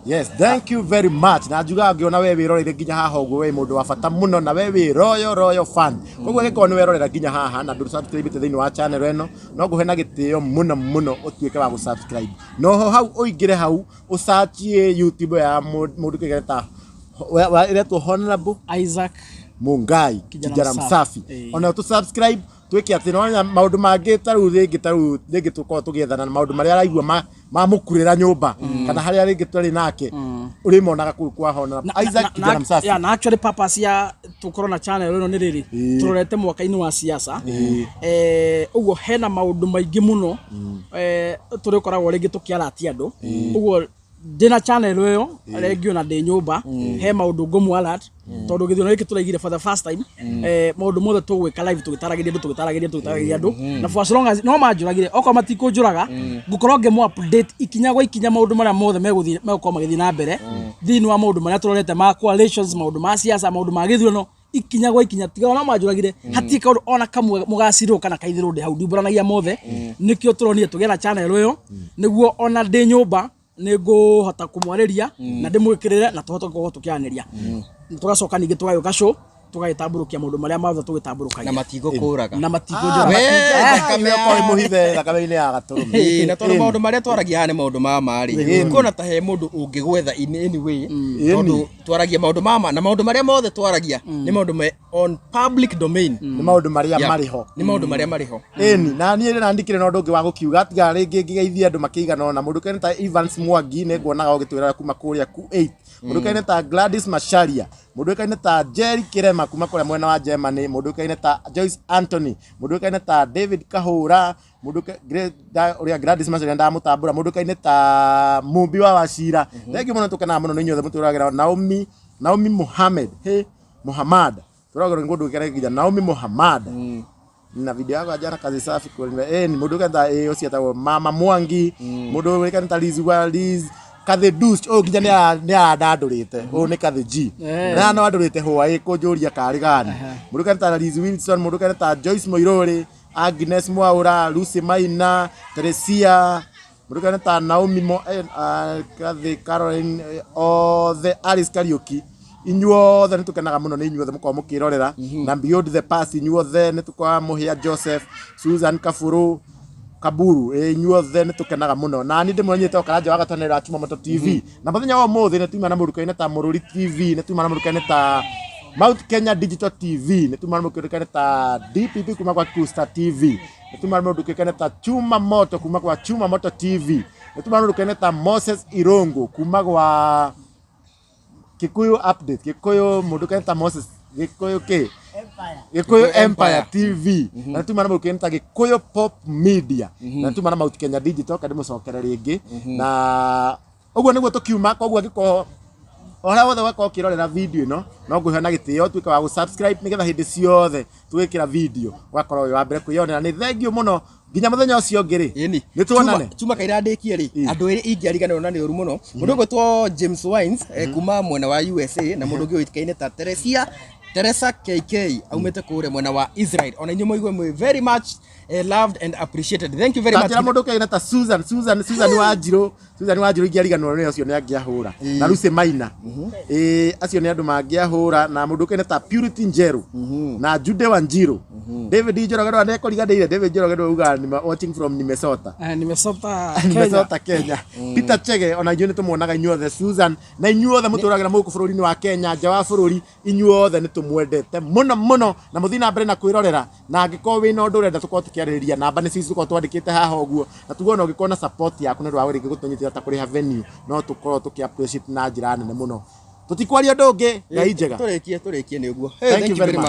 Yes, thank you very much. Na njugaga ngĩona we wĩroreire nginya haha ũguo, we mũndũ wa bata mũno na we wĩ royal royal fan. Koguo angĩkorwo nĩ werorera nginya haha na ndũrĩ subscribe thĩinĩ wa channel ĩno, no ngũhe na gĩtĩo mũno mũno ũtuĩke wa gũ-subscribe. Na oho hau ũingĩre hau ũcachie YouTube ya mũndũ kĩgeta ĩretwo Honorable Isaac Mungai Kijana Kijana Msafi. Msafi. Ĩĩ. Ona tũ subscribe twĩke atĩ nona maũndũ mangĩ ta rĩu rĩngĩ, ta rĩu rĩngĩ tũkorwo tũgĩethana na maũndũ marĩa araigua mamũkurĩra nyũmba kana harĩa rĩngĩ tũrĩ nake, ũrĩmonaga kũu kwa Honorable Isaac Kijana Msafi. Yeah, na actually purpose ya tukorwo na channel ĩno nĩ rĩrĩ, tũrorete mwaka-inĩ wa siasa, ũguo hena maũndũ maingĩ mũno tũrĩkoragwo rĩngĩ tũkĩaratia andũ. Ũguo ndĩna channel ĩyo rĩngĩ, ona ndĩ nyũmba he maũndũ ngũmũ alert, tondũ gĩthurano gĩkĩ tũraigire for the first time, maũndũ mothe tũgwĩka live, tũgĩtaragĩria andũ, tũgĩtaragĩria, tũgĩtaragĩria andũ. Na for as long as no manjũragire, okorwo matikũnjũraga, ngũkorwo ngĩmũ update ikinya gwa ikinya maũndũ marĩa mothe megũthiĩ, megũkorwo magĩthiĩ na mbere thĩinĩ wa maũndũ marĩa tũrorete ma coalitions, maũndũ ma siasa, maũndũ ma gĩthurano. Ikinya gwa ikinya, tiga ona manjũragire, hatirĩ kaũndũ ona kamwe mũgacirwo kana kaithĩrwo ndĩ hau, ndiumbũranagia mothe. Nĩkĩo tũronire tũgĩe na channel ĩyo, nĩguo ona ndĩ nyũmba nĩ ngũhota kũmwarĩria na ndĩmwĩkĩrĩre na tũhote gũkorwo tũkĩaranĩria. Tũgacoka ningĩ tũgagĩũka show, tũgagĩtambũrũkia maũndũ marĩa mothe Na tũgĩtambũrũkagia. Matigũkũraga. Na matikũnjũraga. We, thakame Okorwo mũhithe thakame-inĩ ya gatũrũme. Ĩĩ, na tondũ maũndũ marĩa twaragia haha nĩ maũndũ ma ma rĩ, kuona ta he mũndũ ũngĩgwetha in any way, tondũ twaragia maũndũ ma ma, na maũndũ marĩa mothe twaragia nĩ maũndũ me on public domain. Nĩ maũndũ marĩa marĩ ho. Nĩ maũndũ marĩa marĩ ho. Ĩni na niĩ na ndikĩrĩ na ũndũ ũngĩ wa gũkiuga, tiga rĩngĩ ngĩgeithia andũ makĩigana ũna. Mũndũ ũkaine ta Evans Mwangi, nĩ nguonaga ũgĩtwĩra kuma kũrĩa Q8. Mũndũ ũkaine ta Gladys Macharia, mũndũ ũkaine ta Jerry Kirema kuma kũrĩa mwena wa Germany, mũndũ ũkaine ta Joyce Anthony, mũndũ ũkaine ta David Kahũra, mũndũ ũrĩa Gladys Macharia ndamũtambũra, mũndũ ũkaine ta Mumbi wa Wacira. Thengiũ mũno, tũkenaga mũno nĩ inyuothe mũtũragĩra. Naomi Mohamed, he Muhammad, tũragĩrwo nĩ mũndũ ũkaine nginya Naomi Muhammad na video yako ya jana, kazi safi kweli. Ni mundu kenta ucio etagwo Mama Mwangi, mundu kenta Liz wa Liz Kathe Dus, oh, nginya nĩ arandandũrĩte, ũyũ nĩ Kathe G na no andũrĩte hwaĩ kũnjũria karĩ gani. Mundu kenta Liz Wilson, mundu kenta Joyce Moirori, Agnes Mwaura, Lucy Maina, Teresia, mundu kenta Naomi Mo, Kathe Caroline, othe Alice Kariuki, inyuothe nä tå kenaga må no nä inyuothe må korwo må kä rorera na Beyond the Past. Inyuothe nä tå korwa må Joseph, Susan Kaburu Kaburu, inyuothe nä tå kenaga må no. Na nä ndä mwonyete o Karanja wa Gatanä ra Chuma Moto TV, na mũthenya wa ũmũthĩ nĩ tuma na mũrukaine ta Mũrũri TV, nĩ tuma na mũrukaine ta Mount Kenya Digital TV, nĩ tuma na mũrukaine ta DPP kuma kwa Kusta TV, nĩ tuma na mũrukaine ta Chuma Moto kuma kwa Chuma Moto TV, nĩ tuma na mũrukaine ta Moses Irungu kuma gwa Kikuyu Update, Kikuyu, mundu kaita Moses Gikuyu ki Gikuyu Empire TV, na tuma na mundu kaita Gikuyu Pop Media, na tuma na Mount Kenya Digital kandi mucokere ringi. Na uguo niguo tukiuma. Koguo angĩkorwo o harĩa wothe wakorwo ũkĩrorera video ĩno, no ngwĩhoya na gĩtĩo tuĩke wa gũ-subscribe, nĩgetha hĩndĩ ciothe tũgĩkĩra video ũgakorwo wĩ wa mbere kwĩyonera. Nĩ thengiũ mũno, nginya mũthenya ũcio ũngĩ rĩ, Ĩni. nĩ tuonane. Chuma kaira ndĩkie rĩ, andũ erĩ ingĩariganĩrwo na nĩ ũru mũno, mũndũ ũgwĩtwo James Wines, kuma mwena wa USA, na mũndũ ũngĩ ũĩkaine ta Teresia Teresa KK aumĩte kũrĩa mwena wa Israel. Ona inyuĩ mũigue mwĩ very much loved and appreciated. Thank you very much. Tanjĩra mũndũ ũkaina ta Susan Wanjirũ, Susan Wanjirũ ingĩariganĩrwo nĩ ũcio nĩ angĩahũra, na Lucy Maina, ĩĩ, acio nĩ andũ mangĩahũra, na mũndũ ũkaina ta Purity Njeru na Jude Wanjiru, David Njoroge ndũra nĩekũriganĩire. David Njoroge ndũra ugaga nĩ watching from Minnesota. Nimesota Kenya. Minnesota, Kenya. Peter Chege, ona inyuĩ nĩ tũmuonaga inyuothe, Susan, na inyuothe mũtũragĩra mũgũkũ bũrũri-inĩ wa Kenya, nja wa bũrũri, inyuothe nĩ tũmwendete mũno mũno, na mũthiĩ na mbere na kwĩrorera. Na angĩkorwo wĩna ũndũ ũrenda tũkorwo tũkĩarĩrĩria, namba nĩ cici tũkorwo twandĩkĩte haha ũguo, na tuge ona ũngĩkorwo na support yaku nĩ ũndũ wa rĩngĩ gũtũnyitĩra ta kũrĩha venue, no tũkorwo tũkĩ appreciate na njĩra nene mũno. Tũtikwaria ũndũ ũngĩ. Ngai njega. Tũrĩkie nĩ ũguo. Thank you very much.